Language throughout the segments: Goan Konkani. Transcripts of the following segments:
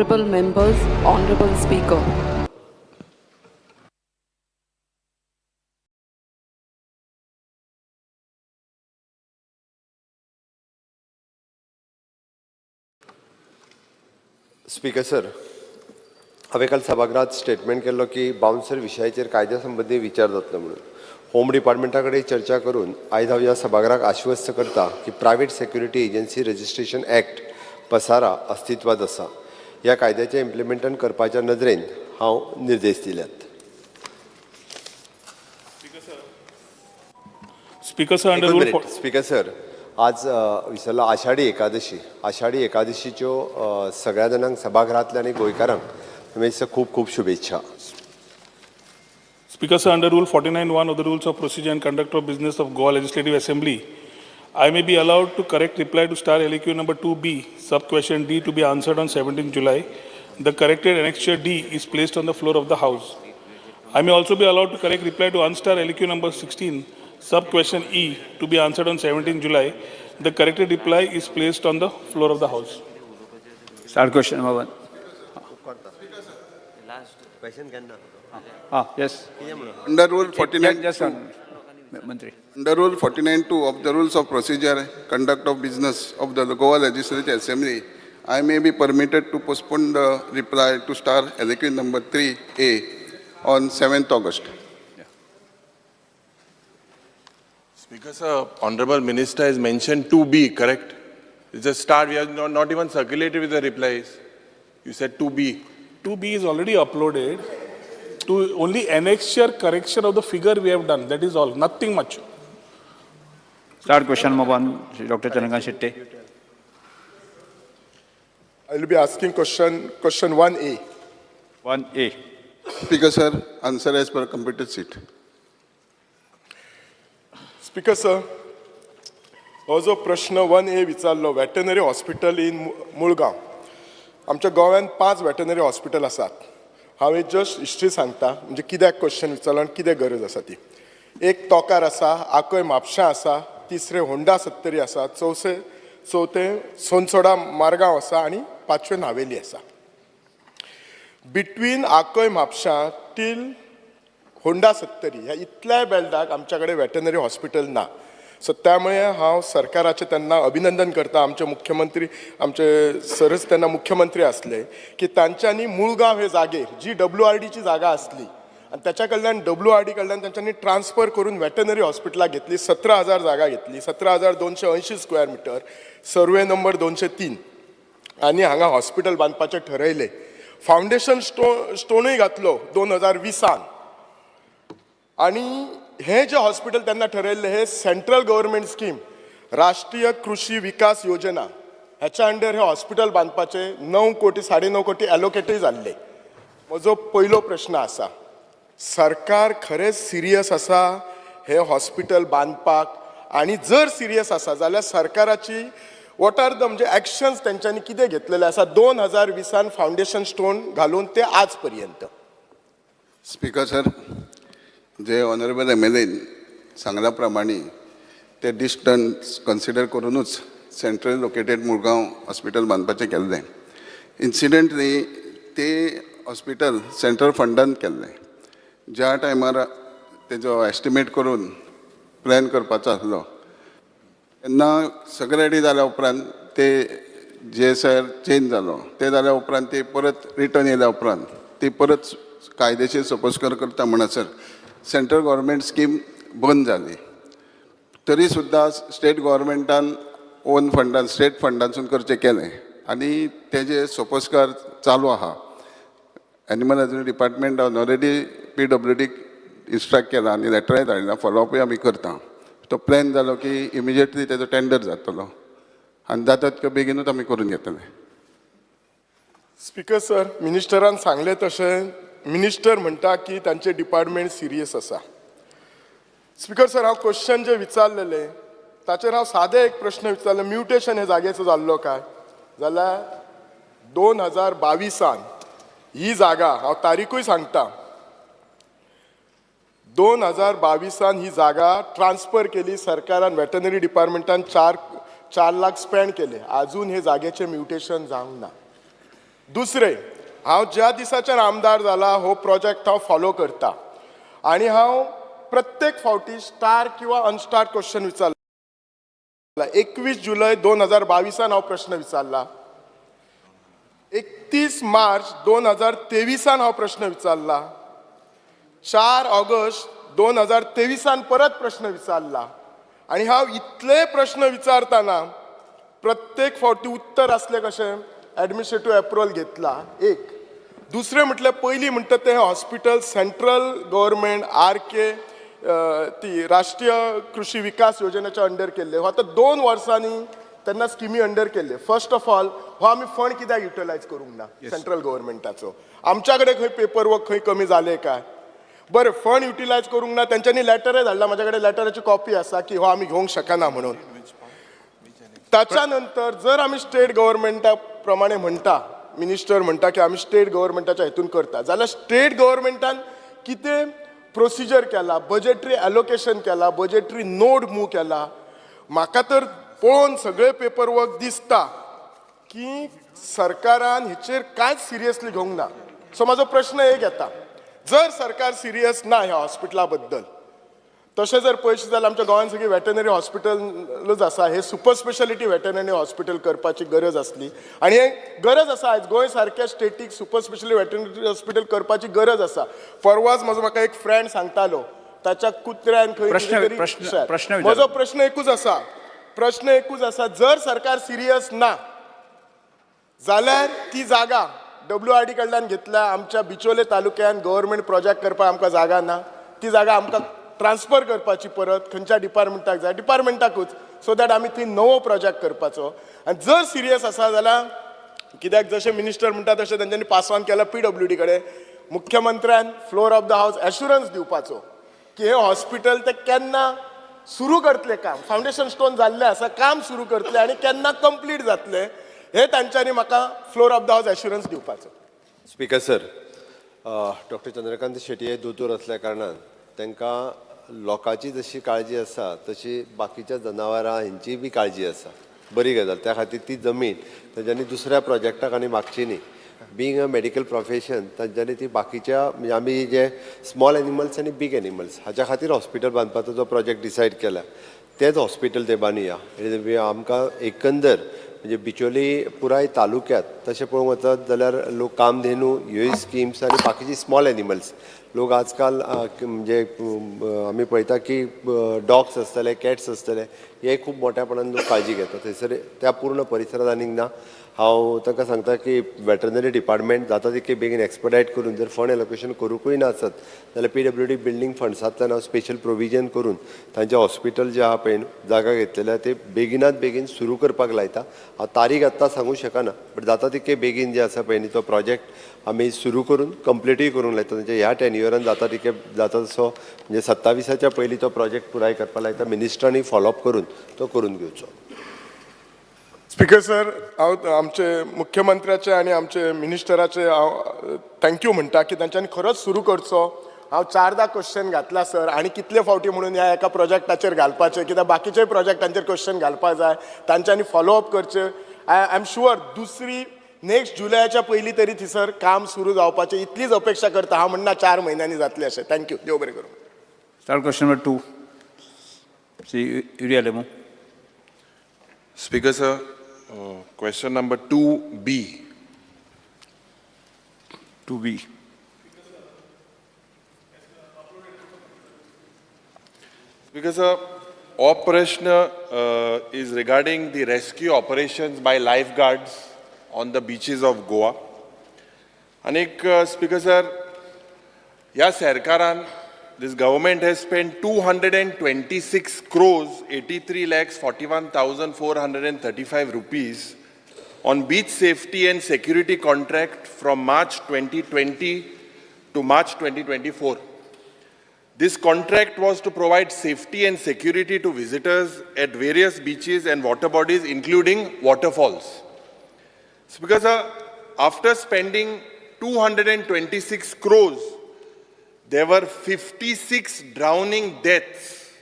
Honorable members, Honorable Speaker. Speaker sir, हांवें काल सभागृहात स्टेटमेंट केल्लो की बाउन्सर विशयाचेर कायद्या संबंदी विचार जातलो म्हणून. होम डिपार्टमेंटा कडेन चर्चा करून आयज हांव ह्या सभागृहाक आश्वस्त करता की Private Security Agency Registration Act, PSARA, अस्तित्वात आसा. ह्या कायद्याचें इम्प्लिमेंटन करपाच्या नदरेन हांव निर्देश दिल्यात. Speaker sir, under rule speaker sir, आज विसरलो, आषाढी एकादशी. आषाढी एकादशीच्यो सगळ्या जाणांक, सभाघरांतल्या आनी गोंयकारांक हमेशा खूब खूब शुभेच्छा. Speaker sir, under Rule 49(1) of the Rules of Procedure and Conduct of Business of Goa Legislative Assembly, I may be allowed to correct reply to star LAQ number 2B, sub question D, to be answered on 17 July. The corrected annexure D is placed on the floor of the House. I may also be allowed to correct reply to unstar LAQ number 16, sub question E, to be answered on 17 July. The corrected reply is placed on the floor of the House. Start question number one. Ah, yes. Under Rule 49, Just one, Mantri. Under Rule 49(2) of the Rules of Procedure, Conduct of Business of the Goa Legislative Assembly, I may be permitted to postpone the reply to star LAQ number 3A on 7th August. Speaker sir, Honorable Minister has mentioned 2B, correct? It's a start, we have not even circulated with the replies. You said 2B. 2B is already uploaded. To only annexure correction of the figure we have done, that is all, nothing much. Start question number one, Shri Dr. Chandrakant Shetty. I will be asking question 1A. 1A. Speaker sir, answer as per computer sheet. Speaker sir, हो जो प्रश्न 1A विचारलो, वेटनरी हॉस्पिटल इन मुळगांव. आमच्या गोव्यान पांच वेटनरी हॉस्पिटल आसात. हांव एक जस्ट हिस्ट्री सांगता, म्हणजे कित्याक क्वेश्चन विचारलो आनी कितें गरज आसा ती. एक तोकार आसा, आकय म्हापशां आसा, तिसरें होंडा सत्तरी आसा, चवथें सोनसोडा मारगांव आसा आनी पांचवें नावेली आसा. बिटवीन आकय म्हापशां टील होंडा सत्तरी ह्या इतल्याय बेल्टाक आमच्या कडेन वेटनरी हॉस्पिटल ना. सो त्यामुळे हांव सरकाराचें तेन्ना अभिनंदन करता. आमचे मुख्यमंत्री, आमचे सरच तेन्ना मुख्यमंत्री आसले, की तांच्यांनी मुळगांव हे जागेर जी WRDची जागा आसली आनी त्याच्या कडल्यान, WRD कडल्यान तांच्यांनी ट्रान्सफर करून वेटनरी हॉस्पिटलाक घेतली. 17,000 जागा घेतली, 17,280 स्क्वेअर मिटर, सर्वे नंबर 203, आनी हांगा हॉस्पिटल बांदपाचें ठरयलें. फावंडेशन स्टोनूय घातलो 2020. आनी हें जें हॉस्पिटल तेन्ना ठरयल्लें, हें सेंट्रल गव्हर्मेंट स्कीम, राष्ट्रीय कृषी विकास योजना, ह्याच्या अंडर हें हॉस्पिटल बांदपाचें 9 कोटी, 9.5 कोटी एलोकेटूय जाल्ले. म्हजो पयलो प्रश्न आसा, सरकार खरेंच सिरियस आसा हें हॉस्पिटल बांदपाक? आनी जर सिरियस आसा जाल्यार सरकाराची what are the म्हणजे एक्शन्स तेंच्यांनी कितें घेतलेले आसा 2020 फावंडेशन स्टोन घालून ते आज पर्यंत? स्पीकर सर, जे ऑनरेबल MLA सांगल्या प्रमाणे ते डिस्टन्स कन्सिडर करूनच सेंट्रल लोकेटेड मुरगांव हॉस्पिटल बांदपाचें केल्लें. इन्सिडंटली ते हॉस्पिटल सेंट्रल फंडान केल्लें. ज्या टायमार तेजो एस्टिमेट करून प्लॅन करपाचो आसलो तेन्ना सगळें रेडी जाल्या उपरांत ते जे सर चेंज जालो. ते जाल्या उपरांत ते परत रिटर्न येयल्या उपरांत ती परत कायदेशीर सोपस्कर करता म्हणसर सेंट्रल गव्हर्मेंट स्कीम बंद जाली. तरी सुद्दां स्टेट गव्हर्मेंटान ओन फंडान, स्टेट फंडांसून करचें केलें आनी तेजे सोपस्कार चालू आहा. एनिमल हजबंडरी डिपार्टमेंटान ऑलरेडी PWDक इन्स्ट्रक्ट केला आनी लेटराय धाडला. फॉलोअपूय आमी करता. तो प्लॅन जालो की इमिजिएटली तेजो टेंडर जातलो आनी जाता तितके बेगीनूच आमी करून घेतले. स्पीकर सर, मिनिस्टरान सांगलें तशें, मिनिस्टर म्हणटा की तांचे डिपार्टमेंट सिरियस आसा. स्पीकर सर, हांव क्वेश्चन जे विचारलेले ताचेर हांव सादें एक प्रश्न विचारलो, म्युटेशन हे जागेचो जाल्लो काय? जाल्यार 2022 ही जागा, हांव तारीखूय सांगता, 2022 ही जागा ट्रान्सफर केली सरकारान. वेटनरी डिपार्टमेंटान 4 4 लाख स्पेंड केले. अजून हे जागेचें म्युटेशन जावंक ना. दुसरें, हांव ज्या दिसाच्यान आमदार जाला हो प्रोजेक्ट हांव फॉलो करता आनी हांव प्रत्येक फावटी स्टार किंवा अनस्टार क्वेश्चन विचारला. 21 जुलय 2022 हांव प्रश्न विचारला, 31 मार्च 2023 हांव प्रश्न विचारला, 4 ऑगस्ट 2023 परत प्रश्न विचारला आनी हांव इतले प्रश्न विचारतना प्रत्येक फावटी उत्तर आसलें कशें, एडमिनिस्ट्रेटीव एप्रुवल घेतला. एक दुसरें म्हटल्यार, पयलीं म्हणटा तें hospital central government RK ती राष्ट्रीय कृषी विकास योजनेच्या अंडर केल्ले. हो आतां 2 वर्सांनी तेन्ना स्किमी अंडर केल्ले. फर्स्ट ऑफ ऑल, हो आमी फंड कित्याक युटिलायज करूंक ना सेंट्रल गव्हर्मेंटाचो? आमच्या कडेन खंय पेपर वर्क खंय कमी जालें काय? बरें, फंड युटिलायज करूंक ना, तेंच्यांनी लॅटरय धाडला, म्हाज्या कडेन लॅटराची कॉपी आसा की हो आमी घेवंक शकना म्हणून. ताच्या नंतर जर आमी स्टेट गव्हर्मेंटा प्रमाणे म्हणटा, मिनिस्टर म्हणटा की आमी स्टेट गव्हर्मेंटाच्या हितून करता, जाल्यार स्टेट गव्हर्मेंटान कितें प्रोसिजर केला, बजेटरी एलोकेशन केला, बजेटरी नोड मूव केला? म्हाका तर पळोवन सगळें पेपर वर्क दिसता की सरकारान हेचेर कांयच सिरियसली घेवंक ना. सो म्हाजो प्रश्न एक येता, जर सरकार सिरियस ना ह्या हॉस्पिटला बद्दल, तशें जर पळयशे जाल्यार आमच्या गोंयांत सगळीं वेटनरी हॉस्पिटलूच आसा. हे सुपर स्पेशालिटी वेटनरी हॉस्पिटल करपाची गरज आसली आनी हे गरज आसा. आयज गोंय सारक्या static super speciality veterinary hospital करपाची गरज आसा. परवाच म्हजो म्हाका एक फ्रेंड सांगतालो, ताच्या कुत्र्यान खंय कितें तरी प्रश्न विचारा. म्हजो प्रश्न एकूच आसा, प्रश्न एकूच आसा, जर सरकार सिरियस ना जाल्यार ती जागा डब्ल्यू आर डी कडल्यान घेतल्या. आमच्या बिचोले तालुक्यान गव्हर्मेंट प्रोजेक्ट करपाक आमकां जागा ना. ती जागा आमकां ट्रान्सफर करपाची परत खंयच्या डिपार्टमेंटाक जाय, डिपार्टमेंटाकूच, सो that आमी थंय नवो प्रोजेक्ट करपाचो. आनी जर सिरियस आसा जाल्यार कित्याक जशें मिनिस्टर म्हणटा तशें तेंच्यांनी पास ऑन केला पीडब्ल्यूडी कडेन, मुख्यमंत्र्यान floor of the house assurance दिवपाचो की हे हॉस्पिटल ते केन्ना सुरू करतले काम, फावंडेशन स्टोन जाल्लें आसा, काम सुरू करतले आनी केन्ना कंप्लीट जातलें, हे तांच्यांनी म्हाका floor of the house assurance दिवपाचो. Speaker sir, doctor Chandrakant Shetye हे दोतोर असल्या कारणान तांकां लोकांची जशी काळजी आसा तशी बाकीच्या जनावरां हेंची बी काळजी आसा. बरी गजाल. त्या खातीर ती जमीन तांच्यांनी दुसऱ्या प्रोजेक्टाक आनी मागची न्ही. बींग अ मेडिकल प्रोफेशन, तांच्यांनी ती बाकीच्या, म्हणजे आमी जे स्मॉल एनिमल्स आनी बीग एनिमल्स हाच्या खातीर हॉस्पिटल बांदपाचो जो प्रोजेक्ट डिसायड केला, तेच हॉस्पिटल ते बांदुया. आनी आमकां एकंदर म्हणजे बिचोली पुराय तालुक्यात तशें पळोवंक वचत जाल्यार लोक कामधेनू ह्योय स्किम्स आनी बाकीची स्मॉल एनिमल्स, लोक आजकाल म्हणजे आमी पळयता की डॉग्स आसतले, कॅट्स आसतले, हे खूब मोठ्यापणान लोक काळजी घेतात. थंयसर त्या पूर्ण परिसरांत आनीक ना. हांव तांकां सांगता की वेटरनरी डिपार्टमेंट जाता तितके बेगीन एक्सपडायट करून, जर फंड एलोकेशन करुंकूय नासत जाल्यार पीडब्ल्यूडी बिल्डींग फंड्सांतल्यान हांव स्पेशल प्रोविजन करून तांचें हॉस्पिटल जें आहा पळय न्हू, जागा घेतलेल्या, ते बेगिनात बेगीन सुरू करपाक लायता. हांव तारीख आत्तां सांगूंक शकना, बट जाता तितके बेगीन जे आसा पळय न्ही, तो प्रोजेक्ट आमी सुरू करून कंप्लिटूय करूंक लायता. तांच्या ह्या टेन्युअरान जाता तितके जाता तसो, म्हणजे 27च्या पयलीं तो प्रोजेक्ट पुराय करपाक लायता. मिनिस्टरांनी फॉलोअप करून तो करून घेवचो. स्पीकर सर, हांव आमचे मुख्यमंत्र्याचे आनी आमचे मिनिस्टराचे हांव thank you म्हणटा की तांच्यांनी खरोच सुरू करचो. हांव चारदां क्वेश्चन घातला सर, आनी कितले फावटी म्हणून ह्या एका प्रोजेक्टाचेर घालपाचें? कित्याक बाकीच्याय प्रोजेक्टांचेर क्वेश्चन घालपाक जाय. तांच्यांनी फॉलोअप करचें. I am sure दुसरी नेक्स्ट जुलयाच्या पयलीं तरी थंयसर काम सुरू जावपाचें, इतलीच अपेक्षा करता हांव. म्हणना 4 म्हयन्यांनी जातलें अशें. Thank you, देव बरें करूं. Starr question number 2, Shri Yuri Alemao. Speaker sir, question number 2B. 2B. Speaker sir, हो प्रश्न is regarding the rescue operations by lifeguards on the beaches of Goa. आनीक स्पीकर सर, ह्या सरकारान, this government has spent 226 crores 83 lakhs 41,435 rupees on beach safety and security contract from March 2020 to March 2024. This contract was to provide safety and security to visitors at various beaches and water bodies, including waterfalls. So because after spending 226 crores, there were 56 drowning deaths,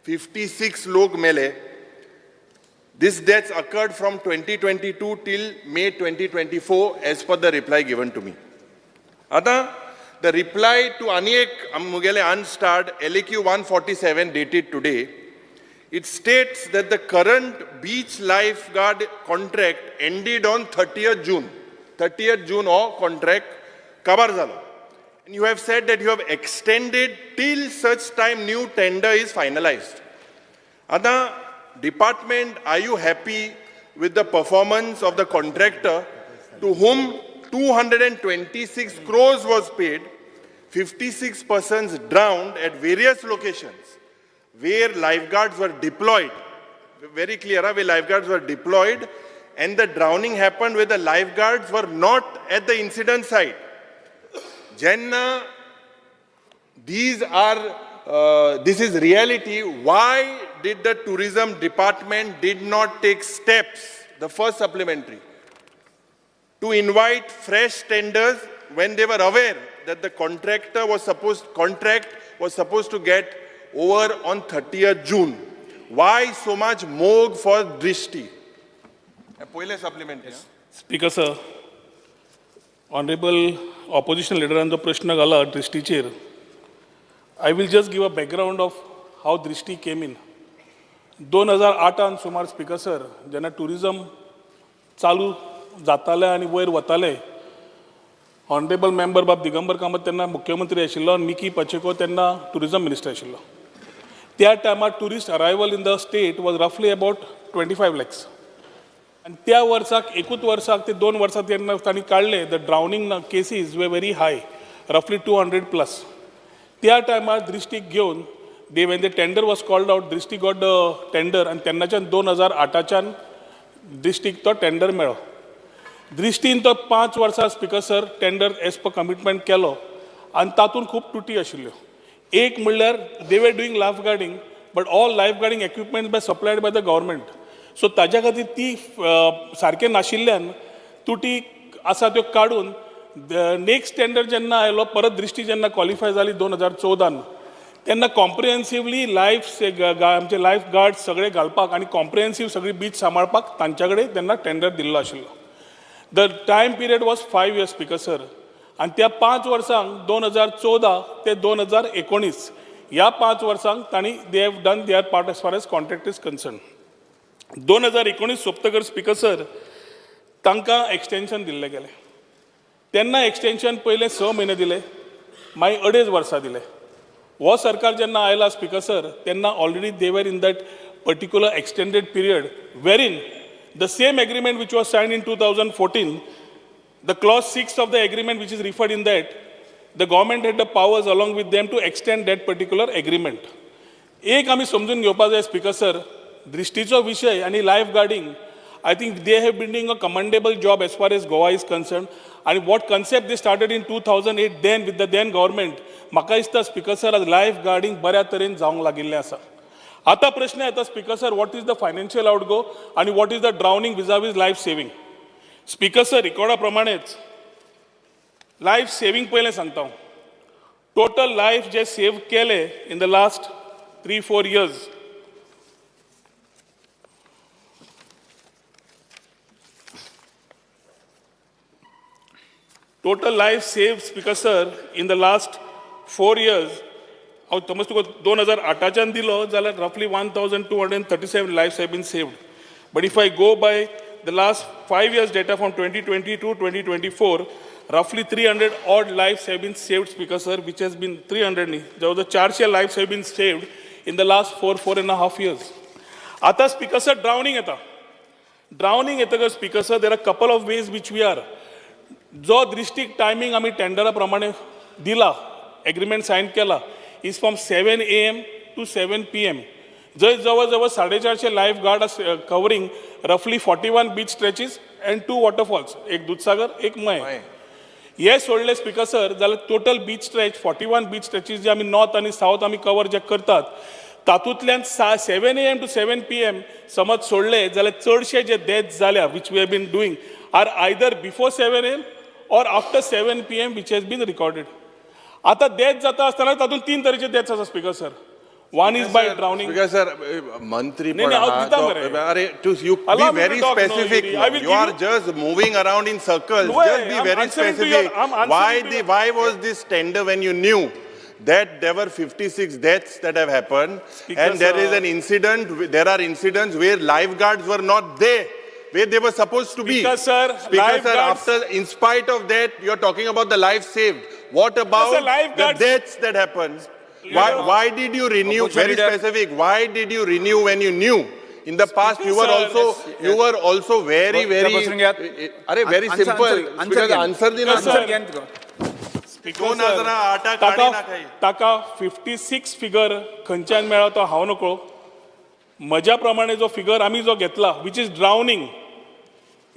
56 लोक मेले. This deaths occurred from 2022 till May 2024 as per the reply given to me. आतां the reply to आनी एक मुगेले unstarred LAQ 147 dated today, it states that the current beach lifeguard contract ended on 30th June. 30th June हो contract काबार जालो. And you have said that you have extended till such time new tender is finalized. आतां department, are you happy with the performance of the contractor to whom 226 crores was paid, 56 persons drowned at various locations where lifeguards were deployed? Very clear, huh? Where lifeguards were deployed and the drowning happened where the lifeguards were not at the incident site. Jenna, these are this is reality. Why did the tourism department did not take steps, the first supplementary, to invite fresh tenders when they were aware that the contractor was supposed contract was supposed to get over on 30th June? Why so much mog for Drishti? पहिले supplementary. Speaker sir, honourable opposition लिडरान जो प्रश्न घाला दृश्टीचेर, I will just give a background of how Drishti came in. 2008 सुमार स्पीकर सर, जेन्ना टुरिजम चालू जातालें आनी वयर वतालें, ऑनरेबल मेंबर बाब दिगंबर कामत तेन्ना मुख्यमंत्री आशिल्लो आनी मिकी पाचेको तेन्ना टुरिजम मिनिस्टर आशिल्लो. त्या टायमार tourist arrival in the state was roughly about 25 lakhs. आनी त्या वर्साक, एकूच वर्साक ते 2 वर्सां तेन्ना तांणी काडले, the drowning cases were very high, roughly 200 plus. त्या टायमार दृश्टीक घेवन they when the tender was called out, Drishti got the tender. आनी तेन्नाच्यान 2008च्यान दृश्टीक तो टेंडर मेळ्ळो. दृश्टीन तो 5 वर्सां, speaker sir, tender as per commitment केलो आनी तातूंत खूब तुटी आशिल्ल्यो. एक म्हणल्यार they were doing life guarding, but all life guarding equipment by supplied by the government, so ताज्या खातीर ती सारकें नाशिल्ल्यान तुटी आसा त्यो काडून नेक्स्ट टेंडर जेन्ना आयलो, परत दृश्टी जेन्ना क्वॉलिफाय जाली 2014न, तेन्ना कॉम्प्रिहेन्सिवली लायफ आमचे लायफ गार्ड सगळे घालपाक आनी कॉम्प्रिहेन्सीव सगळी बीच सांबाळपाक तांच्या कडेन तेन्ना टेंडर दिल्लो आशिल्लो. The time period was 5 years, speaker sir. आनी त्या 5 वर्सांक, 2014 ते 2019, ह्या 5 वर्सांक तांणी they have done their part as far as contract is concern. 2019 सोंपतकर, speaker sir, तांकां एक्सटेन्शन दिल्लें गेलें. तेन्ना एक्सटेन्शन पयले 6 म्हयने दिले, मागीर अडेज वर्सां दिले. हो सरकार जेन्ना आयला, स्पीकर सर, तेन्ना already they were in that particular extended period, wherein the same agreement which was signed in 2014, the clause 6 of the agreement which is referred in that, the government had the powers along with them to extend that particular agreement. एक आमी समजून घेवपा जाय, स्पीकर सर, दृश्टीचो विशय आनी life guarding, I think they have been doing a commendable job as far as Goa is concern. आनी what concept they started in 2008 then with the then government, म्हाका दिसता, स्पीकर सर, आज लायफ गार्डींग बऱ्या तरेन जावंक लागिल्लें आसा. आतां प्रश्न येता, speaker sir, what is the financial outgo आनी what is the drowning vis-a-vis life saving? Speaker sir, रिकॉर्डा प्रमाणेच लायफ सेवींग पयलें सांगता हांव. टोटल लायफ जे सेव केले in the last 3-4 years, total life save, speaker sir, in the last 4 years, हांव समज तुका 2008च्यान दिलो जाल्यार roughly 1237 lives have been saved. But if I go by the last 5 years data from 2022 2024, roughly 300 odd lives have been saved, speaker sir, which has been 300 न्ही, जवळ जवळ 400 lives have been saved in the last 4, 4.5 years. आता स्पीकर सर, ड्रावनिंग येता. ड्रावनिंग येतकच, speaker sir, there are couple of ways which we are जो दृश्टीक टायमींग आमी टेंडरा प्रमाणे दिला, एग्रीमेंट सायन केला, is from 7 a.m. To 7 p.m., जंय जवळ जवळ 450 life guard covering roughly 41 beach stretches and two waterfalls, एक दुधसागर, एक मये. हे सोडले, स्पीकर सर, जाल्यार total beach stretch, 41 beach stretches जे आमी नॉर्थ आनी सावथ आमी कवर जे करतात, तातूंतल्यान सा 7 a.m. To 7 p.m. समज सोडले जाल्यार चडशे जे डेथ जाल्या, which we have been doing, are either before 7 a.m. or after 7 p.m. which has been recorded. आतां डेथ जाता आसतना तातूंत तीन तरेचे डेथ्स आसा, speaker sir. One is by drowning. Because sir, मंत्री नाही, पण नाही, हांव आहा, दिता तो- मरे. अरे to you be Allow me to very talk, no, specific. Yuri. I will You give are you- just moving around in circles. No, Just be I'm very answering to your- specific. I'm answering Why to the your- why was this tender when you knew that there were 56 deaths that have happened, Speaker, and there is sir. an incident, there are incidents where lifeguards were not there, where they were supposed to be. Speaker, sir, Speaker, sir, lifeguards- after, in spite of that, you're talking about the life saved. What about the lifeguards- deaths that happened? Why, know- why did you renew? Opposition Very leader. specific. Why did you renew when you knew? In the past, you were sir, also you were also very very. बसून घेयात. अरे very Answer- simple. answer- answer Because घे. answer दिना Sir, answer घेन तुका. Speaker, दोन sir, हजारा आठा ताका काडी ना काही. ताका 56 फिगर खंयच्यान मेळ्ळा तो हांव नकळो. म्हज्या प्रमाणे जो फिगर आमी जो घेतला, which is drowning,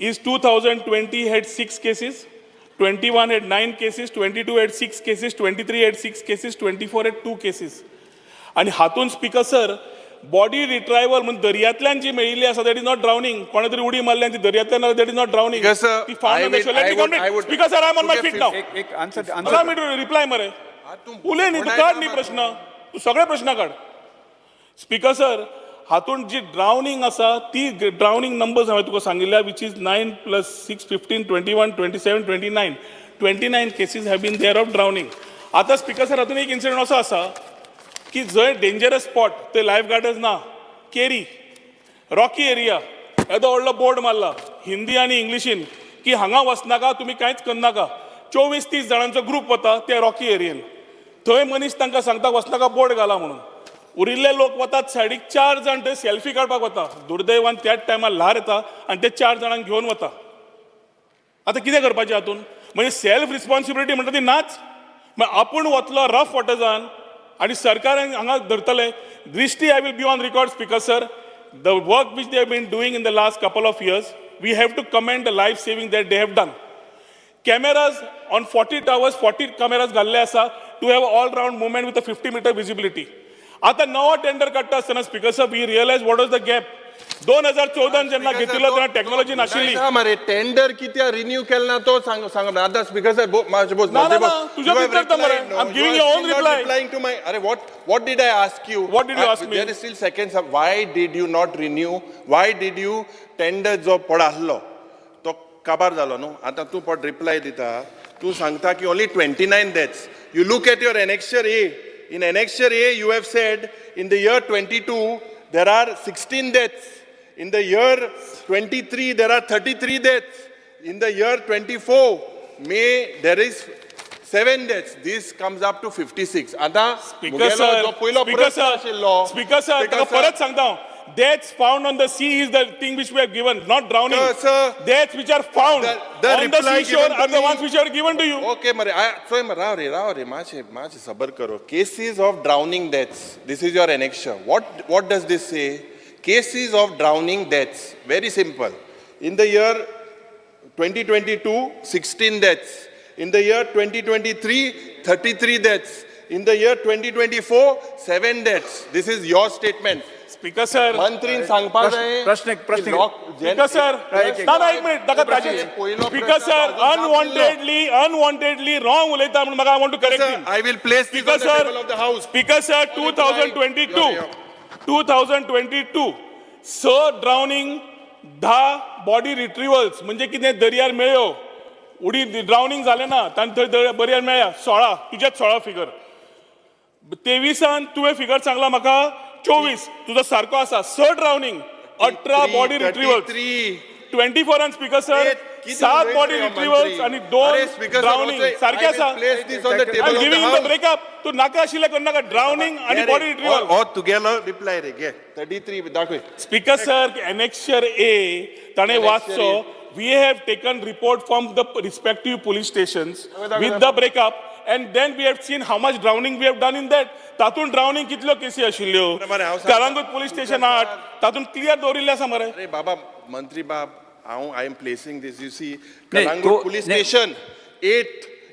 is 2020 had 6 cases, 21 had 9 cases, 22 had 6 cases, 23 had 6 cases, 24 had 2 cases. आनी हातून स्पिकर सर, बॉडी रिट्रायवल म्हणून दर्यांतल्यान जी मेळिल्ली आसा, that is not drowning. कोणे तरी उडी मारली आनी ती दर्यांतल्यान, that is not drowning. Speaker sir, ती found. I would- Speaker sir, I am on my तुगे feet now. एक एक answer Allow me answer to reply मरे. तूं उलय न्ही तूं, काड न्ही प्रश्न, तूं सगळे प्रश्न काड. स्पिकर सर, हातून जी ड्रावनिंग आसा ती ड्रावनिंग नंबर्स हांवें तुका सांगिल्ल्या, which is 9 plus 6 15 21 27 29, 29 cases have been there of drowning. आतां स्पिकर सर, हातून एक इन्सिडंट असो आसा की जंय डेंजरस स्पॉट, थंय लायफ गार्डच ना. केरी रॉकी एरिया, येदो व्हडलो बोर्ड मारला हिंदी आनी इंग्लिशीन की हांगा वचनाका तुमी, कांयच करनाका. 24-30 जाणांचो ग्रूप वता त्या रॉकी एरियेन. थंय मनीस तांकां सांगता वचनाका, बोर्ड घाला म्हणून. उरिल्ले लोक वतात सायडीक, चार जाण थंय सेल्फी काडपाक वता. दुर्दैवान त्याच टायमार ल्हार येता आनी ते चार जाणांक घेवन वता. आतां कितें करपाचें हातून? म्हणजे सेल्फ रिस्पॉन्सिबिलिटी म्हणटा ती नाच. मागीर आपूण वतलो रफ वॉटर्सान आनी सरकारान हांगा धरतले दृश्टी. I will be on record, Speaker sir, the work which they have been doing in the last couple of years, we have to commend the life saving that they have done. Cameras on 40 towers, 40 cameras घाल्ले आसा to have all round movement with a 50 meter visibility. आतां नवो टेंडर काडटा आसतना, Speaker sir, we realize what was the gap. 2014 जेन्ना घेतिल्लो तेन्ना टॅक्नॉलॉजी नाशिल्ली. मरे टेंडर कित्याक रिन्यू केलं ना तो सांग सांग आतां. स्पीकर सर, मातशें बोस. ना, ना, ना, तुज्या भितर तर मरे. I'm giving your own reply. Replying to my, अरे, what did I ask you? What did you ask me? There is still second. Why did you not renew? Why did you tender जो पड आसलो तो काबार जालो न्हू? आतां तूं पड रिप्लाय दिता, तूं सांगता की only 29 deaths. You look at your annexure A. In annexure A you have said in the year 22 there are 16 deaths, in the year 23 there are 33 deaths, in the year 24 May there is 7 deaths. This comes up to 56. आतां स्पीकर मुगेलो सर, जो पयलो स्पीकर प्रश्न सर, आशिल्लो, स्पीकर सर, Speaker ताका sir, परत सांगता हांव, deaths found on the sea is the thing which we have given, not drowning. Sir, sir. Deaths which are found The on the reply seashore given to are the me- ones which are given to you. Okay मरे, चोय मरे, राव रे, राव रे, मातशें मातशें सबर करो. Cases of drowning deaths, this is your annexure. What does this say? Cases of drowning deaths, very simple. In the year 2022, 16 deaths. In the year 2023, 33 deaths. In the year 2024, 7 deaths. This is your statement. Speaker sir, मंत्रीन सांगपा जाय. प्रश्न- स्पीकर सर, ना ना, एक मिनिट, ताका ताजेच पयलो स्पीकर प्रश्न सर, अजून जाप अनवॉन्टेडली अनवॉन्टेडली रॉंग उलयता म्हणून म्हाका, I want to correct him. I will place this Speaker on the sir, table of the house. Speaker sir, 2022, 2022 स ड्रावनिंग, 10 बॉडी रिट्रिवल्स, म्हणजे कितें दर्यार मेळ्यो, उडी ड्रावनिंग जालें ना, तांकां थंय दर्यार मेळ्या 16. तुजेच 16 फिगर. 23an तुवें फिगर सांगला म्हाका 24, तुजो सारको आसा. स ड्रावनिंग, 18 बॉडी रिट्रिवल्स. 33. 24an, speaker sir, सात बॉडी रिट्रिवल्स आणि दोन ड्रावनिंग सारखे आसा. I am giving the breakup. तूं नाका आशिल्लें करनाका. ड्रावनिंग आणि बॉडी रिट्रिवल. हो, तुगेलो रिप्लाय रे, घे 33 दाखय. स्पीकर सर, एनेक्शर ए ताणें वाचचो. We have taken report from the respective police stations with the breakup, and then we have seen how much drowning we have done in that. तातूंत ड्रावनिंग कितल्यो केसी आशिल्ल्यो? बरें, हांव सांगता. कळंगूट पुलीस स्टेशन 8, तातूंत क्लियर दवरिल्लें आसा मरे. अरे बाबा, मंत्री बाब, हांव, I am placing this, you see. नाही, कलांगूट police नाही. Station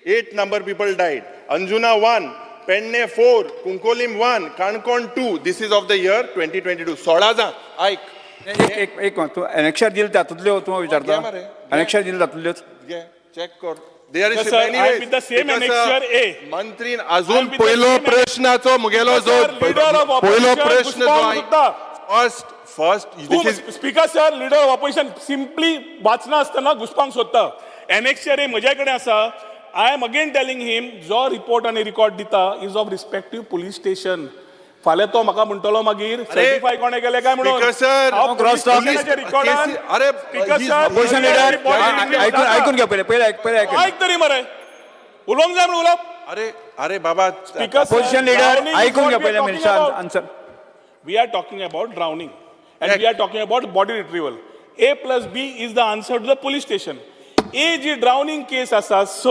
8 number people died, Anjuna 1, Pernem 4, Cuncolim 1, Canacona 2. This is of the year 2022. 16 जाण, आयक. एक एक एक, तूं एनेक्शर दिले तातूंतल्यो तूं विचारता? घे मरे. एनेक्शर दिले तातूंतल्योच. घे, चॅक कर. There is Sir, I am with the same annexure A. मंत्रीन I अजून am with the पयलो same प्रश्नाचो मुगेलो जो Sir, leader of पयलो opposition प्रश्न जो घुस्पावन सोदता. First first this is speaker sir, leader of opposition simply वाचना आसतना घुसपांक सोदता. एनेक्शर ए म्हज्या कडेन आसा. I am again telling him, जो रिपोर्ट आनी रिकॉर्ड दिता is of respective police station. फाल्यां तो म्हाका म्हणटलो मागीर सर्टिफाय कोणें केलें काय म्हणून. स्पीकर सर, हांव cross police talk. स्टेशनाच्या रिकॉर्डान अरे, speaker he's sir, opposition leader, ऐकून ऐकून घ्या पहिले, पहिले ऐक, पहिले ऐकून. ऐक तरी मरे, उलोवंक जाय म्हणून उलोवप. अरे अरे बाबा, स्पीकर अपोजिशन लीडर, ऐकून घ्या पहिले minister answer. We are talking about drowning and we are talking about body retrieval. A plus B is the answer to the police station. A G drowning case आसा, स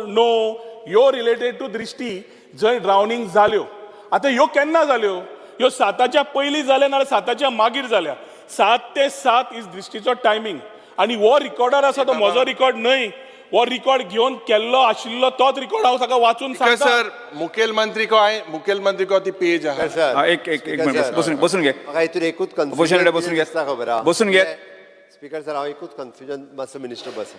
णव ह्यो रिलेटेड टू दृश्टी जंय ड्रावनिंग जाल्यो. आतां ह्यो केन्ना जाल्यो? ह्यो साताच्या पयलीं जाल्या नाल्यार साताच्या मागीर जाल्या. 7 ते 7 is दृश्टीचो टायमींग आनी हो रिकॉर्डर आसा तो म्हजो रिकॉर्ड न्हय. हो रिकॉर्ड घेवन केल्लो आशिल्लो तोच रिकॉर्ड हांव ताका वाचून स्पीकर सांगता. सर, मुखेलमंत्री को आहे, मुखेलमंत्री को ती पेज आहा. सर, हा, एक एक एक मिनिट, बसून बसून घे. म्हाका हितून एकूच Opposition leader, बसून कन्फ्युजन घे. दिसता खबर आहा. बसून घे. स्पीकर सर, हांव एकूच कन्फ्युजन मातसो मिनिस्टर बस,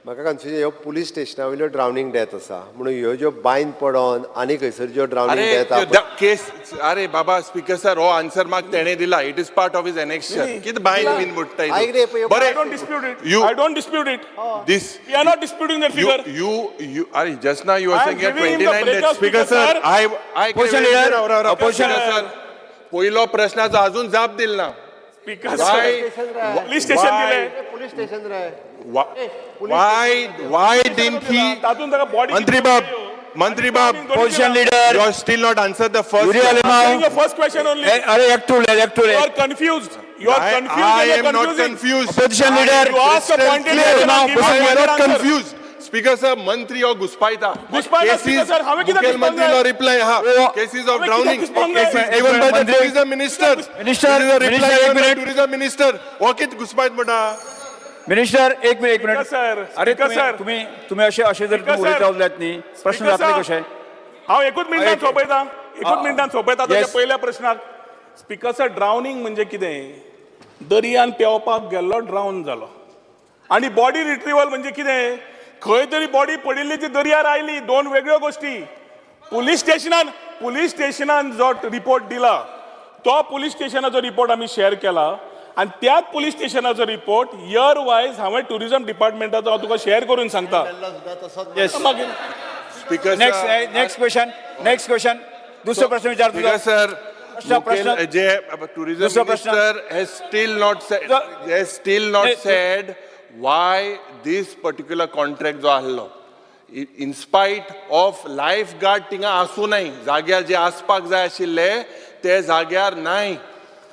म्हाका कन्फ्युजन, ह्यो पुलीस स्टेशना वयल्यो ड्रावनिंग डेथ आसा म्हणून ह्यो ज्यो बांयन पडोन आनी खंयसर ज्यो ड्रावनिंग अरे डेथ आहा केस, अरे बाबा स्पीकर सर, हो आन्सर मार्क तेणे दिला, it is part of his annexure. कितें बायन बीन मोडटा? ऐक रे, पळय, बरें. I don't dispute it. You- I don't dispute it. This We are not disputing that you figure. You you अरे just now you are I am saying giving him the 29 breakup, death. Speaker Speaker sir, sir. I I Opposition leader, opposition- sir, पयलो प्रश्नाचो अजून जाप दिल ना. Speaker Why? sir, police station Why? दिले. पुलीस स्टेशन रे. Why didn't he? तातूंत ताका बॉडी. मंत्री बाब, मंत्री बाब, opposition leader, you are still not answer the first. Yuri Alemao. First question only. अरे, एकटू उलय, एकटू You उलय. are confused. You are confused I and you am are not confusing. Confused. Opposition leader, You ask a pointed clear question, now, I'm giving I you am an not answer. Confused. Speaker sir, मंत्री हो घुसपायता. घुसपायता, Speaker sir, हांवें कित्याक मुखेलमंत्री घुसपावंक लो रिप्लाय हा. ओ, केसीस ऑफ हांवें कित्याक ड्रावनिंग घुसपावंक जाय? केसीस एक given by the मंत्री- tourism minister. Minister, reply minister, एक minute. Tourism minister हो कित घुसपायत म्हणटा? मिनिस्टर, एक मिनिट, एक मिनिट. Speaker sir, अरे, Speaker तुम्ही sir. तुम्ही तुम्ही असे असे जर Speaker तुम्ही उलयत sir. रावल्यात न्ही, प्रश्न Speaker जातले sir. कशे? हांव एकूच मिनटान एक- सोंपयता, एकूच मिनटान सोंपयता ताच्या Yes. पयल्या प्रश्नाक. स्पीकर सर, ड्रावनिंग म्हणजे कितें? दर्यान पेंवपाक गेल्लो ड्रावन जालो. आनी बॉडी रिट्रिवल म्हणजे कितें? खंय तरी बॉडी पडिल्ली ती दर्यार आयली. दोन वेगळ्यो गोश्टी. पुलीस स्टेशनान जो रिपोर्ट दिला तो पुलीस स्टेशनाचो रिपोर्ट आमी शेअर केला आनी त्याच पुलीस स्टेशनाचो रिपोर्ट इयर वायज हांवें टुरिजम डिपार्टमेंटाचो हांव तुका शेअर करून सांगता. येस. मागीर speaker next, next question, next question. दुसरो प्रश्न विचार तुझा. स्पीकर सर, प्रश्न- प्रश्न- जे टुरिझम दुसरो प्रश्न. Minister has still not has still not नाही, said why this particular contract जो आहलो, in spite of life guard थिंगा आसूं नाय, जाग्यार जे आसपाक जाय आशिल्ले ते जाग्यार नाय,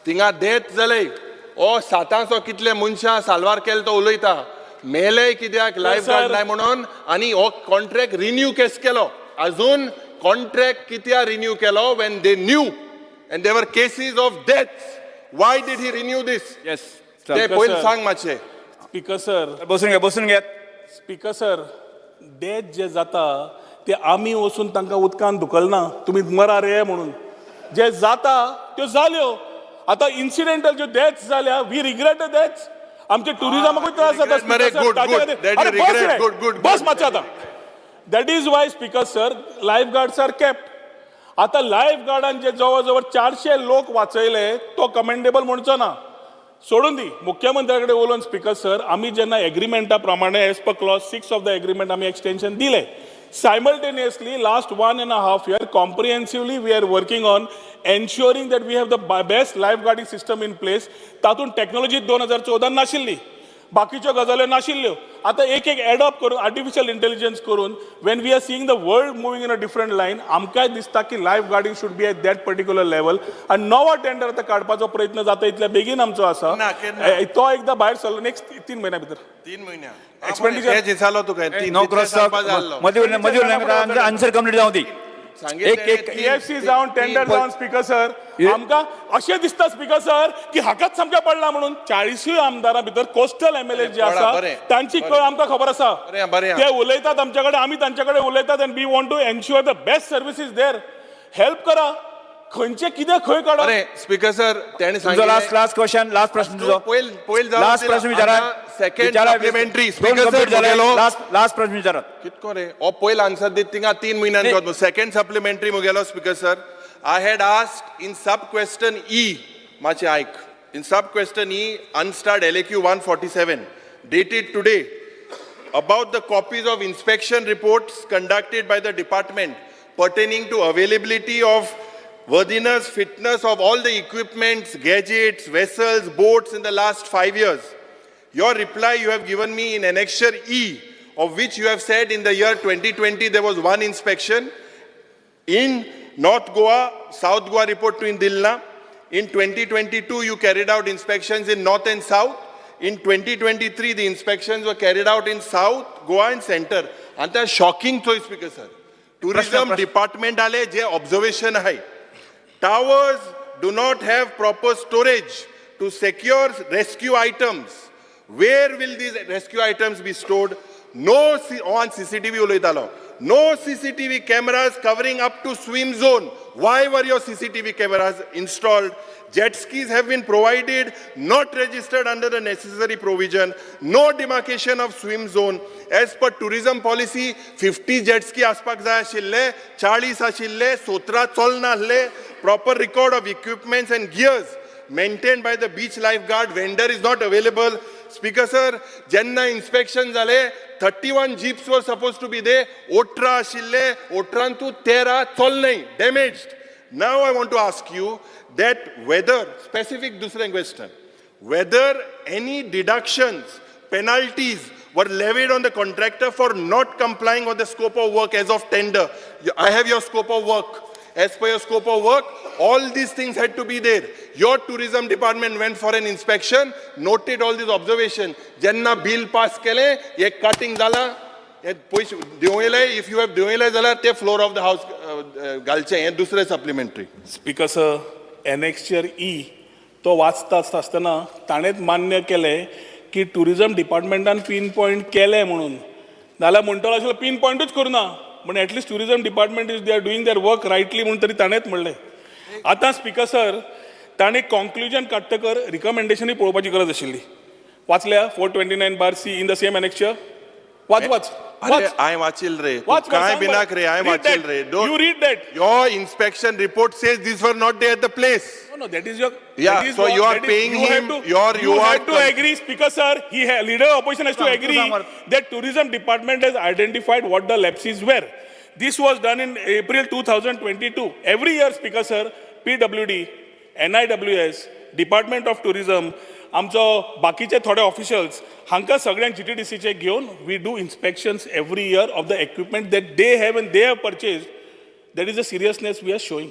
थिंगा डेथ जाले. ओ सातांचो कितले मनशां साल्वार केले तो उलयता, मेले कित्याक लायफ गार्ड नाय म्हणून. आनी हो कॉन्ट्रॅक्ट रिन्यू केस केलो, अजून कॉन्ट्रॅक्ट कित्याक रिन्यू केलो when they knew and there were cases of death? Why did he renew this? Yes. ते पयलीं सांग मातशें. स्पीकर सर, बसून घे, बसून घे. स्पीकर सर, डेथ जे जाता ते आमी वचून तांकां उदकान धुकलना तुमी मरा रे म्हणून. जे जाता त्यो जाल्यो. आतां इन्सिडेंटल ज्यो डेथ्स जाल्या, we regret the deaths. आमच्या टुरिजमाकूय त्रास जाता. Regret मरे, Speaker sir, good, ताच्या good. खातीर- That you अरे बस regret. रे, Good, good, बस good. मातशें आतां. That is why, speaker sir, life guards are kept. आतां लायफ गार्डान जे जवळ जवळ 400 लोक वाचयले तो कमेंडेबल म्हणचो ना, सोडून दी. मुख्यमंत्र्या कडेन उलोवन, स्पीकर सर, आमी जेन्ना एग्रीमेंटा प्रमाणे as per clause 6 of the agreement आमी एक्सटेन्शन दिलें. Simultaneously, last 1.5 year comprehensively we are working on ensuring that we have the best life guarding system in place. तातूंत टॅक्नॉलॉजी 2014 नाशिल्ली, बाकीच्यो गजाल्यो नाशिल्ल्यो. आतां एक एक एडॉप्ट करून, आर्टिफिशियल इंटेलिजन्स करून, when we are seeing the world moving in a different line, आमकांय दिसता की life guarding should be at that particular level. आनी नवो टेंडर आतां काडपाचो प्रयत्न जाता इतल्या बेगीन आमचो आसा. ना, केन्ना? तो एकदां भायर सरलो नेक्स्ट 3 म्हयन्या भितर. 3 म्हयन्या Expenditure- हे दिसालो तुका तीन नो क्रॉस सांगपा जाल्लो. मदीं उरलें, मदीं उरलें, आन्सर कंप्लीट जावं दी. सांगितलें एक- एक- पीएफसी जावन टेंडर जावन, स्पीकर सर, आमकां अशें दिसता स्पीकर सर की हाकाच सामकें पडला म्हणून. 40ूय आमदारां भितर कोस्टल एमएलए जे पडा, आसा बरें, तांची बरें. कळ आमकां खबर आसा. बरें, बरें. ते उलयतात आमच्या कडेन, आमी तांच्या कडेन उलयतात and we want to ensure the best service is there. Help करा, खंयचें कितें खंय काडप. बरें स्पीकर सर, तेणें तुमचो लास्ट सांगितलें लास्ट क्वेश्चन, लास्ट प्रश्न तुजो. पयल पयल जावं लास्ट दिला. प्रश्न विचारा. आतां सेकंड विचारा, सप्लिमेंटरी. दोन स्पीकर complete sir, जाले. मुगेलो लास्ट लास्ट प्रश्न विचारात. कितको रे हो पयलो आन्सर दीत थिंगा 3 म्हयन्यान जाता. Second supplementary मुगेलो, Speaker sir, I had asked in sub question E, मातशें आयक, in sub question E, unstarred LAQ 147 dated today, about the copies of inspection reports conducted by the department pertaining to availability of worthiness, fitness of all the equipments, gadgets, vessels, boats in the last 5 years. Your reply you have given me in annexure E, of which you have said in the year 2020 there was one inspection in North Goa, South Goa report to in Dilna. In 2022, you carried out inspections in North and South. In 2023, the inspections were carried out in South Goa and Center. And the shocking choice, Speaker sir. Tourism प्रश्न. Department आले जे observation आहे. Towers do not have proper storage to secure rescue items. Where will these rescue items be stored? No on CCTV उलयतालो. No CCTV cameras covering up to swim zone. Why were your CCTV cameras installed? Jet skis have been provided, not registered under the necessary provision. No demarcation of swim zone. As per tourism policy, 50 jet ski आसपाक जाय आशिल्ले, 40 आशिल्ले, 17 चलनासले. Proper record of equipments and gears maintained by the beach lifeguard vendor is not available. Speaker sir, जेन्ना inspection जाले, 31 jeeps were supposed to be there, 18 आशिल्ले, 18तू 13 चलनाय, damaged. Now I want to ask you that whether, specific दुसरें question, whether any deductions, penalties were levied on the contractor for not complying with the scope of work as of tender. I have your scope of work. As per your scope of work, all these things had to be there. Your tourism department went for an inspection, noted all these observations. जेन्ना bill pass केलें, हे cutting जाला, हे पयशे दिवं येयले, if you have दिवं येयले जाल्यार ते floor of the house घालचें. हें दुसरें supplementary. Speaker sir, annexure E तो वाचता आसतना ताणेंच मान्य केलें की टुरिजम डिपार्टमेंटान पीन पॉयंट केलें म्हणून. नाल्यार म्हणटलो आशिल्लो पीन पॉयंटूच करुना, पूण at least tourism department is they are doing their work rightly म्हणून तरी ताणेंच म्हणलें. आतां स्पीकर सर, ताणें कॉन्क्लुजन काडटकर रिकमेंडेशनूय पळोवपाची गरज आशिल्ली. वाचल्या 429/C in the same annexure? वाच, वाच. अरे, वाच. हांवें वाचिल रे. तूं वाच. कांय सांग बिनाक रे, हांवें Read वाचिल that. Ray. You read that. Your inspection report says these were not there at the place. No, no, that is your. Yeah, that is so what- you are that is- paying you have him, to- you You are have to agree, Speaker sir, leader of opposition has to Sir, agree sir. that tourism department has identified what the lapses were. This was done in April 2022. Every year, Speaker sir, PWD, NIWS, Department of Tourism, आमचो बाकीचे थोडे ऑफिशियल्स हांकां सगळ्यांक जीटीडीसीचे घेवन we do inspections every year of the equipment that they have and they have purchase. That is a seriousness we are showing.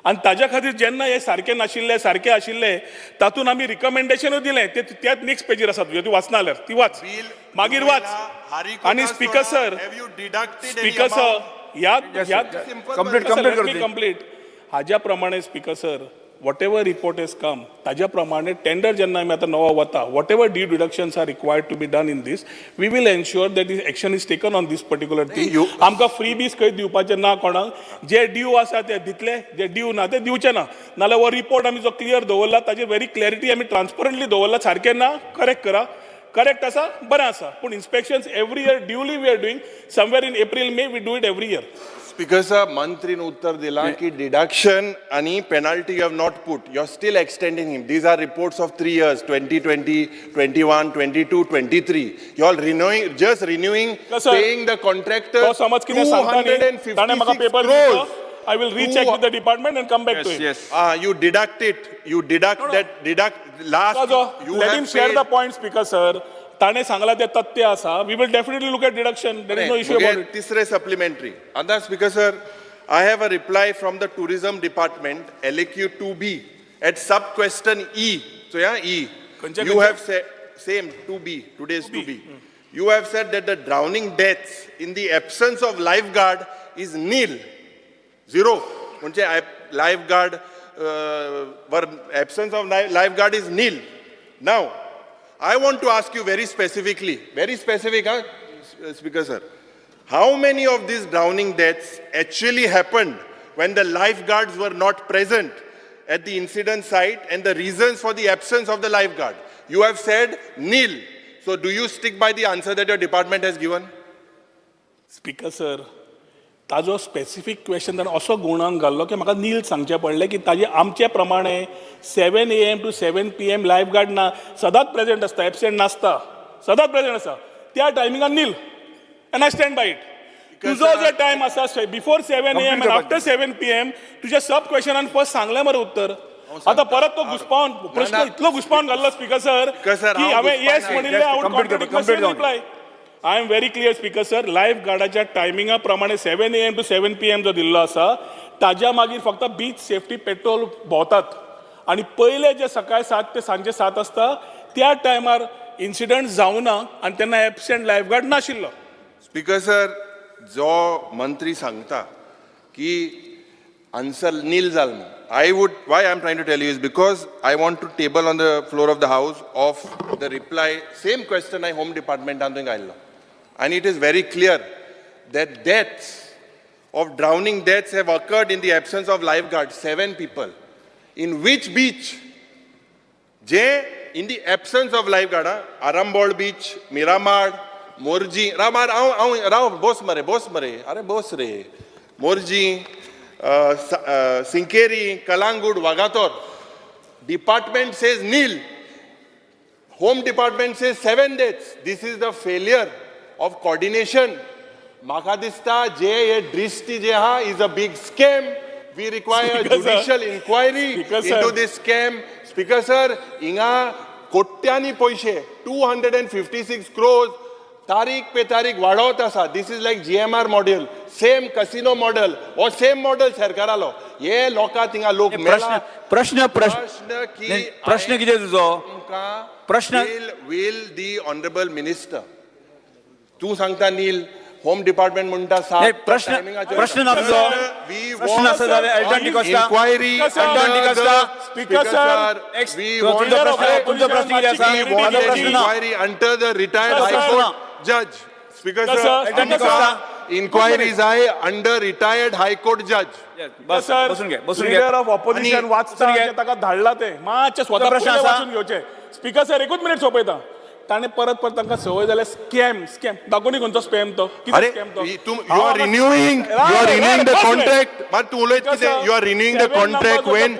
आनी ताज्या खातीर जेन्ना हे सारके नाशिल्ले, सारके आशिल्ले, तातूंत आमी रिकमेंडेशनूय दिलें. ते त्याच नेक्स्ट पेजीर आसा तुजें. तूं वाचना जाल्यार ती वाच, मागीर वाच. आनी speaker sir, Have you deducted any speaker sir, amount? ह्या ह्या Complete, complete करते. कंप्लीट. हाज्या प्रमाणे, Speaker sir, whatever report has come, ताज्या प्रमाणे टेंडर जेन्ना आमी आतां नवो वता, whatever due deductions are required to be done in this, we will ensure that this action is taken on this particular thing. आमकां फ्री बीस खंय दिवपाचें ना कोणाक. जे ड्यू आसा ते दितले, जे ड्यू ना ते दिवचे ना. नाल्यार हो रिपोर्ट आमी जो क्लियर दवरला ताजेर व्हेरी क्लॅरिटी आमी ट्रान्सपरंटली दवरला. सारकें ना, करेक्ट करा. करेक्ट आसा, बरें आसा. पूण inspections every year duly we are doing. Somewhere in April, May we do it every year. Speaker sir, मंत्रीन उत्तर दिलां की डिडक्शन आणि penalty you have not put. You are still extending him. These are reports of 3 years, 2020, 21, 22, 23. You are renewing, just renewing, Sir, paying the contractor तो समज कितें सांगता न्ही, ताणें म्हाका 256 paper. Crores. I will recheck with the department and come back to Yes, him. Yes. Ah, you deduct it. You deduct that, deduct last. You let have him share paid. The point, Speaker sir. ताणें सांगला तें तथ्य आसा. We will definitely look at deduction. There is no issue मुगे about it. तिसरे सप्लिमेंटरी. आतां Speaker sir, I have a reply from the tourism department, LAQ 2B at sub question E. So yeah, E. खंयच्या- You खंयच्या? Have said same 2B, today's 2B. You have said that the drowning deaths in the absence of lifeguard is nil, zero. म्हणजे lifeguard were absence of lifeguard is nil. Now I want to ask you very specifically, very specific, huh, Speaker sir. How many of these drowning deaths actually happened when the lifeguards were not present at the incident site and the reasons for the absence of the lifeguard? You have said nil. So do you stick by the answer that your department has given? Speaker sir, ताजो स्पेसिफीक क्वेश्चन ताणें असो गुणांक घाल्लो की म्हाका नील सांगचें पडलें की ताजे आमचे प्रमाणे 7 a.m. to 7 p.m. Life guard ना सदांच प्रेझेंट आसता, एबसेंट नासता, सदांच प्रेझेंट आसता. त्या टायमिंगान nil and I stand by it. तुजो जो टायम आसा before 7 a.m. And after 7 p.m., तुज्या सब क्वेश्चनान फर्स्ट सांगलें मरे उत्तर. आता परत तो घुसपावन प्रश्न ना. इतलो घुसपावन घाल्लो स्पीकर सर Speaker sir, की हांव हांवें येस घुसपाना. म्हणिल्लें, I would Complete करता, complete जावं दे. Reply. I am very clear, speaker sir. Life गार्डाच्या टायमिंगा प्रमाणे 7 a.m. To 7 p.m. जो दिल्लो आसा, ताज्या मागीर फक्त बीच सेफ्टी पेट्रोल भोंवतात आनी पयले जे सकाळी 7 ते सांजे 7 आसता त्या टायमार इन्सिडंट जावना आनी तेन्ना एबसेंट लायफ गार्ड नाशिल्लो. स्पीकर सर, जो मंत्री सांगता की आन्सर नील जाल म्हणून, I would, why I am trying to tell you is because I want to table on the floor of the house of the reply. Same question I home डिपार्टमेंटान तुवें घायल्लो आनी it is very clear that deaths of drowning deaths have occurred in the absence of lifeguard, seven people. In which beach? J in the absence of lifeguard, Arambol beach, Miramar, Morjim, रामार. हांव हांव राव, बोस मरे, बोस मरे, अरे बोस रे. Morjim, Sinquerim, Calangute, Vagator. Department says nil. Home department says seven deaths. This is the failure of coordination. म्हाका दिसता जे हे ड्रिस्टी जे आहा is a big scam. We require Speaker sir. Judicial inquiry Speaker sir. Into this scam. Speaker sir, हिंगा कोट्यांनी पयशे, 256 crores, तारीख पे तारीख वाडोवत आसा. This is like GMR model, same casino model. हो सेम मॉडेल सरकारालो. हे लोकां थिंगा लोक प्रश्न मेला. प्रश्न प्रश्न प्रश्न की नाही, प्रश्न कितें तुजो? तुमकां प्रश्न- will the honourable minister, तूं सांगता नील, होम डिपार्टमेंट म्हणटा सात. नाही, प्रश्न प्रश्न ना तुजो. प्रश्न आसा जाल्यार Elton D'Costa. Inquiry. Speaker sir. Elton D'Costa. Speaker sir. We तुजो प्रश्न, तुमचो प्रश्न कितें आसा? माझो प्रश्न ना. Inquiry under the retired Speaker high sir. Court जज. Speaker Speaker sir, sir. Elton D'Costa. Inquiry जाय अंडर रिटायर्ड हायकोर्ट जज. बस, बसून घे, बसून घे. लिडर ऑफ ऑपोजिशन आणि- वाचता बसून घे. जे ताका धाडला ते मातशें स्वता प्रश्न पयलें आसा? वाचून घेवचें. स्पीकर सर, एकूच मिनिट सोंपयता. ताणें परत परत तांकां संवय जाल्या स्कॅम स्कॅम दाखोवनी खंयचो स्पॅम तो, कितें अरे स्कॅम तो. तूं, you are renewing, you are renewing the contract. मात तूं उलयत कितें? You are renewing the contract when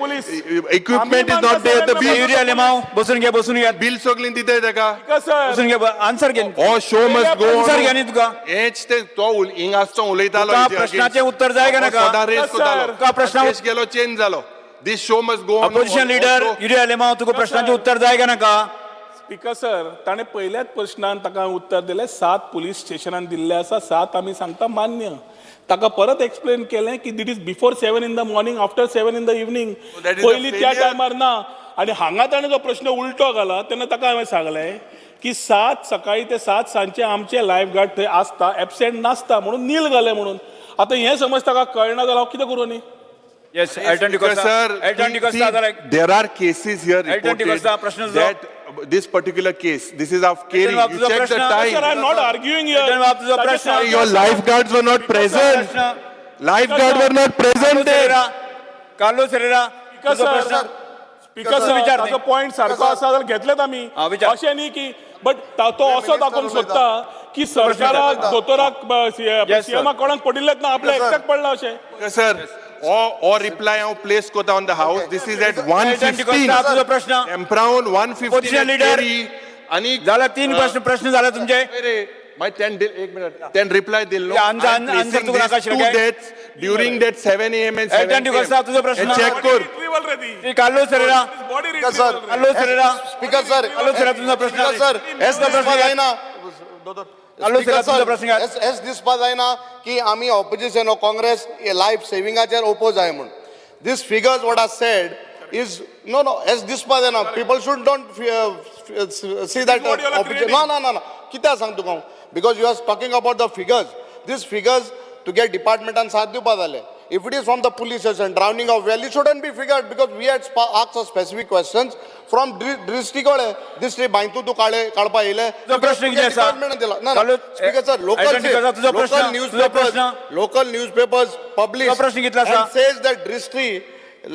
equipment is not there, the bill. Yuri Alemao, बसून घे, बसून घे. बील सगळीं दिताय ताका. सर, बसून घे, आन्सर घे. हो शो मस्ट गो. आन्सर घे न्ही तुका. हेच ते तो हिंग आसतो उलयतालो. तुका प्रश्नाचें उत्तर जाय काय नाका? सदां रेस Sir. करतालो. तुका प्रश्ना- देश गेलो, चेंज जालो. This show must go. Opposition leader Yuri Alemao, तुका प्रश्नाचें उत्तर जाय काय नाका? स्पीकर सर, ताणें पयल्याच प्रश्नान ताका उत्तर दिलें, सात पुलीस स्टेशनान दिल्लें आसा, सात आमी सांगता मान्य. ताका परत एक्सप्लेन केलें की that is before 7 in the morning, after 7 in the evening. That is a पयलीं त्या failure. टायमार ना. आनी हांगा ताणें जो प्रश्न उलटो घाला तेन्ना ताका हांवें सांगलें की 7 सकाळी ते 7 सांजचे आमचे लायफ गार्ड थंय आसता, एबसेंट नासता म्हणून नील घालें म्हणून. आतां हें समज ताका कळना जाल्यार हांव कितें करूं न्ही? Yes, Elton D'Costa. Sir, Elton D'Costa जाल्यार there are cases here Elton D'Costa, प्रश्न रिपोर्टेड तुजो. That this particular case, this is of Keri. Elton बाब, you तुजो चेक the प्रश्न. Sir, I time. Am not arguing Elton बाब, तुजो प्रश्न. Your life guards were not present. प्रश्न. Life guard were not present there. Carlos Ferreira, तुजो प्रश्न. स्पीकर सर, विचार ताजो न्ही. पॉयंट सारको आसा जाल्यार घेतलेत आमी. हा, विचार. अशें न्ही की बट तो असो दाखोवंक सोदता की सरकाराक, दोतोराक, Yes, sir. सीएमाक कोणाक पडिल्लेच ना, आपल्या एकट्याक पडला अशें. सर, हो रिप्लाय हांव प्लेस कोता on the house. This is at one Elton fifteen. D'Costa, तुजो प्रश्न. एम्प्रावन 1:15 Opposition leader. आनी जाल्यार तीन प्रश्न, प्रश्न जाले तुमचे. रे मागीर तेन एक मिनट, तेन रिप्लाय दिल्लो. आन्सर तुका नाका आशिल्लें टू काय? Deaths during that 7 a.m. And Elton D'Costa, तुजो प्रश्न. चेक कर. रिट्रीवल रे ती. Carlos Ferreira. Body sir. Carlos Ferreira. Speaker sir. Carlos Ferreira, तुमचो प्रश्न. स्पीकर सर, हेच तुमचो दिसपा प्रश्न. जायना. कार्लोस फेरेरा, तुमचो प्रश्न घ्या. हेच दिसपा जायना की आमी ऑपोजिशन हो काँग्रेस लायफ सेविंगाचेर ओपोज आहे म्हूण. This figures what are said is no no. हेच दिसपा जायना. People should don't see that. What you are creating. ना ना ना ना, कित्याक सांग तुका हांव, because you are talking about the figures. This figures तुगे डिपार्टमेंटान साथ दिवपा जाले. If it is from the police station, drowning of well, it shouldn't be figured because we had asked a specific questions from district कळे दिस्ट्री बांयतू तूं काळे काडपा येयले. तुजो प्रश्न कितें आसा? डिपार्टमेंटान दिला ना. चालू- स्पीकर सर, एल्टन डिकोस्टा, तुजो प्रश्न, लोकल न्यूज तुजो प्रश्न. लोकल न्यूज पेपर्स पब्लिश तुजो प्रश्न कितलो आसा? Says that Drishti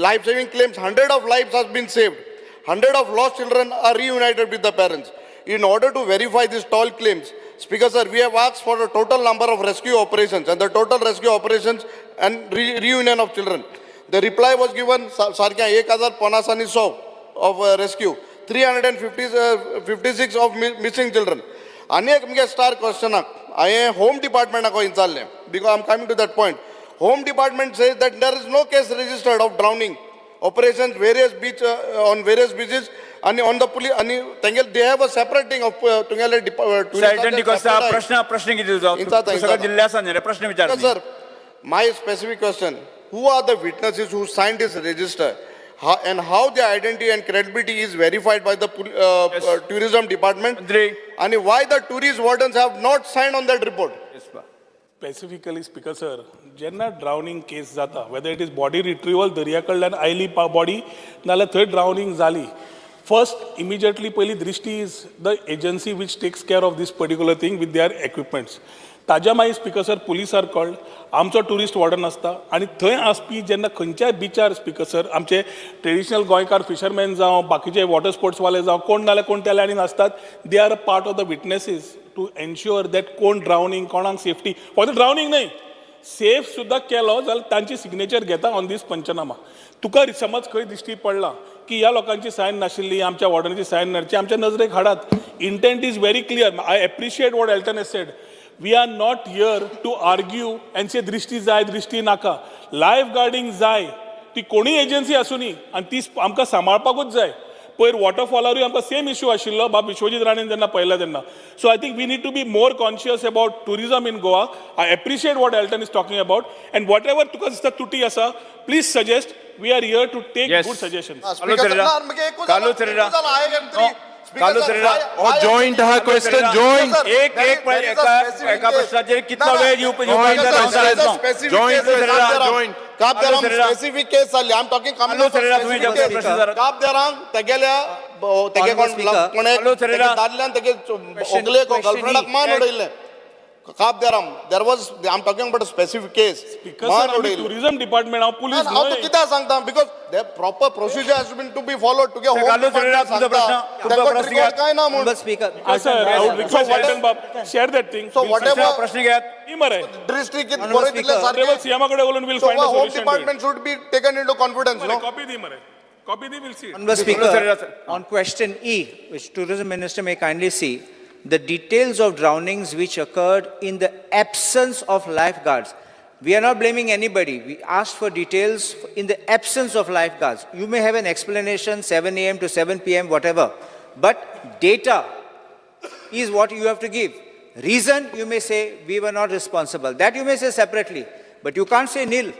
life saving claims 100 of lives has been saved, 100 of lost children are reunited with the parents. In order to verify these tall claims, Speaker sir, we have asked for the total number of rescue operations and the total rescue operations and reunion of children. The reply was given सारख्या 1050 आनी 100 of rescue, 356 of missing children. आनी एक मुगे स्टार क्वेश्चनाक हांवें होम डिपार्टमेंटाक विचारलें, because I am coming to that point. Home department says that there is no case registered of drowning operations various beach on various beaches आणि ऑन the police आणि तेंगे they have a separate thing of तुंगेले Elton D'Costa, प्रश्न प्रश्न किती तुझो? इंचाता, तू सगळं इंचाता. जिल्ह्याचा न्ही रे, प्रश्न विचार न्ही. Sir, my specific question, who are the witnesses who signed this register and how their identity and credibility is verified by the tourism department? मंत्री. And why the tourist wardens have not signed on that report? Yes, बा. Specifically speaker sir, जेन्ना ड्रावनिंग केस जाता, whether it is body retrieval दर्या कडल्यान आयली बॉडी, नाल्यार थंय ड्रावनिंग जाली, फर्स्ट इमिजिएटली पयली दृश्टी is the agency which takes care of this particular thing with their equipments. ताज्या मागीर speaker sir, police are called, आमचो ट्युरिस्ट वॉर्डन आसता आनी थंय आसपी जेन्ना खंयच्याय बिचार स्पीकर सर, आमचे ट्रेडिशनल गोंयकार फिशरमॅन जावं, बाकीचे वॉटर स्पोर्ट्सवाले जावं, कोण नाल्यार कोण त्या लायनीन आसतात, they are a part of the witnesses to ensure that कोण ड्रावनिंग, कोणाक सेफ्टी, फक्त ड्रावनिंग न्हय, सेफ सुद्दां केलो जाल्यार तांची सिग्नेचर घेता ऑन दीस पंचनामा. तुका समज खंय दिश्टी पडला की ह्या लोकांची सायन नाशिल्ली, आमच्या वॉर्डनाची सायन नाशिल्ली, आमच्या नजरेक हाडात. Intent is very clear. I appreciate what Elton has said. We are not here to argue and say दृश्टी जाय, दृश्टी नाका. लायफ गार्डींग जाय, ती कोणीय एजन्सी आसूनी, आनी ती आमकां सांबाळपाकूच जाय. पयर वॉटरफॉलारूय आमकां सेम इशू आशिल्लो, बाब विश्वजीत राणेन जेन्ना पळयला तेन्ना. So I think we need to be more conscious about tourism in Goa. I appreciate what Elton is talking about, and whatever तुका दिसता तुटी आसा, please suggest. We are here to take good suggestion. Carlos Ferreira. Carlos Ferreira. No, Carlos Ferreira. हो जॉयंट हा क्वेश्चन, जॉयंट. एक एक एका एका प्रश्नाचेर कितलो वेळ दिवप Joint joint. Carlos Ferreira. Specific case जाल्ली, I am talking. Carlos Ferreira, तुम्ही जेवता प्रश्न जरा. काब देरांक तेगेल्या तेगे कोण Speaker. कोणे Carlos Ferreira. दादल्यान तेगे होगले गर्लफ्रेंडाक मान उडयल्लें. Cabo de Rama, there was, I am talking about specific case. मान उडयल्लें. टुरिझम डिपार्टमेंट, हांव पुलीस हांव न्हय. कित्याक सांगता, because the proper procedure has been to be followed. तुगे होम कार्लोस फेरेरा, तुमचो प्रश्न, तुमचो प्रश्न घ्या. काय ना म्हणून. Honorable Speaker. Sir, I would request Elton बाब, share that thing. So whatever प्रश्न घेयात. मरे डिस्ट्रिक्ट Honorable बरयतिल्लें Speaker. सारकें. सीएमा कडेन उलोवन we'll So find a home solution. Department should be taken into confidence, no? Copy दी मरे, copy the, we'll see. Honorable Ferreira, Speaker, sir. On question E, which Tourism Minister may kindly see, the details of drownings which occurred in the absence of lifeguards. We are not blaming anybody. We asked for details in the absence of lifeguards. You may have an explanation, 7 a.m. to 7 p.m., whatever. But data is what you have to give. Reason, you may say, we were not responsible. That you may say separately. But you can't say nil.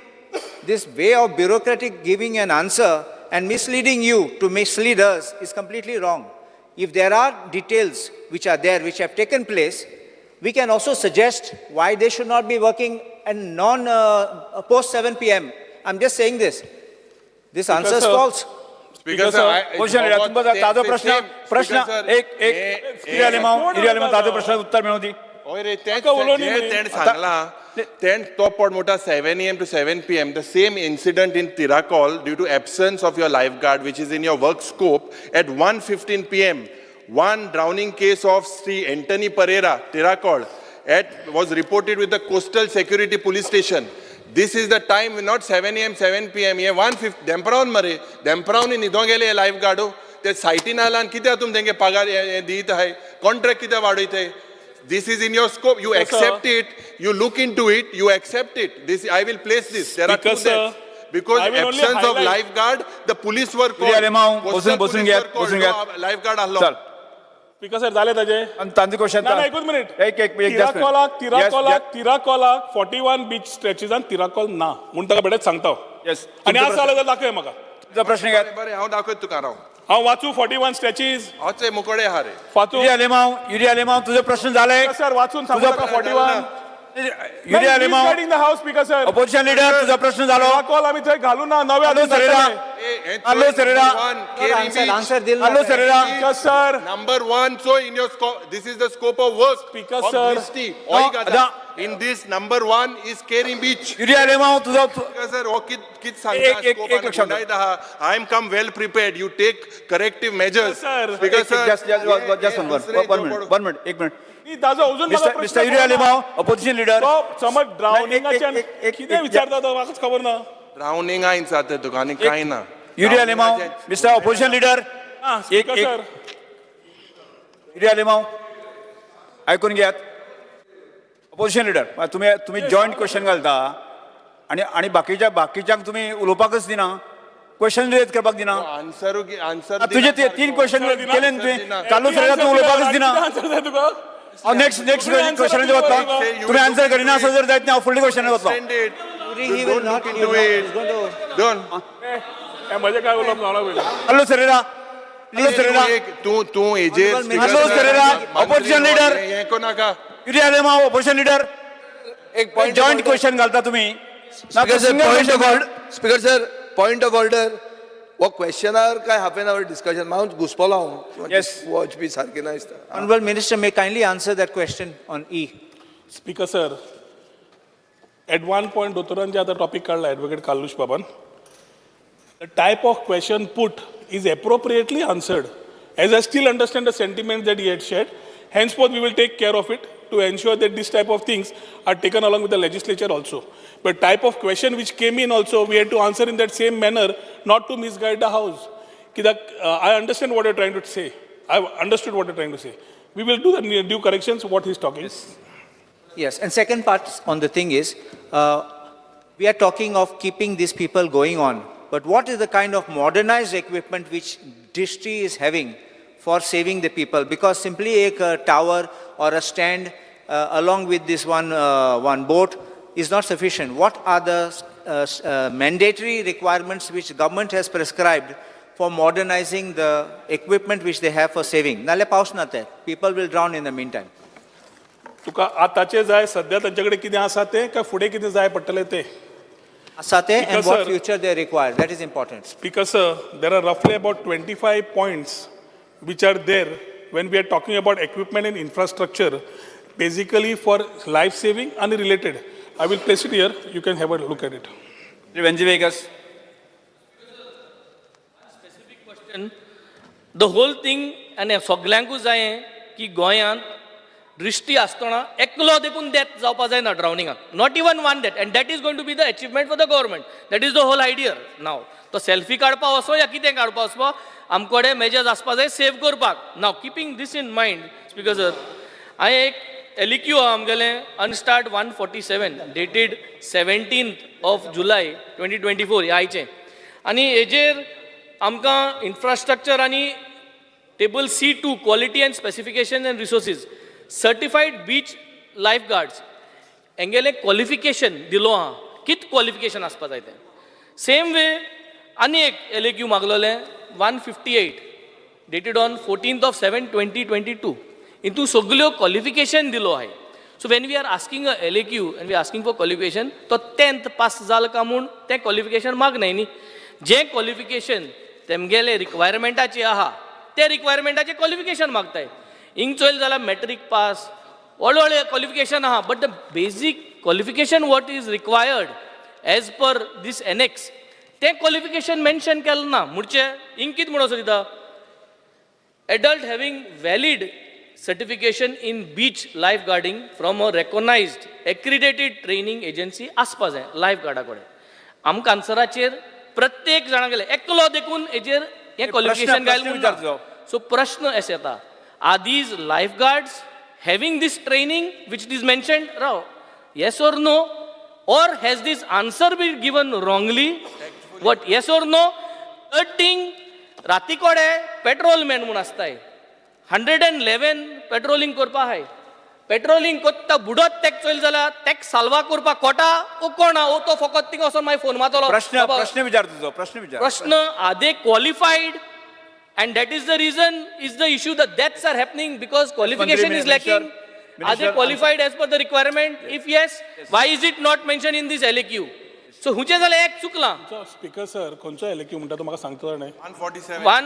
This way of bureaucratic giving an answer and misleading you to mislead us is completely wrong. If there are details which are there, which have taken place, we can also suggest why they should not be working and non post 7 p.m. I'm just saying this. This answer is sir, false. Speaker sir, question Ferreira, तुमचा ताजो प्रश्न, प्रश्न एक एक इरी आलेमाव, इरी आलेमाव, ताजो प्रश्न उत्तर मेळूं दी. हय रे, तेंच ताका उलोवनी जे न्ही. तेणें सांगलां तेण तो पड मोठा 7 a.m. to 7 p.m., the same incident in Tiracol, due to absence of your life guard, which is in your work scope, at 1:15 p.m., one drowning case of Shri Antony Pereira, Tiracol, at was reported with the Coastal Security Police Station. This is the time, not 7 a.m., 7 p.m., हे 1:50 देंपरावन मरे, देंपरावन न्हिदों गेले हे लायफ गार्डो. ते सायटीन आयला आनी कित्याक तुमी तेंगे पगार हे दित आहाय, कॉन्ट्रॅक्ट कित्याक वाडयताय? This is in your scope. You Yes, sir. Accept it, you look into it, you accept it. This I will place this. There are two Because, sir, deaths. Because I will only absence of highlight- lifeguard, the police were Yuri Alemao, called. बसून Coastal बसून police घेयात, were called. बसून घेयात. No, lifeguard आहलो. चल. स्पीकर सर, जालें ताजें? आनी तांचे क्वेश्चन. ना ना, एकूच मिनिट. एक एक एक just minute. तिराकोलाक, Yes, तिराकोलाक, तिराकोलाक 41 beach स्ट्रेचीसान Tiracol ना म्हूण ताका बेठेच सांगता हांव. Yes. आनी तुमचो आज प्रश्न- जालें जाल्यार दाखय म्हाका. तुमचो प्रश्न घेयात. बरें, हांव दाखयत तुका, राव. हांव वाचू 41 स्ट्रेचीज? हांव चोय मुकोडे आहा रे. फातू युरी आलेमाव, युरी आलेमाव, तुझे प्रश्न झाले. सर, वाचून सांगू तुझा ताका 41. Yuri Alemao In the house, Speaker sir. Opposition leader तुझो प्रश्न झालो. कॉल आम्ही थंय घालू ना नव्या Carlos Ferreira. Carlos Ferreira. Answer answer Dil Carlos Ferreira. Speaker sir. Number one, so in your scope, this is the scope of work. Speaker, of sir. Drishti, No, Oi Gaza. the- In this, number one is Keri Beach. Yuri Alemao तुझो Speaker, sir, हो कित कित एक- सांगता एक- scope एक आनी लक्षात गुंडायता हा. I am come well prepared. You take corrective measures. Sir. Speaker, sir. Just हे- जस्ट हे वन दुसरे वन जो मिनिट पड- वन मिनिट एक मिनिट. ताजो अजून म्हाका मिस्टर प्रश्न मिस्टर युरी पडला. Alemao opposition leader. तो समज ड्रावनिंगाचे कितें विचारता तो म्हाकाच खबर ना. Drowning आयन जाता तुका आनी कांय ना. Yuri Alemao mister opposition leader. आं, एक स्पीकर एक सर. युरी आलेमाव आयकून घेयात. ऑपोजिशन लिडर तुम्ही तुम्ही जॉयंट क्वेश्चन घालता आणि आणि बाकीच्या बाकीच्यांक तुम्ही उलोवपाकच दिना, क्वेश्चन रेज करपाक दिना. आन्सर आन्सर तुजे ते तीन क्वेश्चन केले न्ही तुवें. कार्लूस फेरेरा तूं उलोवपाकच दिना. आन्सर जाय तुका. हांव नेक्स्ट नेक्स्ट क्वेश्चनाचेर वतलो. तुमी आन्सर करिना आसत जर जायत न्ही, हांव फुडल्या क्वेश्चनार वतलो. He will Don't not, look he will into not, it. he's going to Don't. हे म्हजें काय उलोवप जाणा पयलीं. कार्लूस फेरेरा, कार्लूस फेरेरा. तूं तूं एजेर Honorable Minister. Carlos Ferreira, opposition leader. हें को नाका. Yuri Alemao opposition leader. एक पॉइंट जॉयंट क्वेश्चन घालता तुम्ही. Speaker sir, point of order. Speaker sir, point of order. हो क्वेश्चनार काय हाफ एन our discussion हांव घुसपोलो हांव. Yes. वॉच बी सारकें ना दिसता. Honorable Minister may kindly answer that question on E. Speaker sir, at one point दोतोरान जे आतां टॉपीक काडला एडवोकेट कार्लूस बाबान, the type of question put is appropriately answered. As I still understand the sentiment that he had shared, henceforth we will take care of it to ensure that this type of things are taken along with the legislature also. But type of question which came in also, we had to answer in that same manner, not to misguide the house. कित्याक I understand what you're trying to say. I understood what you're trying to say. We will do the due corrections what he's talking. Yes, and second part on the thing is, we are talking of keeping these people going on, but what is the kind of modernized equipment which Drishti is having for saving the people? Because simply a tower or a stand along with this one boat is not sufficient. What are the mandatory requirements which government has prescribed for modernizing the equipment which they have for saving? Nale paus na te. People will drown in the meantime. तुका आताचे जाय सध्या तांचे कडेन कितें आसा तें काय फुडें कितें जाय पडटलें तें? Asate and Because, what sir- future they require, that is important. Speaker sir, there are roughly about 25 points which are there when we are talking about equipment and infrastructure, basically for life saving and related. I will place it here, you can have a look at it. Venzy Viegas. The whole thing आनी सगल्यांकूच जायें की गोंयांत दृश्टी आसतना एकलो देखून डेथ जावपा जायना ड्रावनिंगाक, not even one death, and that is going to be the achievement for the government. That is the whole idea now. तो सेल्फी काडपा वचो या कितें काडपा वचपा, आमकोडे मेजर्स आसपा जाय सेव करपाक. Now keeping this in mind, speaker sir, हांवें एक एलइक्यू आहा आमगेलें unstarred 147 dated 17th of July 2024 ह्या आयचें, आनी हेजेर आमकां इन्फ्रास्ट्रक्चर आनी table C2 quality and specification and resources certified beach life guards हेंगेलें qualification दिलो आहा, कित क्वॉलिफिकेशन आसपा जाय तें. सेम वे आनी एक एल ए क्यू मागलोलें 158 dated on 14th of 7/2022, हितून सगल्यो क्वॉलिफिकेशन दिलो आहाय. So when we are asking a LAQ and we asking for qualification, तो टेंथ पास जाल काय म्हूण तें क्वॉलिफिकेशन मागनाय न्ही. जें क्वॉलिफिकेशन तेमगेलें रिक्वायरमेंटाचें आहा तें रिक्वायरमेंटाचें क्वॉलिफिकेशन मागताय. हिंग चोयल जाल्यार मॅट्रीक पास व्हडले व्हडले क्वॉलिफिकेशन आहा, but the basic qualification what is required as per this annex तें क्वॉलिफिकेशन मेन्शन केलें ना. म्हणचे हिंग कितें म्हणून दिता, adult having valid certification in beach lifeguarding from a recognized accredited training agency आसपा जाय लायफ गार्डा कडेन. आमकां आन्सराचेर प्रत्येक जाणा गेले एकलो देखून हेजेर हें क्वॉलिफिकेशन प्रश्न घायल. विचार तुजो. सो प्रश्न अशें येता, are these life guards having this training which is mentioned? Raw, yes or no, or has this answer been given wrongly? What, yes or no? Third thing, राती कोडे पेट्रोल मॅन म्हूण आसताय, 111 पेट्रोलिंग करपा आहाय. पेट्रोलिंग कोत्ता बुडत तेक चोयल जाल्यार तेक साल्वा करपाक कोटा ओ कोण आहा ओ तो फकत थिंगा वचोन मागीर फोन मारतलो. प्रश्न बाबा, प्रश्न विचार तुझो, प्रश्न विचार. प्रश्न, are they qualified? And that is the reason is the issue, the deaths are happening because qualification is lacking. Are they qualified as per the requirement? If yes, why is it not mention in this LAQ? So हुंचे जाल्यार एक चुकलां. स्पीकर सर, खंयचो एलएक्यू म्हणटा तो म्हाका सांगता जाणें. 1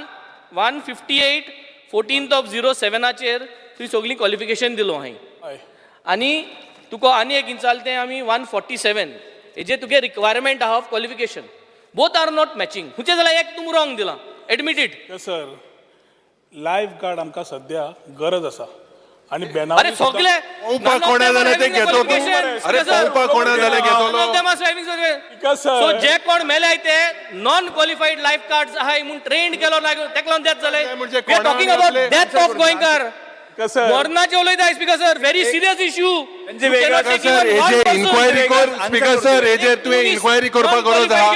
158 14th of 07 चेर तुवें सगळीं क्वॉलिफिकेशन दिलो हांवें. हय. आनी तुका आनी एक इंचाल तें आमी 147 हेजे तुगे रिक्वायरमेंट आहा of qualification, both are not matching. खंयचें जाल्यार एक तुमी रॉंग दिलां, admit it. Sir, life guard आमकां सद्या गरज आसा आनी बेनावली. अरे सगळे पळोवपाक कोणा जाल्यार ते घेतो तूं. अरे पळोवपाक कोणा जाल्यार घेतलो. सर. सो जे कोण मेले ते नॉन क्वॉलिफाईड लायफ गार्ड्स आहाय म्हूण ट्रेंड केलो ना, तेका लागून डेथ जाले. म्हणजे we are talking about death of गोंयकार. सर. मरणाचे उलयता, speaker sir, very serious issue. Sir, हेजेर इन्क्वायरी कर. स्पीकर सर, हेजेर तुवें इन्क्वायरी करपाक गरज आहा.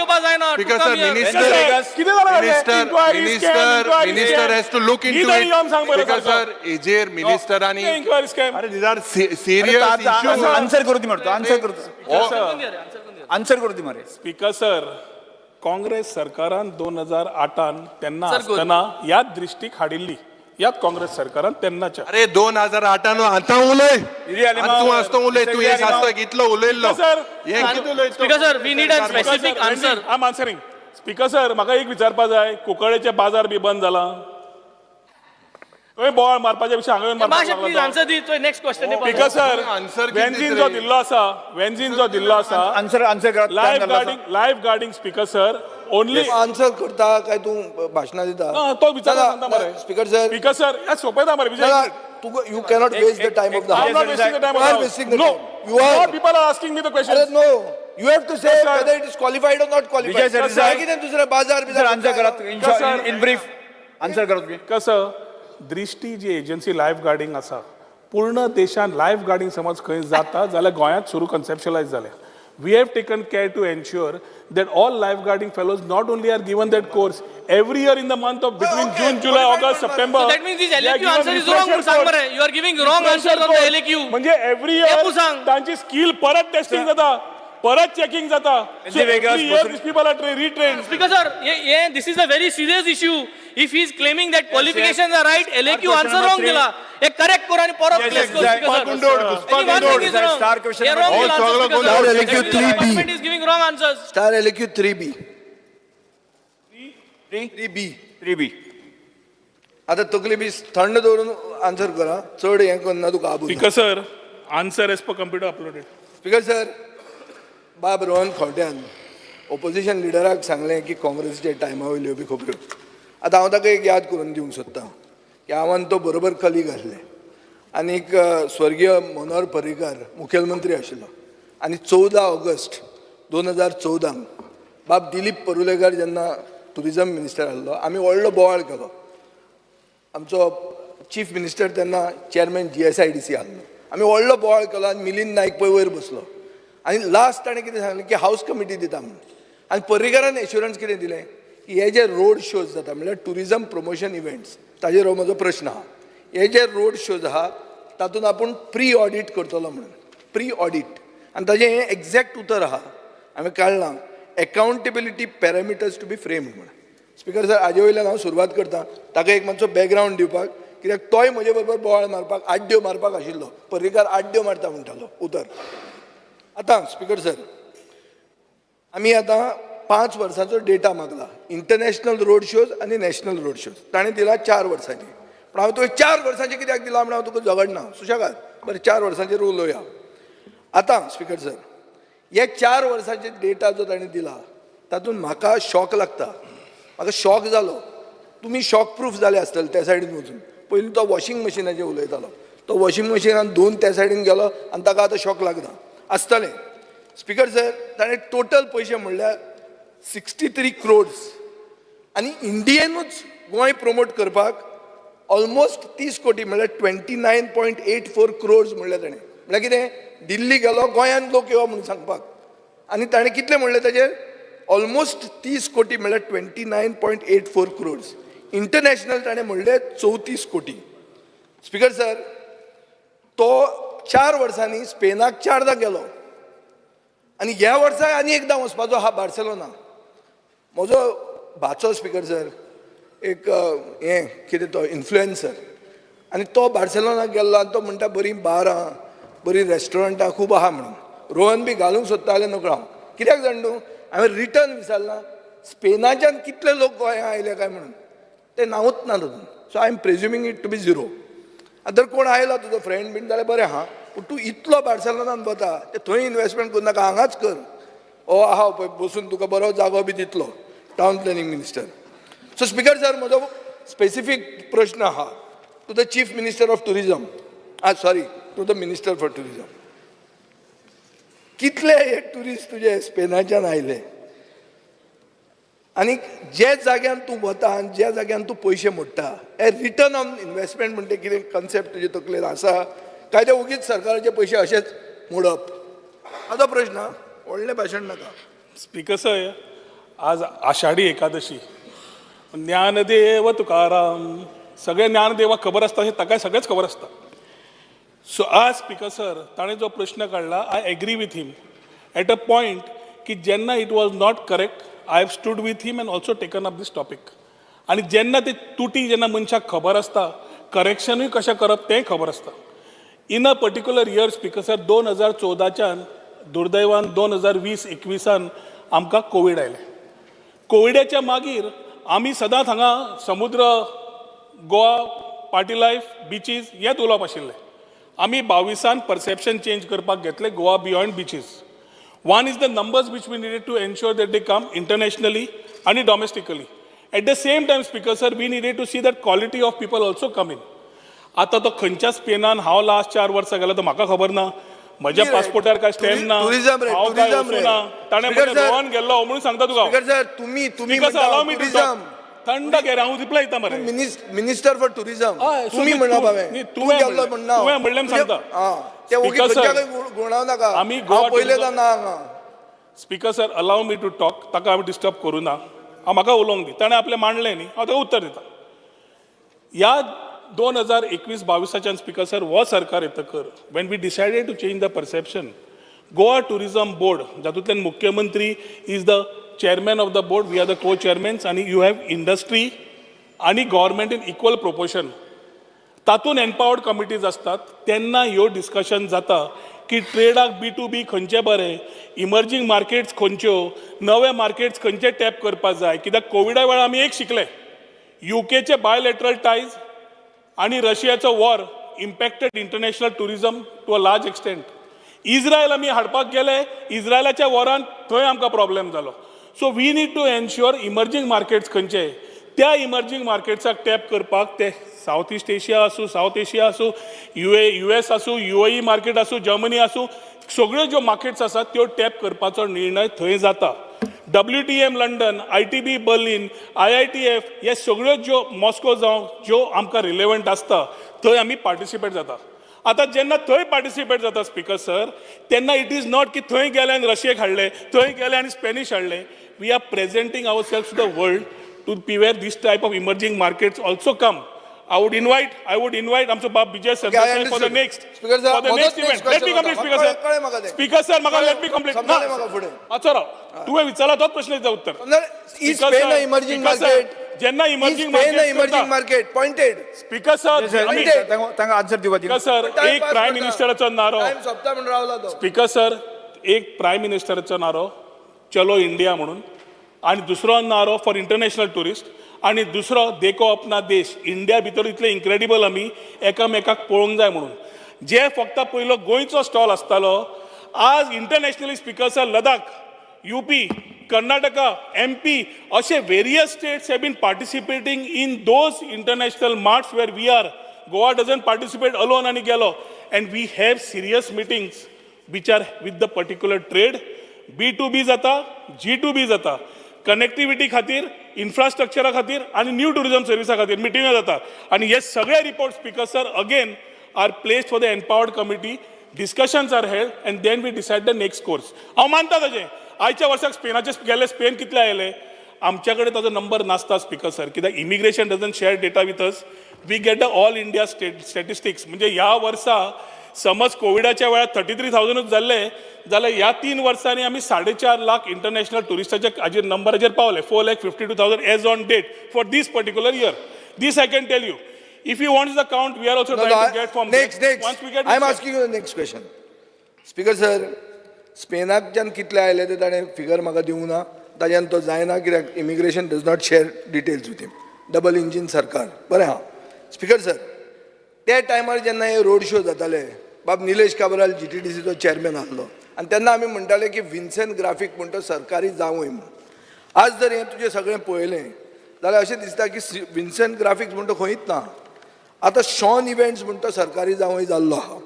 स्पीकर सर, मिनिस्टर कितें जालां? Minister, minister, minister has to look into it. Speaker sir, हेजेर मिनिस्टरांनी इन्क्वायरी स्कॅम. अरे, these are serious issue. Answer करू दी मरे, आन्सर करू, आन्सर करू दी मरे. स्पीकर सर, काँग्रेस सरकारान 2008 तेन्ना Sir, good. आसतना ह्याच दृश्टीक हाडिल्ली, ह्याच काँग्रेस सरकारान तेन्नाच्या. अरे, 2008 आन आतां उलय. आनी तूं आसतो उलय. तूं हे शास्त्र इतलो उलयल्लो. Sir. हें कितें उलयतो? Speaker sir, we need a specific answer. I am answering. Speaker sir, म्हाका एक विचारपा जाय, कुंकळ्ळेचे बाजार बी बंद जाला, थंय बोवाळ मारपाच्या पेक्षा हांगा येवन मारपाक मातशें प्लीज लागला तो. आन्सर दी तो next question. Speaker sir, Answer कितें वेन्झीन रे? जो दिल्लो आसा, वेन्झीन जो दिल्लो आसा, आन्सर, आन्सर करात. Life guarding, life guarding, speaker sir, only answer करता काय तूं भाशणां दिता? ना, तो विचारता सांगता मरे. Speaker sir. स्पीकर सर, हे सोंपयता मरे विजय. तुका you cannot waste the time of the I'm not wasting the time. You are wasting the No. time. You are. No, people are asking me the questions. अरे no, you have to say Yes, sir. Whether it is qualified or not qualified. Vijay Sardesai. कितें दुसरें बाजार बिजार? आन्सर करात इन ब्रीफ, आन्सर करात तुम्ही. कसं दृष्टी जी एजन्सी लायफ गार्डिंग आसा, पूर्ण देशान लायफ गार्डिंग समज खंय जाता जाल्यार गोंयांत सुरू कन्सेप्शलायज जाल्या. We have taken care to ensure that all life guarding fellows not only are given that course every year in the month of between Okay, June, July, qualified August, कोण September. So that means this LAQ answer is wrong म्हूण सांग मरे. You are giving wrong answer on the LAQ. म्हणजे एव्हरी हें इयर तूं सांग. तांची स्किल परत टेस्टिंग जाता, परत चेकिंग जाता. Vegas, every year this people are retrain. Speaker sir, this is a very serious issue. If he is claiming that qualifications are right, LAQ Question answer number wrong three. दिला. हे करेक्ट कर आणि परत Yes, place कर. exactly. Speaker sir. गुंडोड, घुसपा Any one गुंडोड. thing is wrong. Star question हे number wrong three. दिला answer, सगळो Speaker sir. गोंधळ. LAQ That means the 3B. department is giving wrong answers. Star LAQ 3B. 3. 3B. 3B. आता तकली बी थंड दवरून आन्सर करा, चड हें करना तुका आबूज. Speaker sir, answer as per computer uploaded. Speaker sir, बाब रोहन खंवट्यान ओपोजिशन लिडराक सांगलें की काँग्रेसीच्या टायमा वयल्यो बी खबऱ्यो. आतां हांव ताका एक याद करून दिवंक सोदतां की हांव तो बरोबर कलीग आसले आनीक स्वर्गीय मनोहर पर्रीकार मुखेलमंत्री आशिल्लो आनी 14 ऑगस्ट 2014 बाब दिलीप परुलेकर जेन्ना टुरिजम मिनिस्टर आसलो, आमी व्हडलो बोवाळ केलो. आमचो चीफ मिनिस्टर तेन्ना चेअरमॅन जीएसआयडीसी आसलो. आमी व्हडलो बोवाळ केलो आनी मिलिंद नायक पळय वयर बसलो आनी लास्ट ताणें कितें सांगलें की हावस कमिटी दिता म्हणून. आनी पर्रीकारान एश्युरन्स कितें दिलें की हे जे रोड शोज जाता, म्हणल्यार टुरिजम प्रमोशन इव्हेंट्स, ताजेर हो म्हजो प्रश्न आहा, हे जे रोड शोज आहा तातूंत आपूण प्री ऑडीट करतलो म्हणून. प्री ऑडीट आनी ताजें हें एग्जॅक्ट उतर आहा, हांवें काडलां, accountability parameters to be framed म्हणून. स्पीकर सर, हाजे वयल्यान हांव सुरवात करता ताका एक मातसो बॅकग्रावंड दिवपाक, कित्याक तोय म्हजे बरोबर बोवाळ मारपाक, आड्ड्यो मारपाक आशिल्लो. पर्रीकार आड्ड्यो मारता म्हणटालो उतर. आतां स्पीकर सर, आमी आतां 5 वर्सांचो डेटा मागला, इंटरनॅशनल रोड शोज आनी नॅशनल रोड शोज. ताणें दिला 4 वर्सांचे. पूण हांव तुका 4 वर्सांचे कित्याक दिला म्हण हांव तुका झगडना, सुशेगाद. बरें, 4 वर्सांचेर उलोवया. आतां स्पीकर सर, हे 4 वर्सांचे डेटा जो ताणें दिला तातूंत म्हाका शॉक लागता. म्हाका शॉक जालो, तुमी शॉक प्रूफ जाले आसतले त्या सायडीन वचून. पयलीं तो वॉशिंग मशिनाचेर उलयतालो, तो वॉशिंग मशिनान धुवन त्या सायडीन गेलो आनी ताका आतां शॉक लागना आसतलें. स्पीकर सर, ताणें टोटल पयशे म्हणल्यार 63 क्रोड्स आनी इंडियेनूच गोंय प्रमोट करपाक ऑलमोस्ट 30 कोटी, म्हणल्यार 29.84 crores म्हणलें ताणें. म्हणल्यार कितें, दिल्ली गेलो गोंयांत लोक येवप म्हणून सांगपाक आनी ताणें कितलें म्हणलें ताजेर? ऑलमोस्ट 30 कोटी, म्हणल्यार 29.84 crores. International ताणें म्हणलें 34 कोटी. स्पीकर सर, तो 4 वर्सांनी स्पेनाक चारदां गेलो आनी ह्या वर्सा आनी एकदां वचपाचो आहा बार्सेलोना. म्हजो भाचो, स्पीकर सर, एक हें कितें तो इन्फ्लुएन्सर. आनी तो बार्सेलोनाक गेल्लो आनी तो म्हणटा बरीं बारां, बरीं रेस्टॉरंटां खूब आहा म्हणून. रोहन बी घालूंक सोदता जाल्यार नकळो हांव. कित्याक जाण तूं, हांवें रिटर्न विचारलां स्पेनाच्यान कितले लोक गोंया आयले काय म्हणून, ते नांवूच ना तातूंत. So I am presuming it to be zero. आतां जर कोण आयलो तुजो फ्रेंड बीन जाल्यार बरें आहा, पूण तूं इतलो बार्सेलोनान वता ते थंय इनवेस्टमेंट करूं नाका, हांगाच कर. ओ आहा पळय बसून तुका बरो जागो बी दितलो town planning minister. So speaker sir, म्हजो स्पेसिफीक प्रश्न आहा to the chief minister of tourism, sorry, to the minister for tourism. कितले हे ट्युरिस्ट तुजे स्पेनाच्यान आयले आनी जे जाग्यान तूं वता आनी ज्या जाग्यान तूं पयशे मोडटा, हे रिटर्न ऑन इनवेस्टमेंट म्हणटे कितें कन्सेप्ट तुजे तकलेन आसा काय ते ओगीच सरकाराचे पयशे अशेच मोडप? हाजो प्रश्न आं, व्हडलें भाशण नाका. स्पीकर सर, आज आषाढी एकादशी. ज्ञानदेव तुकाराम, सगळे ज्ञानदेवाक खबर आसता, हे ताकाय सगळेच खबर आसता. सो आज स्पीकर सर, ताणें जो प्रश्न काडला, I agree with him at a point की जेन्ना it was not correct, I have stood with him and also taken up this topic. आनी जेन्ना ते तुटी जेन्ना मनशाक खबर आसता, करेक्शनूय कशें करप तेंय खबर आसता. In a particular year, speaker sir, 2014च्यान दुर्दैवान 2020-21 आमकां कोवीड आयलें. कोविडाच्या मागीर आमी सदांच हांगा समुद्र, गोवा, पार्टी लायफ, बिचीस हेच उलोवप आशिल्लें. आमी 22an perception change करपाक घेतलें, Goa beyond beaches. One is the numbers which we needed to ensure that they come internationally आनी domestically. At the same time, speaker sir, we needed to see that quality of people also come in. आतां तो खंयच्या स्पेनान हांव लास्ट 4 वर्सां गेलो तो म्हाका खबर ना. म्हज्या पासपोर्टार काय स्टॅम्प ना. टुरिझम रे, हांव काय टुरिझम रे. वचूं ना. ताणें स्पीकर म्हणलें सर, गोवान गेल्लो म्हणून सांगता तुका हांव. स्पीकर सर, तुम्ही तुम्ही speaker sir, allow me to tourism थंड घे रे, हांव रिप्लाय दिता मरे. मिनिस्टर फॉर टुरिझम, हय, सो तुम्ही न्ही, म्हणा तूं- हांवें न्ही, तूं तुवें गेल्लो म्हणलें. म्हणना. तुवें म्हणलें म्हूण सांगता. आं, ते ओगी स्पीकर सर, खंयच्या गुणाव नाका. आमी गोवा हांव पयलें टुरिझम- ना हांगा. Speaker sir, allow me to talk. ताका हांवें डिस्टर्ब करूं ना. हांव म्हाका उलोवंक दी. ताणें आपलें मांडलें न्ही, हांव ताका उत्तर दिता. ह्या 2021-22च्यान, स्पीकर सर, हो सरकार येतकर, when we decided to change the perception, Goa Tourism Board, जातूंतल्यान मुख्यमंत्री is the chairman of the board, we are the co chairmans, आनी you have industry आनी गव्हर्मेंट इन इक्वल प्रोपोर्शन. तातूंत एम्पावर्ड कमिटीज आसतात. तेन्ना ह्यो डिस्कशन जाता की ट्रेडाक बी टू बी खंयचे बरे, इमर्जींग मार्केट्स खंयच्यो, नवे मार्केट्स खंयचे टॅप करपाक जाय. कित्याक कोविडा वेळार आमी एक शिकले, युकेचे बायलॅटरल टायज आनी रशियाचो war impacted international tourism to a large extent. Israel आमी हाडपाक गेले, इस्रायलाच्या वॉरान थंय आमकां प्रॉब्लेम जालो. So we need to ensure emerging markets खंयचे, त्या इमर्जींग मार्केट्साक टॅप करपाक, ते सावथ इस्ट एशिया आसूं, सावथ एशिया आसूं, यू एस आसूं, युएई मार्केट आसूं, जर्मनी आसूं, सगळ्यो ज्यो मार्केट्स आसात त्यो टॅप करपाचो निर्णय थंय जाता. WTM London, ITB Berlin, IITF, हे सगळ्यो ज्यो मॉस्को जावं, ज्यो आमकां रिलेवंट आसता थंय आमी पार्टिसिपेट जाता. आतां जेन्ना थंय पार्टिसिपेट जाता, स्पीकर सर, तेन्ना it is not की थंय गेले आनी रशियेक हाडले, थंय गेले आनी स्पॅनिश हाडले. We are presenting our self to the world to be where this type of emerging markets also come. I would invite आमचो बाब Vijay Sardesai for the understood. Next Speaker sir, for the म्हजोच next next event. Let me question complete. होता. स्पीकर कळ्ळें, कळ्ळें म्हाका सर. तें. स्पीकर सर, म्हाका कळ्ळें, let me complete. समजलें म्हाका फुडें. मातसो राव. तुवें विचारला तोच प्रश्न उत्तर. Is Spain emerging market? जेन्ना emerging Spain emerging market pointed? Speaker sir, तांकां आन्सर दिवपा दी. स्पीकर सर, एक प्रायम मिनिस्टराचो नारो. टायम सोंपता म्हणून रावला तो. स्पीकर सर, एक प्रायम मिनिस्टराचो नारो चलो इंडिया म्हणून, आनी दुसरो नारो फॉर इंटरनॅशनल ट्युरिस्ट, आनी दुसरो देखो अपना देश. इंडिया भितर इतले इनक्रेडिबल आमी एकामेकाक पळोवंक जाय म्हणून जे फक्त पयलो गोंयचो स्टॉल आसतालो, आज internationally, speaker sir, Ladakh, UP, Karnataka, MP असे various states have been participating in those international marts where we are. Goa doesn't participate alone आनी गेलो. And we have serious meetings which are with the particular trade, B to B जाता, जी टू बी जाता, कनेक्टिविटी खातीर, इन्फ्रास्ट्रक्चरा खातीर आनी न्यू टुरिझम सर्विसा खातीर मिटिंगो जाता. आनी हे सगळे report, speaker sir, again are placed for the empowered committee, discussions are held and then we decide the next course. हांव मानता ताजें, आयच्या वर्साक स्पेनाचे गेले, स्पेन कितले आयले, आमच्या कडेन ताजो नंबर नासता, स्पीकर सर, कित्याक immigration doesn't share data with us. We get the all India state statistics. म्हणजे ह्या वर्सा समज कोविडाच्या वेळार 33,000ूच जाल्ले जाल्यार ह्या 3 वर्सांनी आमी 4.5 लाख इंटरनॅशनल ट्युरिस्टाच्या हाजेर नंबराचेर पावले, 4,52,000 as on date for this particular year. This I can tell you. If you want the count, we are also trying to get from next there. Once we next get, I am we share. Asking you the next question. Speaker sir, स्पेनाकच्यान कितले आयले ते ताणें फिगर म्हाका दिवंक ना. ताज्यान तो जायना कित्याक immigration does not share details with him. Double engine सरकार बरें आहा. स्पिकर सर, त्या टायमार जेन्ना हे रोड शो जाताले, बाब निलेश काब्राल जीटीडीसीचो चॅरमॅन आसलो आनी तेन्ना आमी म्हणटाले की विन्सेंट ग्राफीक म्हण तो सरकारी जावंय म्हूण. आज जर हें तुजें सगळें पळयलें जाल्यार अशें दिसता की विन्सेंट ग्राफिक्स म्हण तो खंयच ना. आतां शॉन इव्हेंट्स म्हण तो सरकारी जावंय जाल्लो आहा.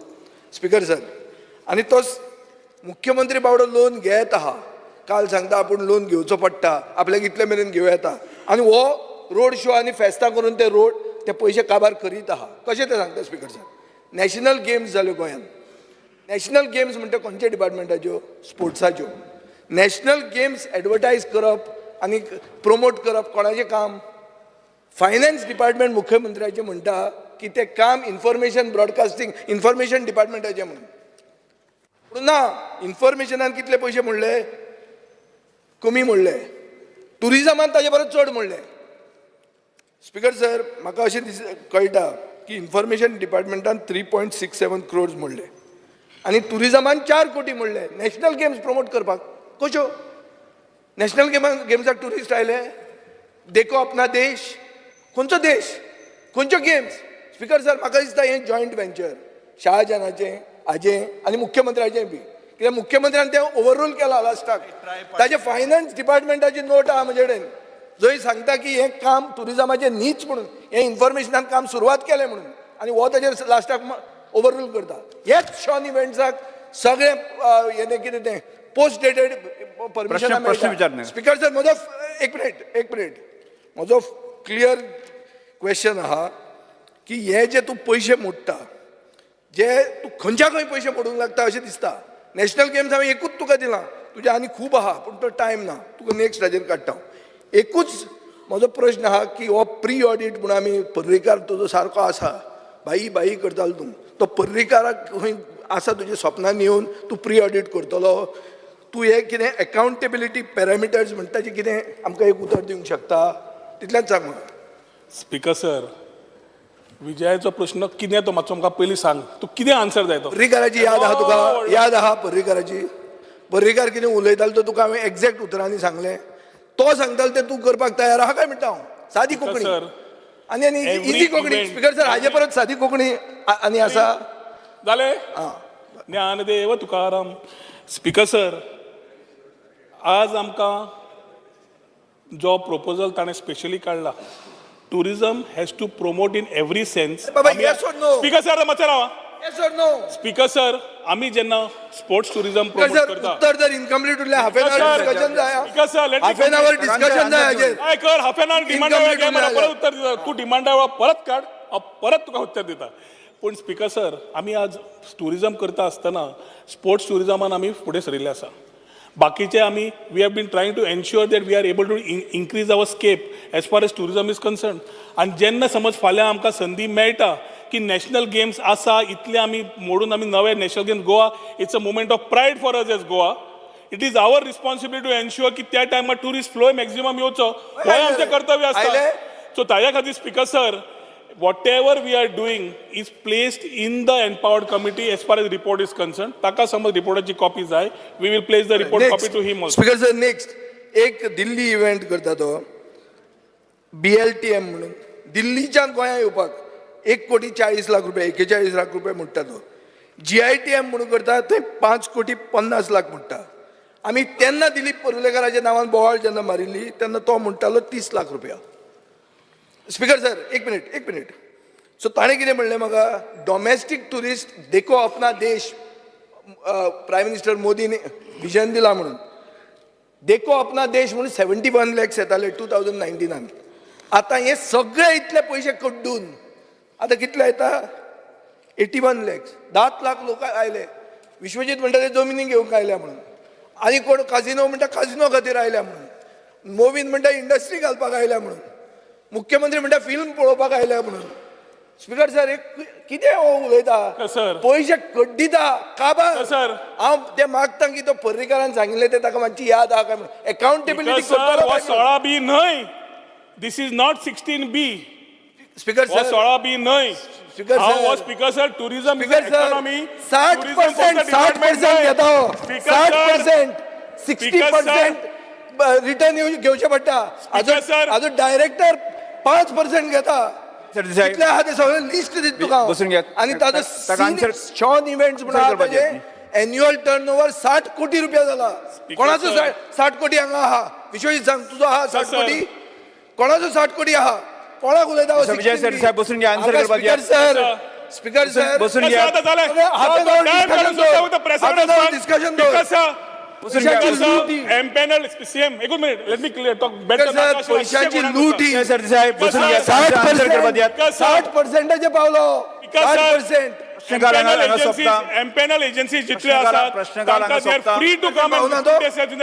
स्पिकर सर, आनी तो मुख्यमंत्री बाबडो लोन घेत आहा. काल सांगता आपूण लोन घेवचो पडटा, आपल्याक इतले मेरेन घेवं येता, आनी हो रोड शो आनी फेस्तां करून ते रोड ते पयशे काबार करीत आहा. कशें तें सांगता स्पिकर सर? नॅशनल गेम्स जाल्यो गोंयांत. नॅशनल गेम्स म्हणटा खंयच्या डिपार्टमेंटाच्यो? स्पोर्ट्साच्यो. नॅशनल गेम्स एडवर्टायज करप आनी प्रमोट करप कोणाचें काम? Finance department. मुख्यमंत्र्याचें म्हणटा की तें काम इन्फॉर्मेशन ब्रॉडकास्टींग इन्फॉर्मेशन डिपार्टमेंटाचें म्हणून. पूण ना, इन्फॉर्मेशनान कितले पयशे म्हणले? कमी म्हणले. टुरिजमान ताजे परस चड म्हणले. स्पिकर सर, म्हाका अशें दीस कळटा की इन्फॉर्मेशन डिपार्टमेंटान 3.67 crores म्हणले आनी टुरिजमान 4 कोटी म्हणले नॅशनल गेम्स प्रमोट करपाक. कश्यो नॅशनल गेम्साक टुरिस्ट आयले? देखो अपना देश, खंयचो देश, खंयच्यो गेम्स? स्पिकर सर, म्हाका दिसता हें जॉयंट वेंचर शहाजहानाचें हाजें आनी मुख्यमंत्र्याचें बी, कित्याक मुख्यमंत्र्यान तें ओवररूल केलां लास्टाक. ताजें फायनान्स डिपार्टमेंटाची नोट आहा म्हजे कडेन, जंय सांगता की हें काम टुरिजमाचें न्हीच म्हणून, हें इन्फॉर्मेशनान काम सुरवात केलें म्हणून, आनी हो ताजेर लास्टाक ओवररूल करता. हेच शॉन इव्हेंट्साक सगळें हें कितें तें पोस्ट डेटेड परमिशन. प्रश्न विचार न्ही. स्पिकर सर, म्हजो एक मिनिट, एक मिनिट. म्हजो क्लियर क्वेश्चन आहा की हे जे तूं पयशे मोडटा, जे तूं खंयच्या खंय पयशे मोडूंक लागता अशें दिसता. नॅशनल गेम्स हांवें एकूच तुका दिलां, तुजें आनी खूब आहा, पूण तो टायम ना. तुका नेक्स्ट हाजेर काडटा हांव. एकूच म्हजो प्रश्न आहा की हो प्री ऑडीट म्हूण आमी पर्रीकार तुजो सारको आसा, भाई भाई करतालो तूं, तो पर्रीकाराक खंय आसा तुज्या सपनान येवन तूं प्री ऑडीट करतलो? तूं हें कितें एकाउंटेबिलिटी पॅरामिटर्स म्हणटा ताचें कितें आमकां एक उतर दिवंक शकता? तितलेंच सांग म्हाका. स्पिकर सर, विजयाचो प्रश्न कितें तो मातसो म्हाका पयलीं सांग. तूं कितें आन्सर जाय तो? पर्रीकाराची याद आहा तुका? याद आहा पर्रीकाराची? पर्रीकार कितें उलयतालो तो तुका हांवें एग्जॅक्ट उतरांनी सांगलें. तो सांगतालो तें तूं करपाक तयार आहा काय म्हणटा हांव. सादी कोंकणी सर, आनी आनी every easy Konkani. event- speaker sir, हाजे परत सादी कोंकणी आनी आसा? जालें. ज्ञानदेव तुकाराम. स्पिकर सर, आज आमकां जो प्रपोजल ताणें स्पेशली काडला, tourism has to promote in every sense. Baba, yes or no? Speaker sir, मातशें रावा. Yes or no? Speaker sir, आमी जेन्ना sports tourism speaker promote sir, करता उत्तर जर इनकम्प्लीट उरलें, half an our discussion जाय. Speaker sir, let me half an hour discussion जाय हाजेर. काय कर, हाफ एन आवर डिमांडा Incomplete वेळार उरलें. परत उत्तर दिता तूं. डिमांडा वेळार परत काड, हांव परत तुका उत्तर दिता. पूण स्पिकर सर, आमी आज टुरिझम करता आसतना स्पोर्ट्स टुरिझमान आमी फुडें सरिल्ले आसा. बाकीचे आमी we have been trying to ensure that we are able to increase our scope as far as tourism is concern. आनी जेन्ना समज फाल्यां आमकां संदी मेळटा की नॅशनल गेम्स आसा, इतले आमी मोडून आमी नवे national games, Goa, it's a moment of pride for us as Goa. It is our responsibility to ensure की त्या टायमार टुरिस्ट फ्लो मॅक्झिमम येवचो, हें आमचें कर्तव्य आसता. आयले? सो ताज्या खातीर, speaker sir, whatever we are doing is placed in the empowered committee as far as report is concern. ताका समज रिपोर्टाची कॉपी जाय, we will place the report copy to him also. Speaker sir, next एक दिल्ली इव्हेंट करता तो बीएलटीएम म्हणून. दिल्लीच्यान गोंया येवपाक 1 कोटी 40 लाख रुपया, 41 लाख रुपया म्हणटा तो. जीआयटीएम म्हणून करता, थंय 5 कोटी 50 लाख म्हणटा. आमी तेन्ना दिलीप परुलेकराच्या नांवान बोवाळ जेन्ना मारिल्ली तेन्ना तो म्हणटालो 30 लाख रुपया. स्पीकर सर, एक मिनिट, एक मिनिट. सो ताणें कितें म्हणलें म्हाका, डोमेस्टीक टुरिस्ट, देखो अपना देश, प्रायम मिनिस्टर मोदीन विजन दिला म्हणून, देखो अपना देश म्हणून 71 लॅक्स येताले 2019. आतां हे सगळे इतले पयशे कड्डून आतां कितले येता? 81 लॅक्स. 10 लाख लोक आयले. विश्वजीत म्हणटा ते जमिनी घेवंक आयल्या म्हणून, आनी कोण काजिनो म्हणटा काजिनो खातीर आयल्या म्हणून, मोवीन म्हणटा इंडस्ट्री घालपाक आयल्या म्हणून, मुख्यमंत्री म्हणटा फिल्म पळोवपाक आयल्या म्हणून. स्पीकर सर, हे कितें हो उलयता? सर. पयशे कड्डिता काबार. सर. हांव ते मागता की तो पर्रीकारान सांगिल्लें तें ताका मातशी याद आहा काय म्हणून. एकाउंटेबिलिटी. सर, हो 16 बी न्हय. This is not 16B. Speaker हो सर 16 बी न्हय. स्पीकर हांव सर. हो speaker sir, tourism speaker sir, economy 60%, 60% घेता हो. 60%, 60% रिटर्न घेवचें पडटा. Speaker sir. अजून डायरेक्टर 5% घेता. सरदेसाय. कितले आहा ते सगळें लिस्ट दिता तुका हांव. बसून घेयात. आनी ताजो ताका answer- Sean इव्हेंट्स म्हणून आहा करपाचें. ताजें एन्युअल टर्न ओवर 60 कोटी रुपया जाला. कोणाचो सर. 60 कोटी हांगा आहा? विश्वजीत सांग, तुजो आहा 60 सर. कोटी? कोणाचो 60 कोटी आहा? कोणाक उलयता? मिस्टर विजय सरदेसाय, बसून घ्या, answer करपाक स्पीकर घ्या. सर, स्पीकर सर, बसून घ्या. आतां जालें. हातान हातान डिस्कशन दवर. बसून घ्या. पैशाची लूट ही. एमपॅनल सीएम, एकूच minute, let me clear talk. Speaker sir, पैशाची लूट ही. विजय सरदेसाय, बसून घ्या. 60 आन्सर करपाक दियात. पर्सेंट, 60%चेर पावलो. 60%. प्रश्नकाल हांगा हांगा सोंपता. एमपॅनल एजन्सी जितले प्रश्नकाल- आसात प्रश्नकाल हांगा तांकां they are सोंपता. फ्री टू कम पावना तो.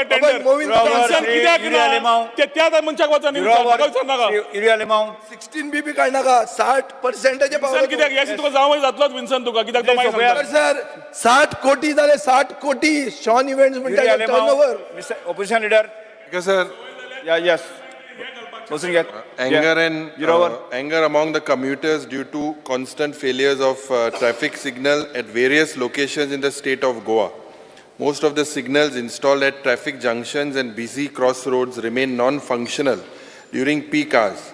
टेंडर. मोविन कित्याक ना ते त्या मनशाक वचून म्हाका विचार नाका. युरी आलेमाव. 16 बी बी काडनाका. 60%चेर पावलो. विन्सन कित्याक येस तुका जावं जातलोच विन्सन तुका कित्याक तो मागीर सांगता. सर, 60 कोटी जाले, 60 कोटी शॉन इव्हेंट्स युरी म्हणटा Alemao. Turn over. Mister opposition leader. Sir, या, येस, बसून घेयात. Anger and Zero. Anger among the commuters due to constant failures of traffic signal at various locations in the state of Goa. Most of the signals installed at traffic junctions and busy crossroads remain non-functional during peak hours.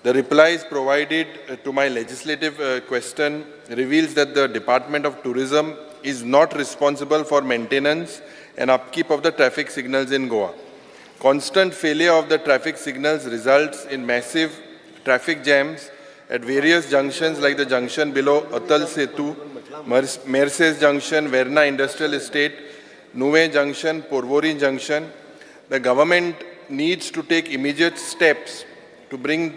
The replies provided to my legislative question reveals that the Department of Tourism is not responsible for maintenance and upkeep of the traffic signals in Goa. Constant failure of the traffic signals results in massive traffic jams at various junctions like the junction below Atal Setu, Merces Junction, Verna Industrial Estate, Nuve Junction, Porvorim Junction. The government needs to take immediate steps to bring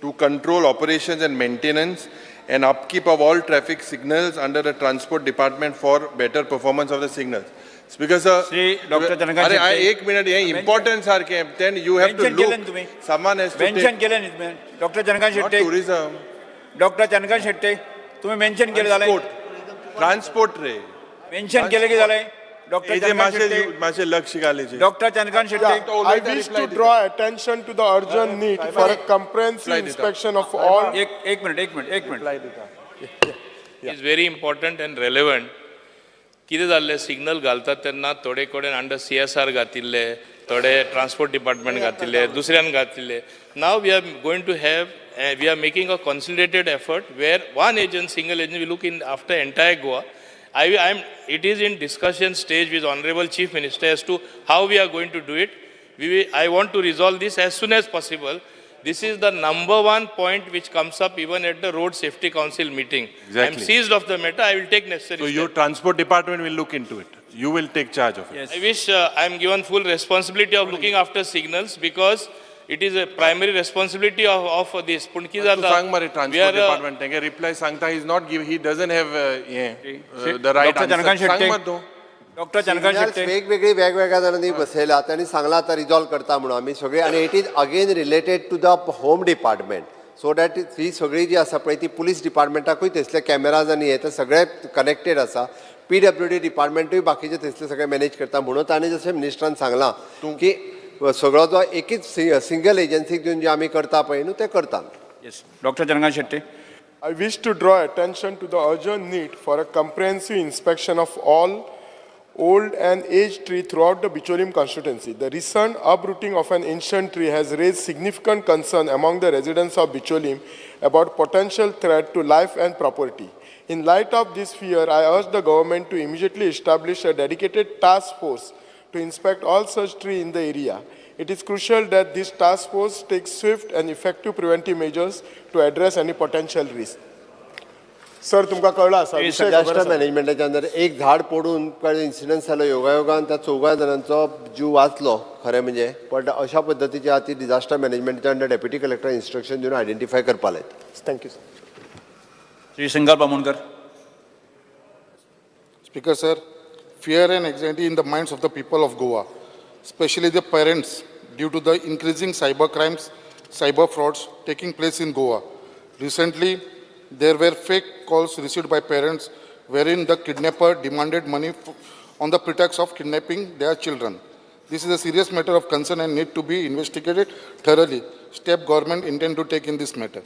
to control operations and maintenance and upkeep of all traffic signals under the Transport Department for better performance of the signals. Speaker sir, Shri Dr. Chandrakant अरे Shetty. एक मिनिट, हे इम्पॉर्टंट सारखे, then you have to mention केलें न्ही look. तुमी. Someone has to mention take केलें न्ही तुमी doctor Chandrakant not Shetty. tourism, doctor Chandrakant Shetty, तुम्ही मेन्शन केलें जालें. transport, transport रे. मेन्शन केलें की जालें डॉक्टर हे जे चंद्रकांत मातशें शेट्टी. मातशें लक्ष घालें. Doctor Chandrakant Shetty. I wish to draw attention to the urgent need for a comprehensive Reply dita. Inspection of all एक एक मिनिट, एक मिनिट, एक minute. Is very important and relevant. कितें जाल्लें, सिग्नल घालतात तेन्ना थोडे कडेन अंडर सीएसआर घातिल्ले, थोडे ट्रान्सपोर्ट डिपार्टमेंट घातिल्ले, दुसऱ्यान घातिल्ले. Now we are going to have, we are making a consolidated effort where one agent, single agent will look in after entire Goa. I am it is in discussion stage with honourable chief minister as to how we are going to do it. We I want to resolve this as soon as possible. This is the number one point which comes up even at the Road Safety Council meeting. I am Exactly. seized of the matter. I will take necessary So your steps. transport department will look into it. You will take charge of it. Yes. I wish I am given full responsibility of looking after signals because it is a primary responsibility of this. पूण कितें तूं जाता, सांग मरे we transport are, department तेंगे रिप्लाय सांगता, he is not give, he doesn't have हे the right doctor Chandrakant answer. सांग शेट्टी. मरे तूं. Doctor Chandrakant signals Shetty. वेगवेगळी वेगवेगळ्या जाणांनी बसयला, तांणी सांगलां आतां रिजॉल्व करता म्हणून आमी सगळी, आनी it is again related to the home department, so that ही सगळी जी आसा पळय ती पुलीस डिपार्टमेंटाकूय थंयसले कॅमेराज आनी हे ते सगळे कनेक्टेड आसा. पीडब्ल्यूडी डिपार्टमेंटूय बाकीचे थंयसले सगळे मॅनेज करता. म्हणून ताणें जशें मिनिस्टरान सांगलां की सगळो जो एकीच सिंगल एजन्सीक दिवन जे आमी करता पळय न्हू तें करता. Yes, doctor Chandrakant Shetty. I wish to draw attention to the urgent need for a comprehensive inspection of all old and aged tree throughout the Bicholim constituency. The recent uprooting of an ancient tree has raised significant concern among the residents of Bicholim about potential threat to life and property. In light of this fear, I urge the government to immediately establish a dedicated task force to inspect all such trees in the area. It is crucial that this task force takes swift and effective preventive measures to address any potential risk. Sir, तुमकां कळ्ळो आसा विशय खबर डिझास्टर आसा. मॅनेजमेंटाच्या अंदर एक झाड पडून कळ्ळें इन्सिडंट जालो, योगायोगान त्या चौगा जाणांचो जीव वाचलो खरें म्हणजे, पण अशा पद्दतीचे आतां डिझास्टर मॅनेजमेंटाच्या अंडर डेप्युटी कलेक्टर इन्स्ट्रक्शन दिवन आयडेंटिफाय करपा लायता. Thank you sir. Shri Shankar Bamonkar. Speaker sir, fear and anxiety in the minds of the people of Goa, especially the parents, due to the increasing cyber crimes, cyber frauds taking place in Goa. Recently, there were fake calls received by parents wherein the kidnapper demanded money on the pretext of kidnapping their children. This is a serious matter of concern and need to be investigated thoroughly. Step government intend to take in this matter.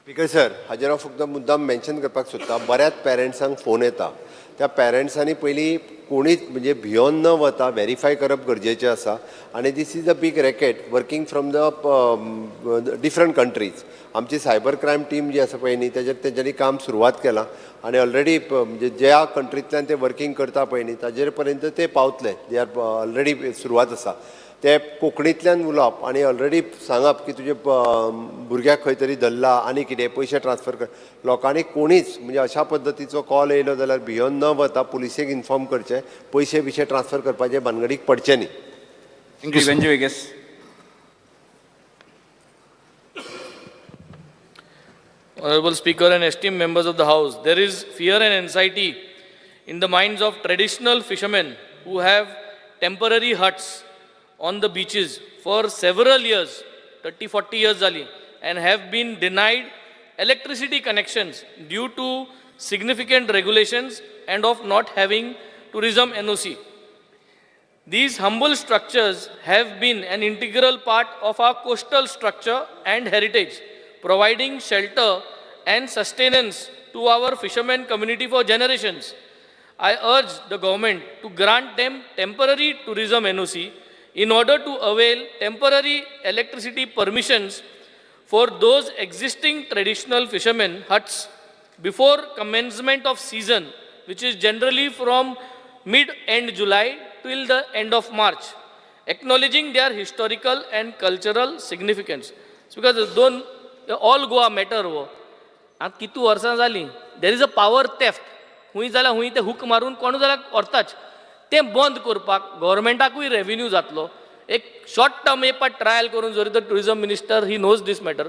Speaker sir, हाजेर हांव फक्त मुद्दाम मेन्शन करपाक सोदता. बऱ्याच पेरंट्सांक फोन येता, त्या पेरंट्सांनी पयलीं कोणीच म्हणजे भियोन न वता वेरीफाय करप गरजेचें आसा. आनी this is a big racket working from the different countries. आमची सायबर क्रायम टीम जी आसा पळय न्ही, तेजेर तेंच्यांनी काम सुरवात केलां आनी ऑलरेडी म्हणजे ज्या कंट्रींतल्यान ते वर्कींग करता पळय न्ही, ताजेर पर्यंत ते पावतले. They are already सुरवात आसा. ते कोंकणींतल्यान उलोवप आनी ऑलरेडी सांगप की तुजे भुरग्याक खंय तरी धरला आनी कितें पयशे ट्रान्सफर कर. लोकांनी कोणीच म्हणजे अशा पद्दतीचो कॉल येयलो जाल्यार भियोन न वता पुलिसेक इन्फॉर्म करचें, पयशे बिशे ट्रान्सफर करपाचे भानगडीक पडचे न्ही. Thank you. Benzio Viegas. Honorable Speaker and esteemed members of the House, there is fear and anxiety in the minds of traditional fishermen who have temporary huts on the beaches for several years, 30, 40 years जाली, and have been denied electricity connections due to significant regulations and of not having tourism NOC. These humble structures have been an integral part of our coastal structure and heritage, providing shelter and sustenance to our fishermen community for generations. I urge the government to grant them temporary tourism NOC in order to avail temporary electricity permissions for those existing traditional fishermen huts before commencement of season, which is generally from mid-end July till the end of March, acknowledging their historical and cultural significance. It's because दोन ऑल गोवा मॅटर हो. आतां कितू वर्सां जालीं, there is a power theft. हुंय जाल्यार हुंय ते हूक मारून कोणूय जाल्यार व्हरताच. तें बंद करपाक गोवोरमेंटाकूय रेवेन्यू जातलो. एक शॉर्ट टर्म एक पाट ट्रायल करून जरी तर tourism minister, he knows this matter,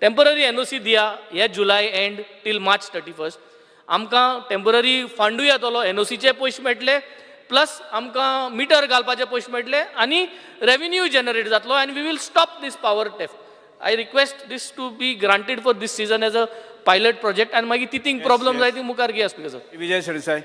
temporary NOC दिया हे July end till March 31. आमकां टेंपररी फंडूय येतलो, एनओसीचे पयशे मेळटले, प्लस आमकां मिटर घालपाचे पयशे मेळटले आनी रेवेन्यू जनरेट जातलो आनी we will stop this power theft. I request this to be granted for this season as a pilot project आनी मागीर तितींक प्रॉब्लम जाय ती मुखार घेया. Speaker sir. Vijay Sardesai.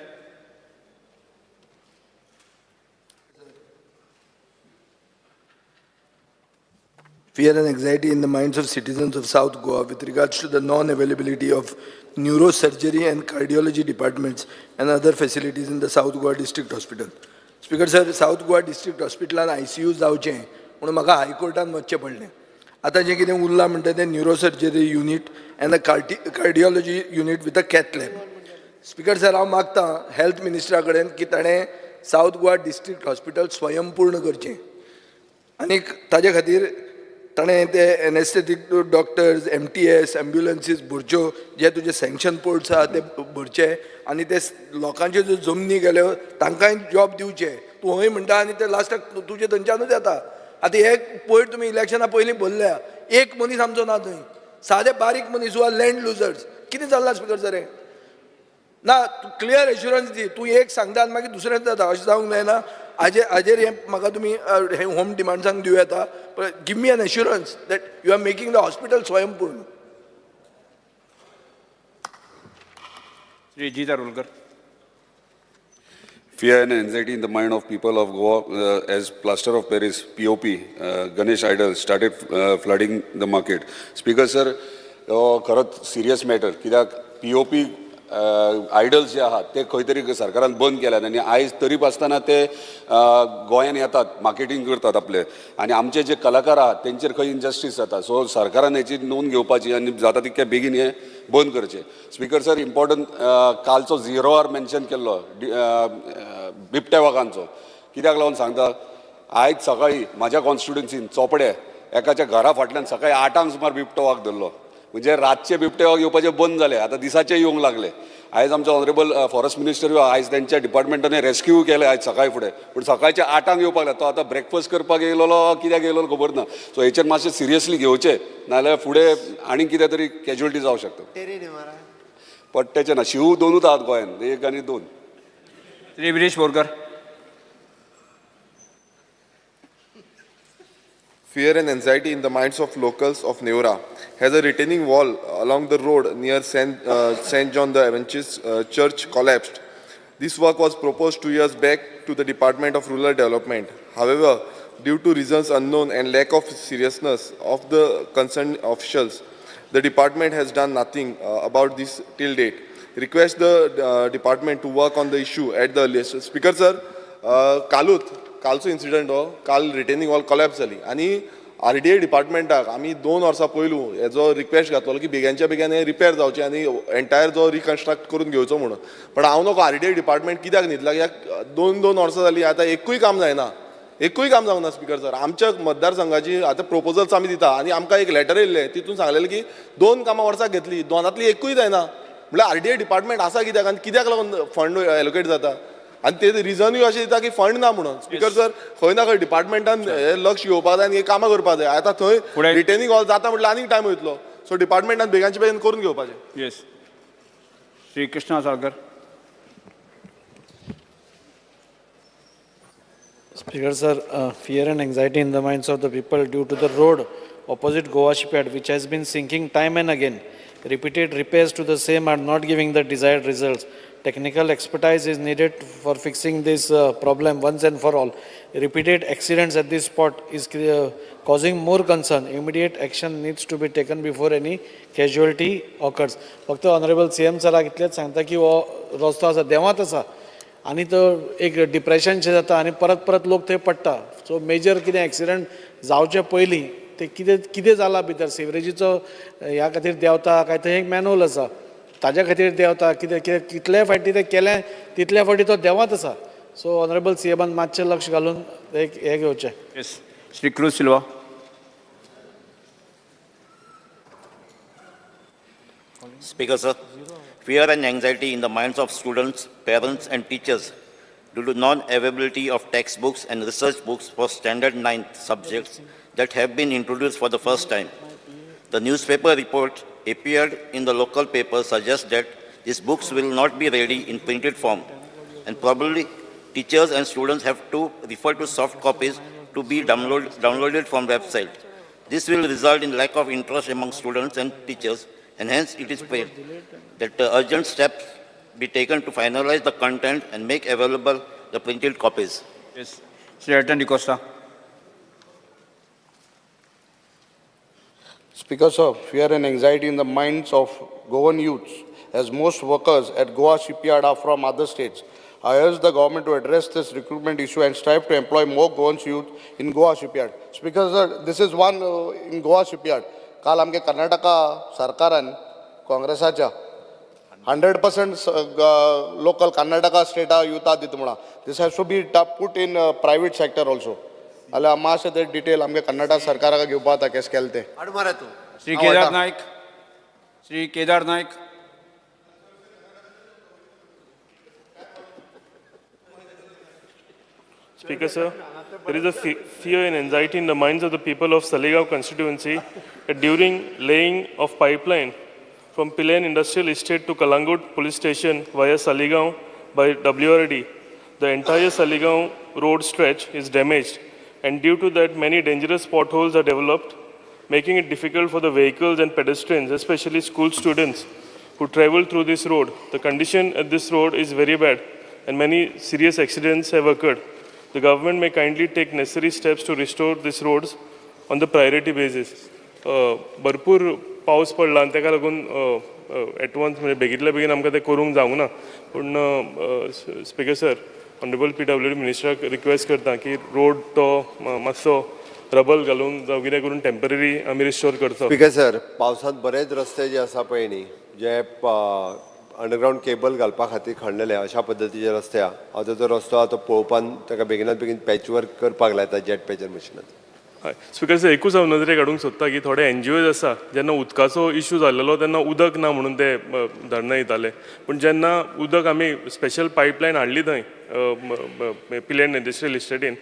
Fear and anxiety in the minds of citizens of South Goa with regards to the non-availability of neurosurgery and cardiology departments and other facilities in the South Goa District Hospital. Speaker sir, South Goa District Hospitalan ICU जावचें म्हणून म्हाका हायकोर्टान वचचें पडलें. आतां जें कितें उरलां म्हणटा तें neurosurgery unit and a cardiology unit with a cath lab. Speaker sir, हांव मागतां हेल्थ मिनिस्टरा कडेन की ताणें सावथ गोवा डिस्ट्रिक्ट हॉस्पिटल स्वयंपूर्ण करचें आनीक ताजे खातीर ताणें ते anaesthetic doctors, MTS, ambulances भरच्यो, जे तुजे सँक्शन पोर्ट्स आहा ते भरचे आनी ते लोकांच्यो ज्यो जमनी गेल्यो तांकांय जॉब दिवचे. तूं हय म्हणटा आनी ते लास्टाक तुजे थंयच्यानूच येता. आतां हे पयर तुमी इलेक्शना पयलीं भरल्या, एक मनीस आमचो ना थंय, सादे बारीक मनीस who are land losers. कितें चल्लां स्पिकर सर हें? ना तूं क्लियर एश्युरन्स दी. तूं एक सांगता आनी मागीर दुसरेंच जाता, अशें जावंक जायना. हाजेर हें म्हाका तुमी हें होम डिमांड्सांक दिवं येता. Give me an assurance that you are making the hospital स्वयंपूर्ण. Shri Jeet Arolkar. Fear and anxiety in the mind of people of Goa as plaster of Paris, POP, Ganesh idol started flooding the market. Speaker sir, खरोच सिरियस मॅटर, कित्याक POP idols जे आहात ते खंय तरी सरकारान बंद केल्यात आनी आयज तरी आसतना ते गोंयान येतात, मार्केटींग करतात आपले आनी आमचे जे कलाकार आहात तेंचेर खंय इनजस्टीस जाता. सो सरकारान हेची नोंद घेवपाची आनी जाता तितक्या बेगीन हें बंद करचें. स्पीकर सर, इम्पॉर्टंट कालचो झिरो our mention केल्लो बिबट्या वागांचो, कित्याक लागून सांगता, आयज सकाळी म्हाज्या कॉन्स्टिट्युएन्सीन चोपडे एकाच्या घरा फाटल्यान सकाळी 8 सुमार बिबटो वाग धरलो. म्हणजे रातचे बिबटे वाग येवपाचे बंद जाले, आतां दिसाचे येवंक लागले. आयज आमचो ऑनरेबल फॉरेस्ट मिनिस्टर आयज तेंच्या डिपार्टमेंटान रेस्क्यू केलें आयज सकाळी फुडें, पूण सकाळच्या 8 येवपाक लागलो. तो आतां ब्रेकफास्ट करपाक येयलेलो कित्याक येयलेलो खबर ना. सो हेचेर मातशें सिरियसली घेवचें, नाजाल्यार फुडें आनीक कितें तरी कॅज्युअलिटी जावं शकता. पट्ट्याचें ना, शिव दोनूच आहात गोंयान, 1 आनी 2. Shri Viresh Borkar. Fear and anxiety in the minds of locals of Neora has a retaining wall along the road near St. John the Evangelist Church collapsed. This work was proposed 2 years back to the Department of Rural Development. However, due to reasons unknown and lack of seriousness of the concerned officials, The department has done nothing about this till date. Request the department to work on the issue at the earliest. Speaker sir, कालूच कालचो इन्सिडंट हो, काल रिटेनिंग वॉल कोलॅप्स जाली आनी आरडीए डिपार्टमेंटाक आमी 2 वर्सां पयलू हेजो रिक्वेस्ट घातलेलो की बेग्यांच्या बेगीन हें रिपेर जावचें आनी एंटायर जो रिकन्स्ट्रक्ट करून घेवचो म्हणून. पण हांव नको आरडीए डिपार्टमेंट कित्याक न्हिदला, कित्याक 2-2 वर्सां जालीं आतां एकूय काम जायना, एकूय काम जावना. स्पीकर सर, आमच्या मतदारसंघाची आतां प्रपोजल्स आमी दिता आनी आमकां एक लेटर येयल्लें, तितून सांगलेलें की 2 कामां वर्साक घेतली, 2नांतली एकूय जायना. म्हणल्यार आरडीए डिपार्टमेंट आसा कित्याक आनी कित्याक लागून फंड एलोकेट जाता आनी ते रिजनूय अशें दिता की फंड ना म्हणून. स्पीकर सर, खंय ना खंय डिपार्टमेंटान हे लक्ष घेवपाक जाय आनी हे कामां करपाक जाय. आतां थंय रिटेनिंग हॉल जाता म्हटल्यार आनीक टायम वयतलो, सो डिपार्टमेंटान बेगानचे बेगीन करून घेवपाचें. Yes, Shri Krishna Salkar. Speaker sir, fear and anxiety in the minds of the people due to the road opposite Goa shipyard, which has been sinking time and again. Repeated repairs to the same are not giving the desired results. Technical expertise is needed for fixing this problem once and for all. Repeated accidents at this spot is causing more concern. Immediate action needs to be taken before any casualty occurs. फक्त ऑनरेबल CM सराक इतलेंच सांगता की हो रस्तो आसा देवांत आसा आनी तो एक डिप्रेशनशें जाता आनी परत परत लोक थंय पडटा. सो मेजर कितें एक्सिडंट जावचे पयलीं ते कितें कितें जालां भितर सिवरेजीचो ह्या खातीर देंवता काय थंय एक मॅनहोल आसा ताज्या खातीर देंवता, कितें कितें कितले फावटी तें केलें तितले फावटी तो देंवत आसा. सो ऑनरेबल सीएमान मातशें लक्ष घालून एक हें घेवचें. Yes, Shri Cruz Silva. Speaker sir, fear and anxiety in the minds of students, parents and teachers due to non-availability of textbooks and research books for standard 9th subjects that have been introduced for the first time. The newspaper report appeared in the local paper suggests that these books will not be ready in printed form, and probably teachers and students have to refer to soft copies to be downloaded from website. This will result in lack of interest among students and teachers, and hence it is prayed that urgent steps be taken to finalize the content and make available the printed copies. Yes, Shri Elton D'Costa. Speaker sir, fear and anxiety in the minds of Goan youths, as most workers at Goa shipyard are from other states. I urge the government to address this recruitment issue and strive to employ more Goan youth in Goa shipyard. Speaker sir, this is one in Goa shipyard. काल आमगे कर्नाटका सरकारान काँग्रेसाच्या 100% लोकल कर्नाटका स्टेटा युथा दिता म्हणा. This has to be put in private sector also. जाल्यार मातशें ते डिटेल आमगे कर्नाटक सरकाराक घेवपा जाता केस केलें तें. Shri Kedar Naik. Shri Kedar Naik. Speaker sir, there is a fear and anxiety in the minds of the people of Saligao constituency that during laying of pipeline from Pilerne Industrial Estate to Kalangut Police Station via Saligao by WRD, the entire Saligao road stretch is damaged, and due to that many dangerous potholes are developed, making it difficult for the vehicles and pedestrians, especially school students who travel through this road. The condition at this road is very bad and many serious accidents have occurred. The government may kindly take necessary steps to restore these roads on the priority basis. भरपूर पावस पडला आनी ताका लागून एटवन्स म्हणजे बेगीतल्या बेगीन आमकां तें करूंक जावंक ना. पूण स्पीकर सर, ऑनरेबल PWD मिनिस्टराक रिक्वेस्ट करता की रोड तो मातसो रबल घालून जावं कितें करून टेंपररी आमी रिस्टोर करचो. स्पीकर सर, पावसांत बरेच रस्ते जे आसा पळय न्ही, जे अंडरग्रावंड केबल घालपा खातीर खणलेले अशा पद्दतीचे रस्ते आहा. आतां तो रस्तो आहा तो पळोवपान ताका बेगिनात बेगीन पॅच वर्क करपाक लायता जेट पॅचर मशिनान. हय स्पीकर सर, एकूच हांव नदरेक हाडूंक सोदता की थोडे NGOs आसा, जेन्ना उदकाचो इशू जाल्लो तेन्ना उदक ना म्हणून ते धरणां दिताले, पूण जेन्ना उदक आमी स्पेशल पायपलायन हाडली थंय पिलेर्ण इंडस्ट्रियल इस्टेटीन,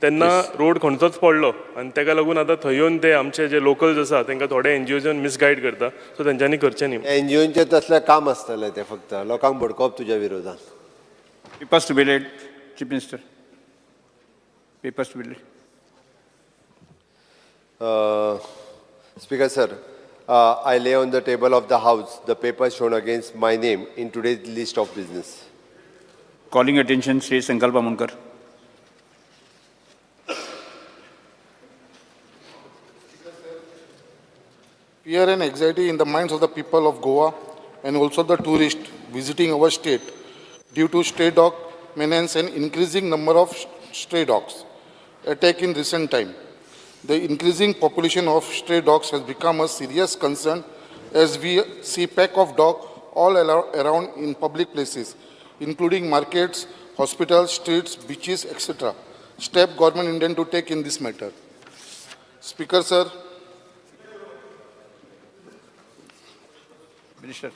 तेन्ना रोड खंयचोच पडलो आनी ताका लागून आतां थंय येवन ते आमचे जे लोकल्स आसा तांकां थोडे NGOs misguide करता, सो तेंच्यांनी करचें न्ही. NGOंचें तसलें काम आसतलें, तें फक्त लोकांक भडकोवप तुज्या विरोधान. Papers to be read, Chief Minister. Papers to be read. Speaker sir, I lay on the table of the House the paper shown against my name in today's list of business. Calling attention Shri Sankalp Amonkar. Fear and anxiety in the minds of the people of Goa and also the tourists visiting our state due to stray dog menace and increasing number of stray dogs attack in recent time. The increasing population of stray dogs has become a serious concern as we see pack of dogs all around in public places, including markets, hospitals, streets, beaches, etc. Step government intend to take in this matter. Speaker, sir. Minister.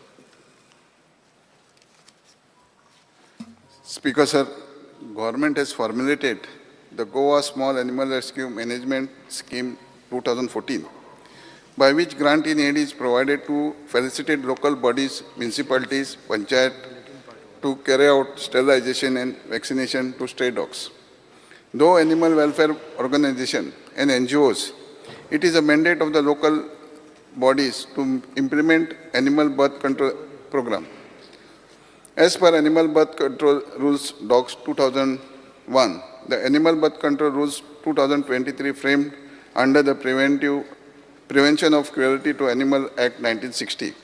Speaker, sir, government has formulated the Goa Small Animal Rescue Management Scheme 2014, by which grant in aid is provided to facilitate local bodies, municipalities, panchayat to carry out sterilization and vaccination to stray dogs. Though animal welfare organization and NGOs, it is a mandate of the local bodies to implement animal birth control program. As per Animal Birth Control Rules Dogs 2001, the Animal Birth Control Rules 2023 framed under the Prevention of Cruelty to Animal Act 1960.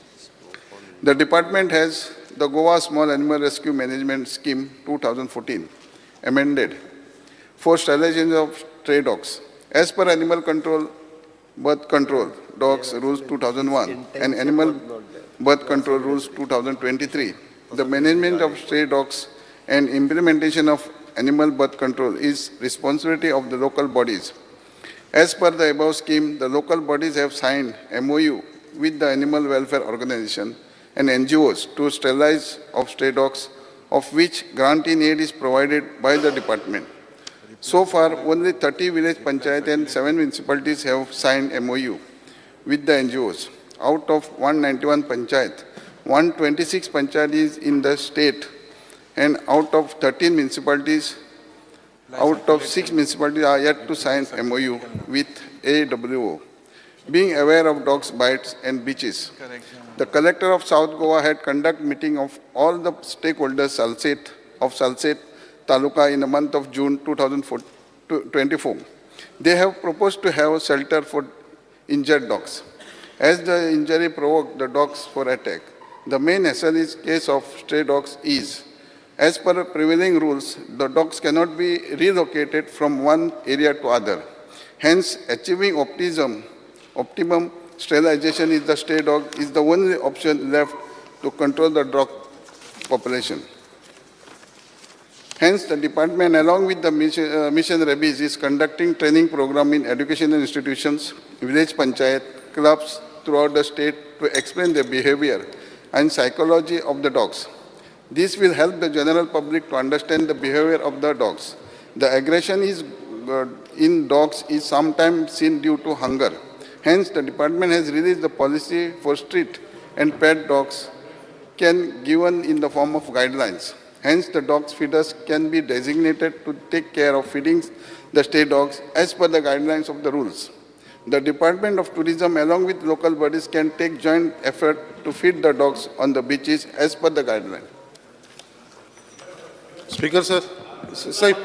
The department has the Goa Small Animal Rescue Management Scheme 2014 amended for sterilization of stray dogs. As per Animal Control Birth Control Dogs Rules 2001 and Animal Birth Control Rules 2023, the management of stray dogs and implementation of animal birth control is responsibility of the local bodies. As per the above scheme, the local bodies have signed MOU with the Animal Welfare Organization and NGOs to sterilize of stray dogs, of which grant in aid is provided by the department. So far, only 30 village panchayat and 7 municipalities have signed MOU with the NGOs. Out of 191 panchayat, 126 panchayat is in the state, and out of 13 municipalities, out of 6 municipalities are yet to sign MOU with AWO. Being aware of dogs' bites and beaches, the collector of South Goa had conducted meeting of all the stakeholders of Salcete Taluka in the month of June 2024. They have proposed to have a shelter for injured dogs, as the injury provoked the dogs for attack. The main hassle is case of stray dogs is, as per prevailing rules, the dogs cannot be relocated from one area to other. Hence, achieving optimum sterilization is the stray dog is the only option left to control the dog population. Hence, the department, along with the Mission Rabies, is conducting training program in educational institutions, village panchayat, clubs throughout the state to explain the behavior and psychology of the dogs. This will help the general public to understand the behavior of the dogs. The aggression is in dogs is sometimes seen due to hunger. Hence, the department has released the policy for street and pet dogs can given in the form of guidelines. Hence, the dogs feeders can be designated to take care of feeding the stray dogs as per the guidelines of the rules. The Department of Tourism along with local bodies can take joint effort to feed the dogs on the beaches as per the guideline. Speaker sir, साहेब,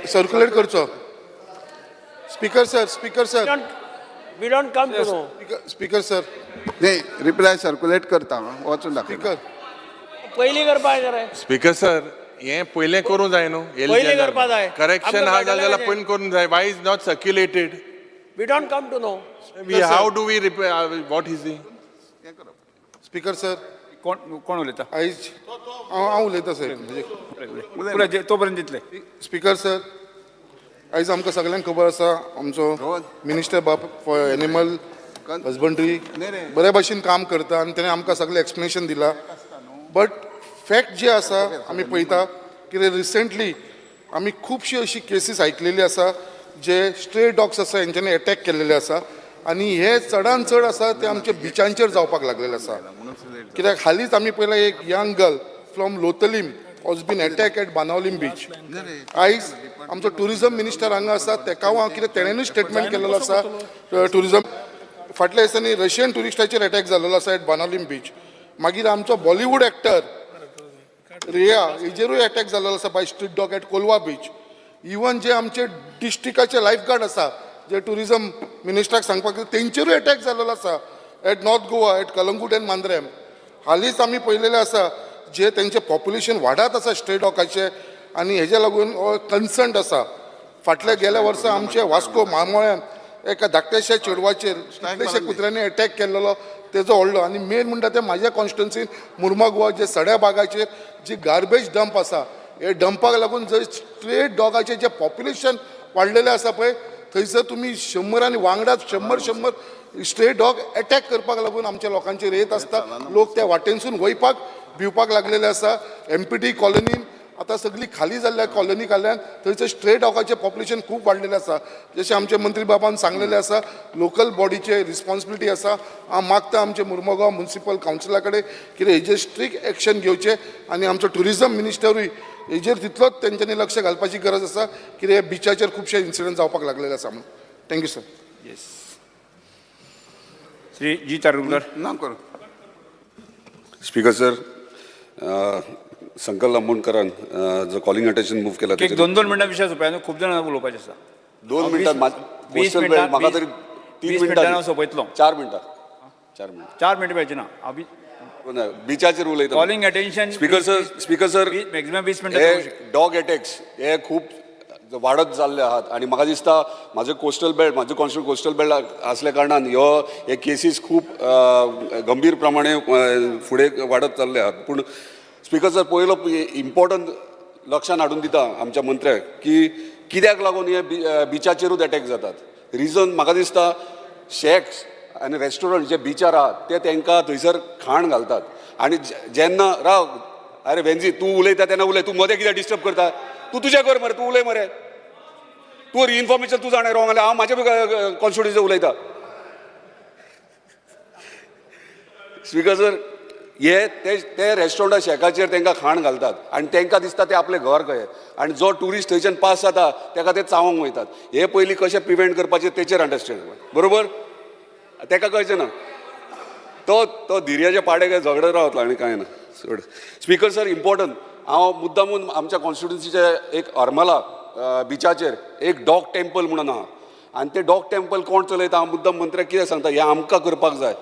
circulate करचो. Speaker sir, speaker sir. We don't come to know. Speaker sir. नाही, रिप्लाय सर्क्युलेट करता, वचून दाखय. स्पीकर. पयलीं करपा जाय रे. स्पीकर सर, हें पयलें करूंक जाय न्हू. पयलीं करपा जाय. करेक्शन आमकां हा जालें जाल्यार कळटलें. पयलीं करूंक जाय. Why is not circulated? We don't come to know. We how do we what is the speaker sir. कोण कोण उलयता? आयज हांव उलयतां साहेब. उलय, तो पर्यंत दितले. स्पीकर सर, आयज आमकां सगल्यांक खबर आसा, आमचो मिनिस्टर बाब फॉर एनिमल हजबंड्री बऱ्या भशेन काम करता आनी तेणें आमकां सगळें एक्सप्लेनेशन दिलां. बट फॅक्ट जे आसा, आमी पळयता कितें रिसेंटली आमी खुबशी अशी केसीस आयकलेली आसा, जे स्ट्रे डॉग्स आसा हेंच्यांनी एटॅक केल्लेले आसा आनी हे चडान चड आसा ते आमच्या बिचांचेर जावपाक लागलेले आसा. कित्याक हालींच आमी पळयला, एक young girl from Loutolim was been attack at Benaulim beach. आयज आमचो टुरिजम मिनिस्टर हांगा आसा, तेका हांव कितें तेणेनूच स्टेटमेंट केलेलो आसा. टुरिजम फाटल्या दिसांनी रशियन ट्युरिस्टाचेर एटॅक जाल्लो आसा एट बानावलीम बीच. मागीर आमचो बॉलिवूड एक्टर रिया हेजेरूय एटॅक जाल्लो आसा by street dog at Colva beach. Even जे आमचे डिस्ट्रिक्टाचे लायफ गार्ड आसा, जे टुरिजम मिनिस्टराक सांगपाक तेंचेरूय अटॅक जाल्लो आसा at North Goa, at Calangute and Mandrem. हालींच आमी पळयलेलें आसा जे तेंचें पॉप्युलेशन वाडत आसा स्ट्रे डॉगाचें आनी हेज्या लागून हो कन्सर्न आसा. फाटल्या गेल्या वर्सा आमचे वास्को मारमोळ्यान एका धाकट्याशा चेडवाचेर कितलेशे कुत्र्यांनी अटॅक केल्लो, तेजो व्हडलो. आनी मेन म्हणटा ते म्हाज्या कॉन्स्टिट्युन्सीन मुर्मागोवा जे सड्या बागाचेर जी गार्बेज डंप आसा, हे डंपाक लागून जंय स्ट्रे डॉगाचें जें पॉप्युलेशन वाडलेलें आसा पळय, थंयसर तुमी 100 आनी वांगडा 100 100 स्ट्रे डॉग अटॅक करपाक लागून आमच्या लोकांचेर येत आसता. लोक त्या वाटेनसून वयपाक भिवपाक लागलेले आसा. एमपीटी कॉलनीन आतां सगळी खाली जाल्ल्या कॉलनी खाल्यान थंयसर स्ट्रे डॉगाचें पॉप्युलेशन खूब वाडलेलें आसा. जशें आमचे मंत्री बाबान सांगलेलें आसा, लोकल बॉडीचे रिस्पॉन्सिबिलिटी आसा. हांव मागता आमचे मुर्मगांव म्युनिसिपल कावन्सिला कडेन कितें हेजेर स्ट्रिक्ट एक्शन घेवचें आनी आमचो टुरिजम मिनिस्टरूय हेजेर तितलोच तेंच्यांनी लक्ष घालपाची गरज आसा, कितें बिचाचेर खुबशे इन्सिडंट जावपाक लागलेले आसा म्हणून. Thank you sir. Yes, Shri G Chardulkar. ना कर. स्पीकर सर, संकल आमोणकरान जो कॉलिंग अटेन्शन मूव केला. एक दोन दोन मिनटां विशय सोंपया, खूब जाणां उलोवपाचें आसा. 2 मिनटां. 20 कोस्टल मिनटां. म्हाका तरी 3 20 मिनटां. मिनटां हांव सोंपयतलो. 4 मिनटां, 4 मिनटां. 4 मिनटां मेळचें ना. बिचाचेर उलयता. Calling attention. Speaker sir, speaker sir, maximum 20 मिनटां. हे डॉग अटॅक्स हे खूब वाडत जाल्ले आहात आनी म्हाका दिसता म्हाजो कोस्टल बेल्ट, म्हाजो कॉन्स्टिट्युएन्सी कोस्टल बेल्ट आसल्या कारणान ह्यो हे केसीस खूब गंभीर प्रमाणे फुडें वाडत चालले आहात. पूण स्पीकर सर, पयलो इम्पॉर्टंट लक्षान हाडून दिता आमच्या मंत्र्याक की कित्याक लागून हे बिचाचेरूच अटॅक जातात. रिजन म्हाका दिसता शॅक्स आनी रेस्टॉरंट जे बिचार आहात ते तांकां थंयसर खाण घालतात आनी जेन्ना राव, अरे वेंजी तूं उलयता तेन्ना उलय, तूं मदें कित्याक डिस्टर्ब करता? तूं तुजें कर मरे, तूं उलय मरे, तूं इन्फॉर्मेशन तूं जाणा रॉंग जाल्यार हांव म्हाज्या कॉन्स्टिट्युएन्सी उलयता. स्पीकर सर, हे ते रेस्टॉरंटा शॅकाचेर तांकां खाण घालतात आनी तांकां दिसता ते आपलें घर कहें आनी जो ट्युरिस्ट थंयच्यान पास जाता ताका ते चावंक वयतात. हे पयलीं कशें प्रिवेंट करपाचें तेचेर अंडरस्टँड, बरोबर? ताका कळचें ना, तो तो धिरयाच्या पाड्याक झगडत रावतलो आनी कांय ना, सोड. स्पीकर सर, इम्पॉर्टंट हांव मुद्दामून आमच्या कॉन्स्टिट्युन्सीचे एक हरमला बिचाचेर एक डॉग टेम्पल म्हणून आहा आनी ते डॉग टेम्पल कोण चलयता, हांव मुद्दाम मंत्र्याक कितें सांगता, हें आमकां करपाक जाय.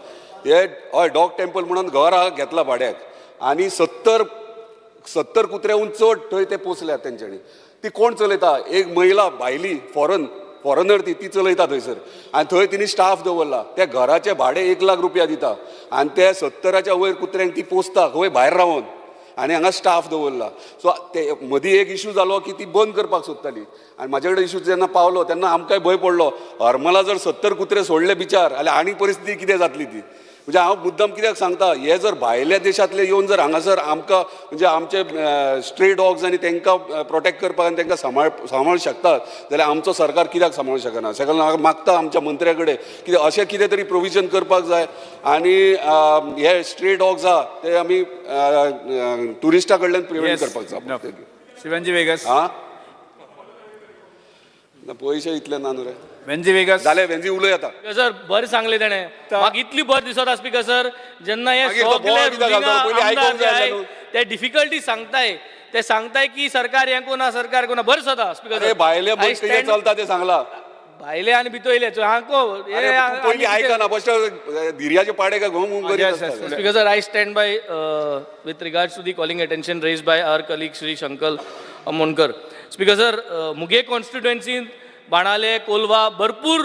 हे हय डॉग टेम्पल म्हणून घर आहा घेतला भाड्याक आनी 70 कुत्र्याहून चड थंय ते पोसल्यात तेंच्यांनी. ती कोण चलयता? एक महिला भायली फॉरनर ती चलयता थंयसर आनी थंय तिणी स्टाफ दवरला. त्या घराचें भाडें 1 लाख रुपया दिता आनी त्या 70च्या वयर कुत्र्यांक ती पोसता खंय भायर रावन आनी हांगा स्टाफ दवरला. सो ते मदीं एक इशू जालो की ती बंद करपाक सोदताली आनी म्हाजे कडेन इशू जेन्ना पावलो तेन्ना आमकांय भंय पडलो, हरमला जर 70 कुत्रे सोडले बिचार जाल्यार आनी परिस्थिती कितें जातली ती. म्हणजे हांव मुद्दम कित्याक सांगता, हे जर भायल्या देशांतले येवन जर हांगासर आमकां म्हणजे आमचे स्ट्रे डॉग्स आनी तांकां प्रोटेक्ट करपाक आनी तांकां सांबाळ शकतात जाल्यार आमचो सरकार कित्याक सांबाळूंक शकना. सगळ्यांक हांव मागता आमच्या मंत्र्या कडेन कितें अशें कितें तरी प्रोविजन करपाक जाय आनी हे स्ट्रे डॉग्स आहा ते आमी ट्युरिस्टा कडल्यान प्रिवेंट करपाक जाय. श्री वेगस. आं, पयशे इतले ना न्हू रे. वेंजी वेगस जाले, वेंजी उलय आतां. सर, बरें सांगलें तेणें, म्हाका इतली बरें दिसता स्पीकर सर, जेन्ना हे सगळे आमदार ते डिफिकल्टी सांगताय, ते सांगताय की सरकार हें कोना, सरकार कोना, बरें दिसता स्पीकर सर. भायले कितें चलता तें सांगला, भायले आनी भितर येयले पयलीं आयकना, धिरयाचे पाडे काय घुम. Speaker sir, I stand by with regards to the calling attention raise by our colleague Shri Shankar Amonkar. Speaker sir, मुगे कॉन्स्टिट्युएन्सीन बाणाले, कोलवा भरपूर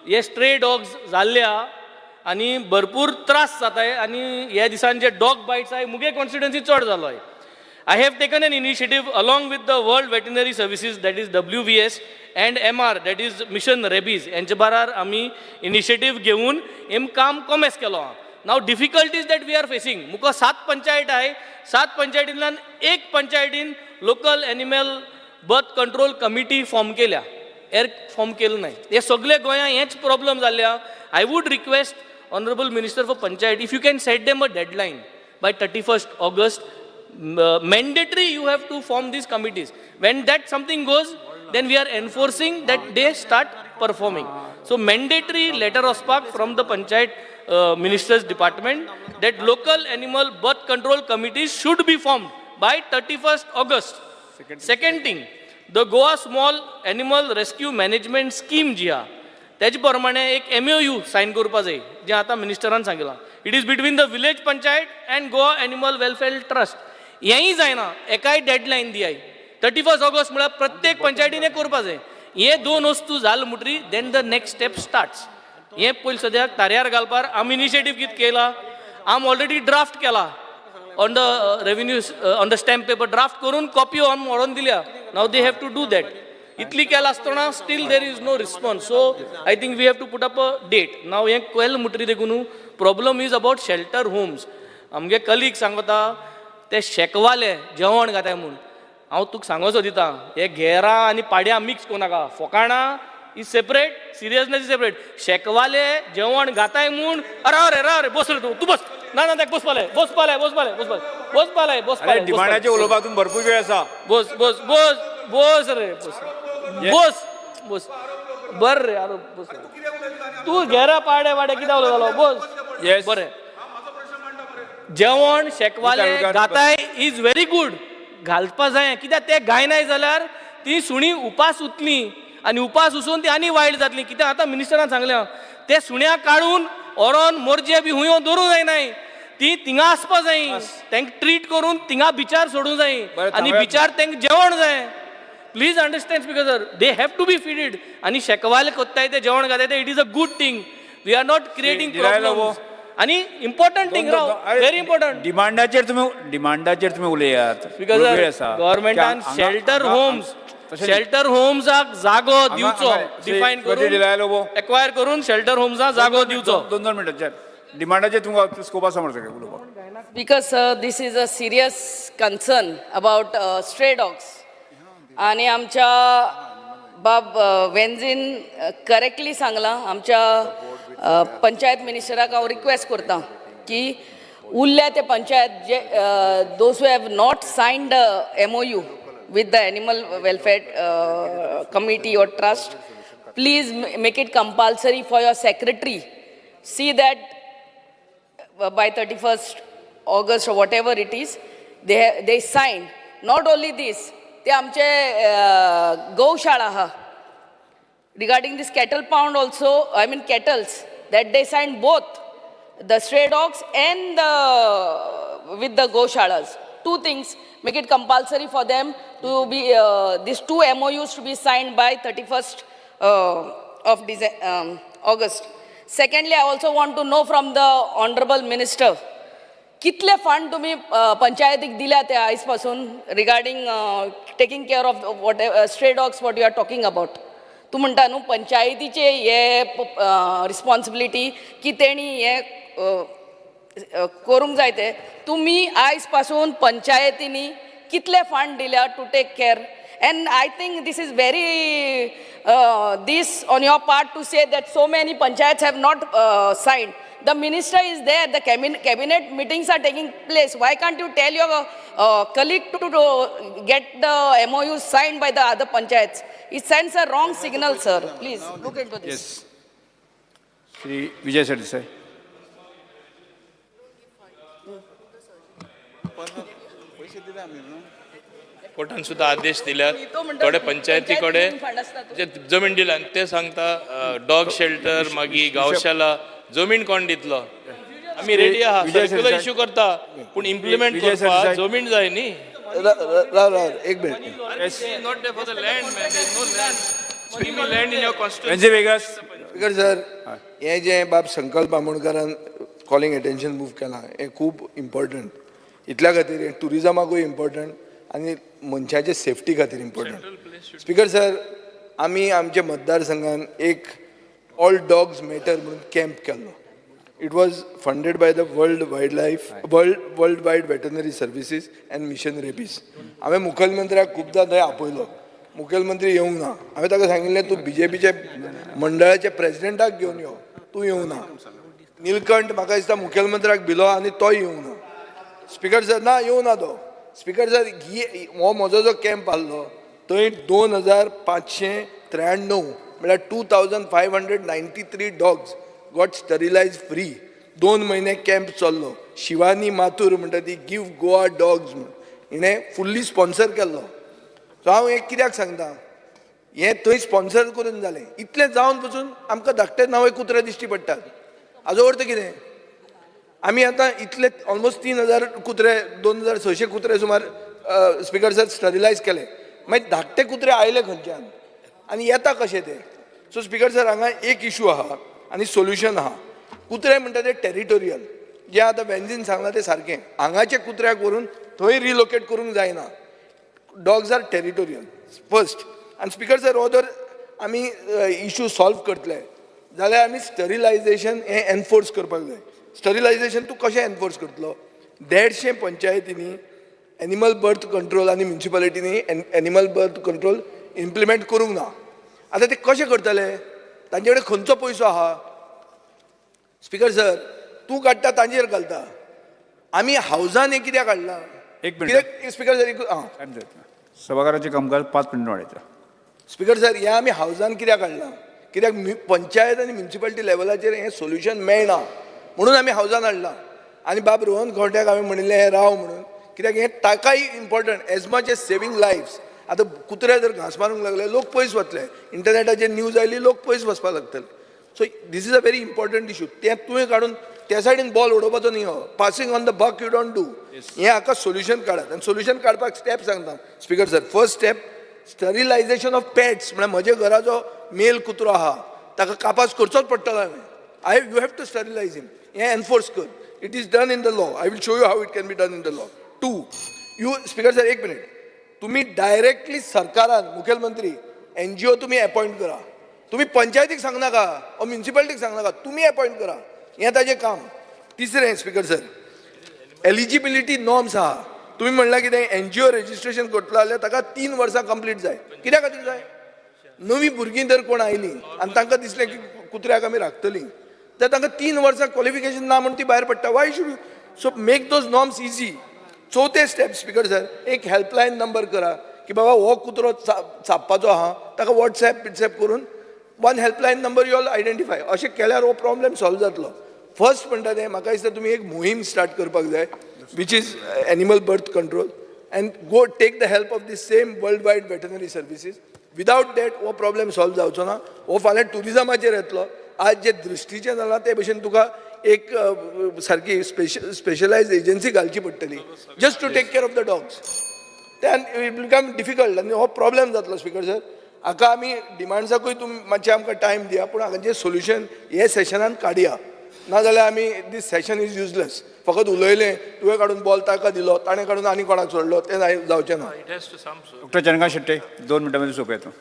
हे स्ट्रे डॉग्स जाल्ले आहा आनी भरपूर त्रास जाताय आनी ह्या दिसान जे डॉग बायट्स आहाय मुगे कॉन्स्टिट्युएन्सी चड जालो आहाय. I have taken an initiative along with the World Veterinary Services, that is WVS, and MR, that is Mission Rabies, यांचे बारार आमी इनिशिएटीव घेवन हेम काम कोमेस केलो आहा. Now difficulties that we are facing, मुका 7 पंचायत आहाय, 7 पंचायतींतल्यान 1 पंचायतीन local animal birth control committee form केल्या, एर फॉर्म केलं नाही. हे सगळे गोंयांत हेच प्रॉब्लम जाल्ले आहा. I would request honourable minister for panchayat, if you can set them a deadline by 31st August, mandatory you have to form these committees. When that something goes, then we are enforcing that they start performing. So mandatory letter of spark from the panchayat minister's department that local animal birth control committees should be formed by 31st August. Second thing, the Goa Small Animal Rescue Management Scheme ji ha, तेजे प्रमाणे एक एमओयू सायन करपा जाय जें आतां मिनिस्टरान सांगिलां. It is between the village panchayat and Goa Animal Welfare Trust. हेंय जायना, एकाय डेडलायन दियाय 31 ऑगस्ट, म्हळ्यार प्रत्येक पंचायतीन हें करपा जाय. हे दोन वस्तू जाल म्हणटरी then the next step starts. हें पयलीं सद्याक तारयार घालपार आमी इनिशिएटीव कितें केला, आम ऑलरेडी ड्राफ्ट केला on the revenue, on the stamp paper draft करून कॉपी आमी व्हरोन दिल्या. Now they have to do that. इतली केला आसतना still there is no response, so I think we have to put up a date now. हें केल म्हणटरी देखून problem is about shelter homes. आमगे कलीग सांगता ते शेकवाले जेवण घाताय म्हूण. हांव तुका सांगो सोदिता, हे घेरां आनी पाड्यां मिक्स करूं नाका. फोकाणां is separate, seriousness is separate. शेकवाले जेवण घाताय म्हूण, राव रे, राव रे, बस रे तूं, तूं बस. ना ना, ताका बसपाले, बसपाले, बसपाले, बसपाले, बसपाले, बसपाले. अरे, डिमांडाचे उलोवपाक तुमी भरपूर वेळ आसा. बस बस बस बस रे, बस बस बस. बर रे, अरे बस तूं. घेरा पाडे वाडे कितें उलयतालो? बस. बरें, जेवण शेकवाले घाताय is very good, घालपा जाय. कित्याक ते गायनाय जाल्यार ती सुणी उपास उतली आनी उपास उसून ती आनी वायट जातली. कित्याक आतां मिनिस्टरान सांगलें, ते सुण्या काडून व्हरोन मोरजे बी हुंय दवरूंक जायनाय. ती थिंगा आसपा जाय, तांकां ट्रीट करून थिंगा बिचार सोडूंक जाय आनी बिचार तांकां जेवण जाय. Please understand, speaker sir, they have to be feeded. आनी शेकवाले कोत्ताय ते जेवण घाताय ते, it is a good thing. We are not creating problem. आनी इम्पॉर्टंट थिंग, राव, व्हेरी इम्पॉर्टंट. डिमांडाचेर तुमी उलयात. Because गव्हर्मेंटान शेल्टर होम्स, शेल्टर होम्साक जागो दिवचो, डिफायन करून, एक्वायर करून शेल्टर होम्साक जागो दिवचो. 2-2 मिनटां डिमांडाचेर तुमकां स्कोप आसा म्हणटा सगळें उलोवपाक. Because this is a serious concern about stray dogs. आणि आमच्या बाब वेन्झीन करेक्टली सांगलां. आमच्या पंचायत मिनिस्टराक हांव रिक्वेस्ट करता की उरल्या ते पंचायत जे those who have not signed MOU with the animal welfare committee or trust, please make it compulsory for your secretary. See that by 31st August or whatever it is, they sign. Not only this, ते आमचे गौशाळा आहा, regarding this cattle pound also, I mean cattles, that they signed both the stray dogs and the with the goshalas. Two things, make it compulsory for them to be, these two MOUs to be signed by 31st of August. Secondly, I also want to know from the Honorable Minister, कितले फंड तुम्ही पंचायतीक दिल्या ते आयज पासून regarding taking care of what stray dogs what you are talking about? तूं म्हणटा न्हू पंचायतीचे हे रिस्पॉन्सिबिलिटी की तेणी हे करूंक जाय, ते तुमी आयज पासून पंचायतींनी कितले फंड दिल्या to take care? And I think this is very this on your part to say that so many panchayats have not signed. The minister is there, the cabinet meetings are taking place. Why can't you tell your colleague to get the MOU signed by the other panchayats? It sends a wrong signal, sir. Please look into this. Yes, Shri Vijay Sardesai. पयशे दिले आमी न्हू. कोर्टान सुद्दां आदेश दिल्यात. तो म्हणटा थोडे पंचायती कडेन फंड आसता तो. जे जमीन दिल्या आनी ते सांगता डॉग शेल्टर, मागीर गावशाला जमीन कोण दितलो? आमी रेडी आहा. विजय सर्क्युलर सरदेसाय. इश्यू करता, पूण इम्प्लिमेंट विजय करपाक सरदेसाय. जमीन जाय न्ही. राव राव, एक minute. Not there for the land, man. There is no land. Give me land in your constituency. Venzy Viegas. Speaker sir, हें जें बाब संकल्प आमोणकारान कॉलिंग एटेन्शन मूव केलां हें खूब इम्पॉर्टंट. इतल्या खातीर हें ट्युरिजमाकूय इम्पॉर्टंट आनी मनशाचे सेफ्टी खातीर इम्पॉर्टंट. स्पीकर सर, आमी आमच्या मतदारसंघान एक ऑल डॉग्स मॅटर म्हणून कॅम्प केल्लो. It was funded by the World Wild Life World Wide Veterinary Services and Mission Rabies. हांवें मुखेलमंत्र्याक खुबदां थंय आपयलो, मुखेलमंत्री येवंक ना. हांवें ताका सांगिल्लें, तूं बीजेपीचे मंडळाचे प्रेजिडेंटाक घेवन यो, तूं येवंक ना. निलकंठ म्हाका दिसता मुखेलमंत्र्याक भिलो आनी तोय येवंक ना. स्पीकर सर, ना, येवंक ना तो. स्पीकर सर, ही हो म्हजो जो कॅम्प आहलो थंय 2593, म्हळ्यार 2593 dogs got sterilize free. 2 म्हयने कॅम्प चल्लो. शिवानी माथूर म्हणटा ती गिव गोवा डॉग्स म्हूण हिणें फुल्ली स्पॉन्सर केल्लो. सो हांव हें कित्याक सांगता, हें थंय स्पॉन्सर करून जालें. इतलें जावन पसून आमकां धाकटे नवे कुत्रे दिश्टी पडटात. हाजो अर्थ कितें? आमी आतां इतले ऑलमोस्ट 3000 कुत्रे, 2600 कुत्रे सुमार स्पिकर सर स्टरिलायज केले. मागीर धाकटे कुत्रे आयले खंयच्यान आनी येता कशे ते? सो स्पिकर सर, हांगा एक इशू आहा आनी सोल्युशन आहा. कुत्रे म्हणटा ते टेरिटोरियल, जे आतां वेन्झीन सांगलां तें सारकें. हांगाचे कुत्र्याक व्हरून थंय रिलोकेट करूंक जायना. Dogs are territorial first. आनी स्पिकर सर, हो जर आमी इशू सॉल्व करतले जाल्यार आमी स्टरिलायजेशन हें एनफोर्स करपाक जाय. स्टरिलायजेशन तूं कशें एनफोर्स करतलो? 150 पंचायतींनी एनिमल बर्थ कंट्रोल आनी म्युनिसिपालिटींनी एनिमल बर्थ कंट्रोल इम्प्लिमेंट करूंक ना. आतां ते कशें करतले? तांचे कडेन खंयचो पयसो आहा? स्पिकर सर, तूं काडटा तांचेर घालता. आमी हावजान हें कित्याक हाडलां? एक मिनट. कित्याक स्पिकर सर? एक आं सभाघराचें कामकाज 5 मिनटां वाडयता. स्पिकर सर, हें आमी हावजान कित्याक हाडलां? कित्याक पंचायत आनी म्युनिसिपालिटी लेवलाचेर हें सोल्युशन मेळना म्हणून आमी हावजान हाडलां. आनी बाब रोहन खंवट्याक हांवें म्हणिल्लें हें राव म्हणून, कित्याक हें ताकाय important as much as saving lives. आतां कुत्रे जर घांस मारूंक लागले, लोक पयस वतले. इंटरनेटाचेर न्यूज आयली, लोक पयस वचपाक लागतले. So this is a very important issue. तें तुवें काडून त्या सायडीन बॉल उडोवपाचो न्ही. हो passing on the buck you don't do. हें हाका सोल्युशन काडात आनी सोल्युशन काडपाक स्टेप सांगता speaker sir. First step, sterilization of pets. म्हळ्यार म्हज्या घरा जो मेल कुत्रो आहा ताका कापास करचोच पडटलो हांवें. You have to sterilize him. हें एनफोर्स कर. It is done in the law. I will show you how it can be done in the law. Two, you speaker sir, एक मिनिट. तुम्ही डायरेक्टली सरकारान, मुखेलमंत्री, एनजीओ तुमी अपॉयंट करा. तुम्ही पंचायतीक सांगनाका ओ म्युनिसिपालिटीक सांगनाका, तुमी अपॉयंट करा. हें ताजें काम. तिसरें स्पिकर सर, एलिजिबिलिटी नॉर्म्स आहा. तुमी म्हणलां कितें, एनजीओ रजिस्ट्रेशन करतलो जाल्यार ताका 3 वर्सां कंप्लीट जाय. कित्या खातीर जाय? नवीं भुरगीं जर कोण आयलीं आनी तांकां दिसलें की कुत्र्याक आमी राखतलीं, तर तांकां 3 वर्सां क्वॉलिफिकेशन ना म्हूण ती भायर पडटा. Why should you so make those norms easy? चवथें स्टेप स्पिकर सर, एक हेल्पलायन नंबर करा की बाबा हो कुत्रो चाबपाचो आहा, ताका वॉट्सॅप बिट्सॅप करून one helpline number you all identify. अशें केल्यार हो प्रॉब्लेम सॉल्व जातलो. फर्स्ट म्हणटा तें म्हाका दिसता तुमी एक मोहीम स्टार्ट करपाक जाय, which is animal birth control, and go take the help of the same world wide veterinary services. Without that हो प्रॉब्लेम सॉल्व जावचो ना. हो फाल्यां ट्युरिजमाचेर येतलो. आज जे दृश्टीचें जालां ते भशेन तुका एक सारकी स्पेशलायज एजन्सी घालची पडटली just to take care of the dogs. Then it become difficult आनी हो प्रॉब्लेम जातलो स्पिकर सर. हाका आमी डिमांड्साकूय तुमी मातशें आमकां टायम दिया, पूण हांगाचें सोल्युशन हे सेशनान काडया, नाजाल्यार आमी दीस सेशन is useless. फकत उलयलें, तुवें काडून बॉल ताका दिलो, ताणें काडून आनी कोणाक सोडलो, तें जावचें ना. It has to some doctor Chandrakant Shetye, 2 मिनटां मध्ये सोपया तूं.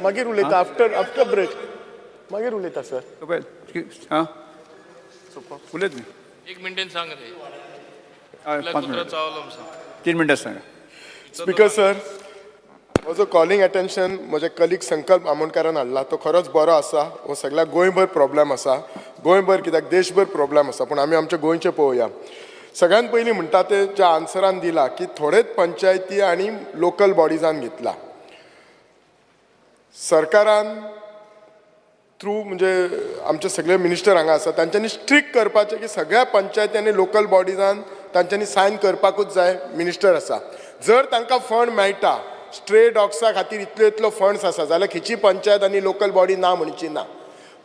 मागीर उलयता, आफ्टर ब्रेक मागीर उलयता सर. हां, उलयत न्ही. एक मिनटेन सांग रे. 5 मिनटां, 3 मिनटां सांगा. स्पिकर सर, हो जो कॉलिंग अटेन्शन म्हजे कलीग संकल्प आमोणकारान हाडला तो खरोच बरो आसा. हो सगळ्या गोंयभर प्रॉब्लेम आसा, गोंयभर कित्याक देशभर प्रॉब्लेम आसा, पूण आमी आमच्या गोंयचें पळोवया. सगळ्यान पयलीं म्हणटा ते ज्या आन्सरान दिला की थोडेच पंचायती आनी लोकल बॉडिजान घेतला. सरकारान थ्रू म्हणजे आमचे सगळे मिनिस्टर हांगा आसा, तांच्यांनी स्ट्रिक्ट करपाचें की सगळ्या पंचायती आनी लोकल बॉडिजान तांच्यांनी सायन करपाकूच जाय. मिनिस्टर आसा, जर तांकां फंड मेळटा स्ट्रे डॉग्सा खातीर इतलो इतलो फंड्स आसा जाल्यार खंयची पंचायत आनी लोकल बॉडी ना म्हणची ना.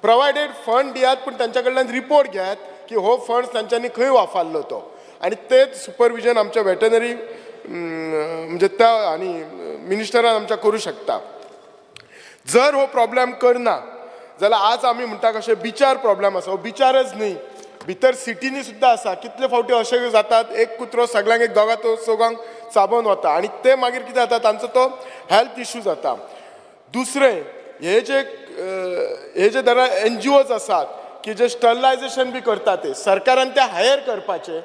प्रोवायडेड फंड दियात, पूण तांच्या कडल्यान रिपोर्ट घेयात की हो फंड्स तांच्यांनी खंय वापरलो तो, आनी तेच सुपरविजन आमच्या वेटनरी म्हणजे त्या आनी मिनिस्टरान आमच्या करूं शकता. जर हो प्रॉब्लेम करना जाल्यार आज आमी म्हणटा कशें बिचार प्रॉब्लेम आसा, हो बिचारच न्ही, भितर सिटीनी सुद्दां आसा. कितले फावटी अशें जातात, एक कुत्रो सगळ्यांक एक दोगां चौगांक चाबोवन वता आनी ते मागीर कितें जाता, तांचो तो हेल्थ इशू जाता. दुसरें, हे जे दर एनजीओज आसात की जे स्टरलायजेशन बी करता, ते सरकारान ते हायर करपाचे,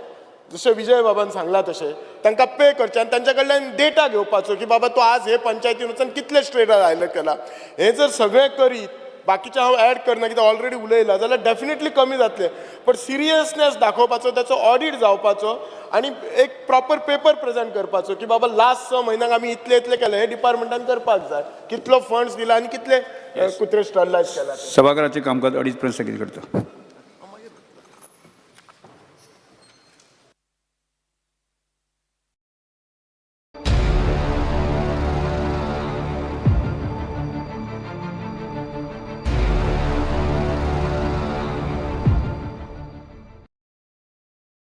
जशें विजय बाबान सांगलां तशें तांकां पे करचें आनी तांच्या कडल्यान डेटा घेवपाचो की बाबा तूं आज हे पंचायतीन वचून कितले स्ट्रेट हायलायट केला. हें जर सगळें करीत, बाकीचें हांव एड करना कित्याक ऑलरेडी उलयलां, जाल्यार डेफिनेटली कमी जातलें. पण सिरियसनेस दाखोवपाचो, ताचो ऑडीट जावपाचो आनी एक प्रॉपर पेपर प्रेजेंट करपाचो की बाबा लास्ट 6 म्हयन्यांक आमी इतले इतले केले, हे डिपार्टमेंटान करपाक जाय, कितलो फंड्स दिला आनी कितले कुत्रे स्टरलायज केला. सभाघराचें कामकाज 2:30 पर्यंत स्थगीत करता.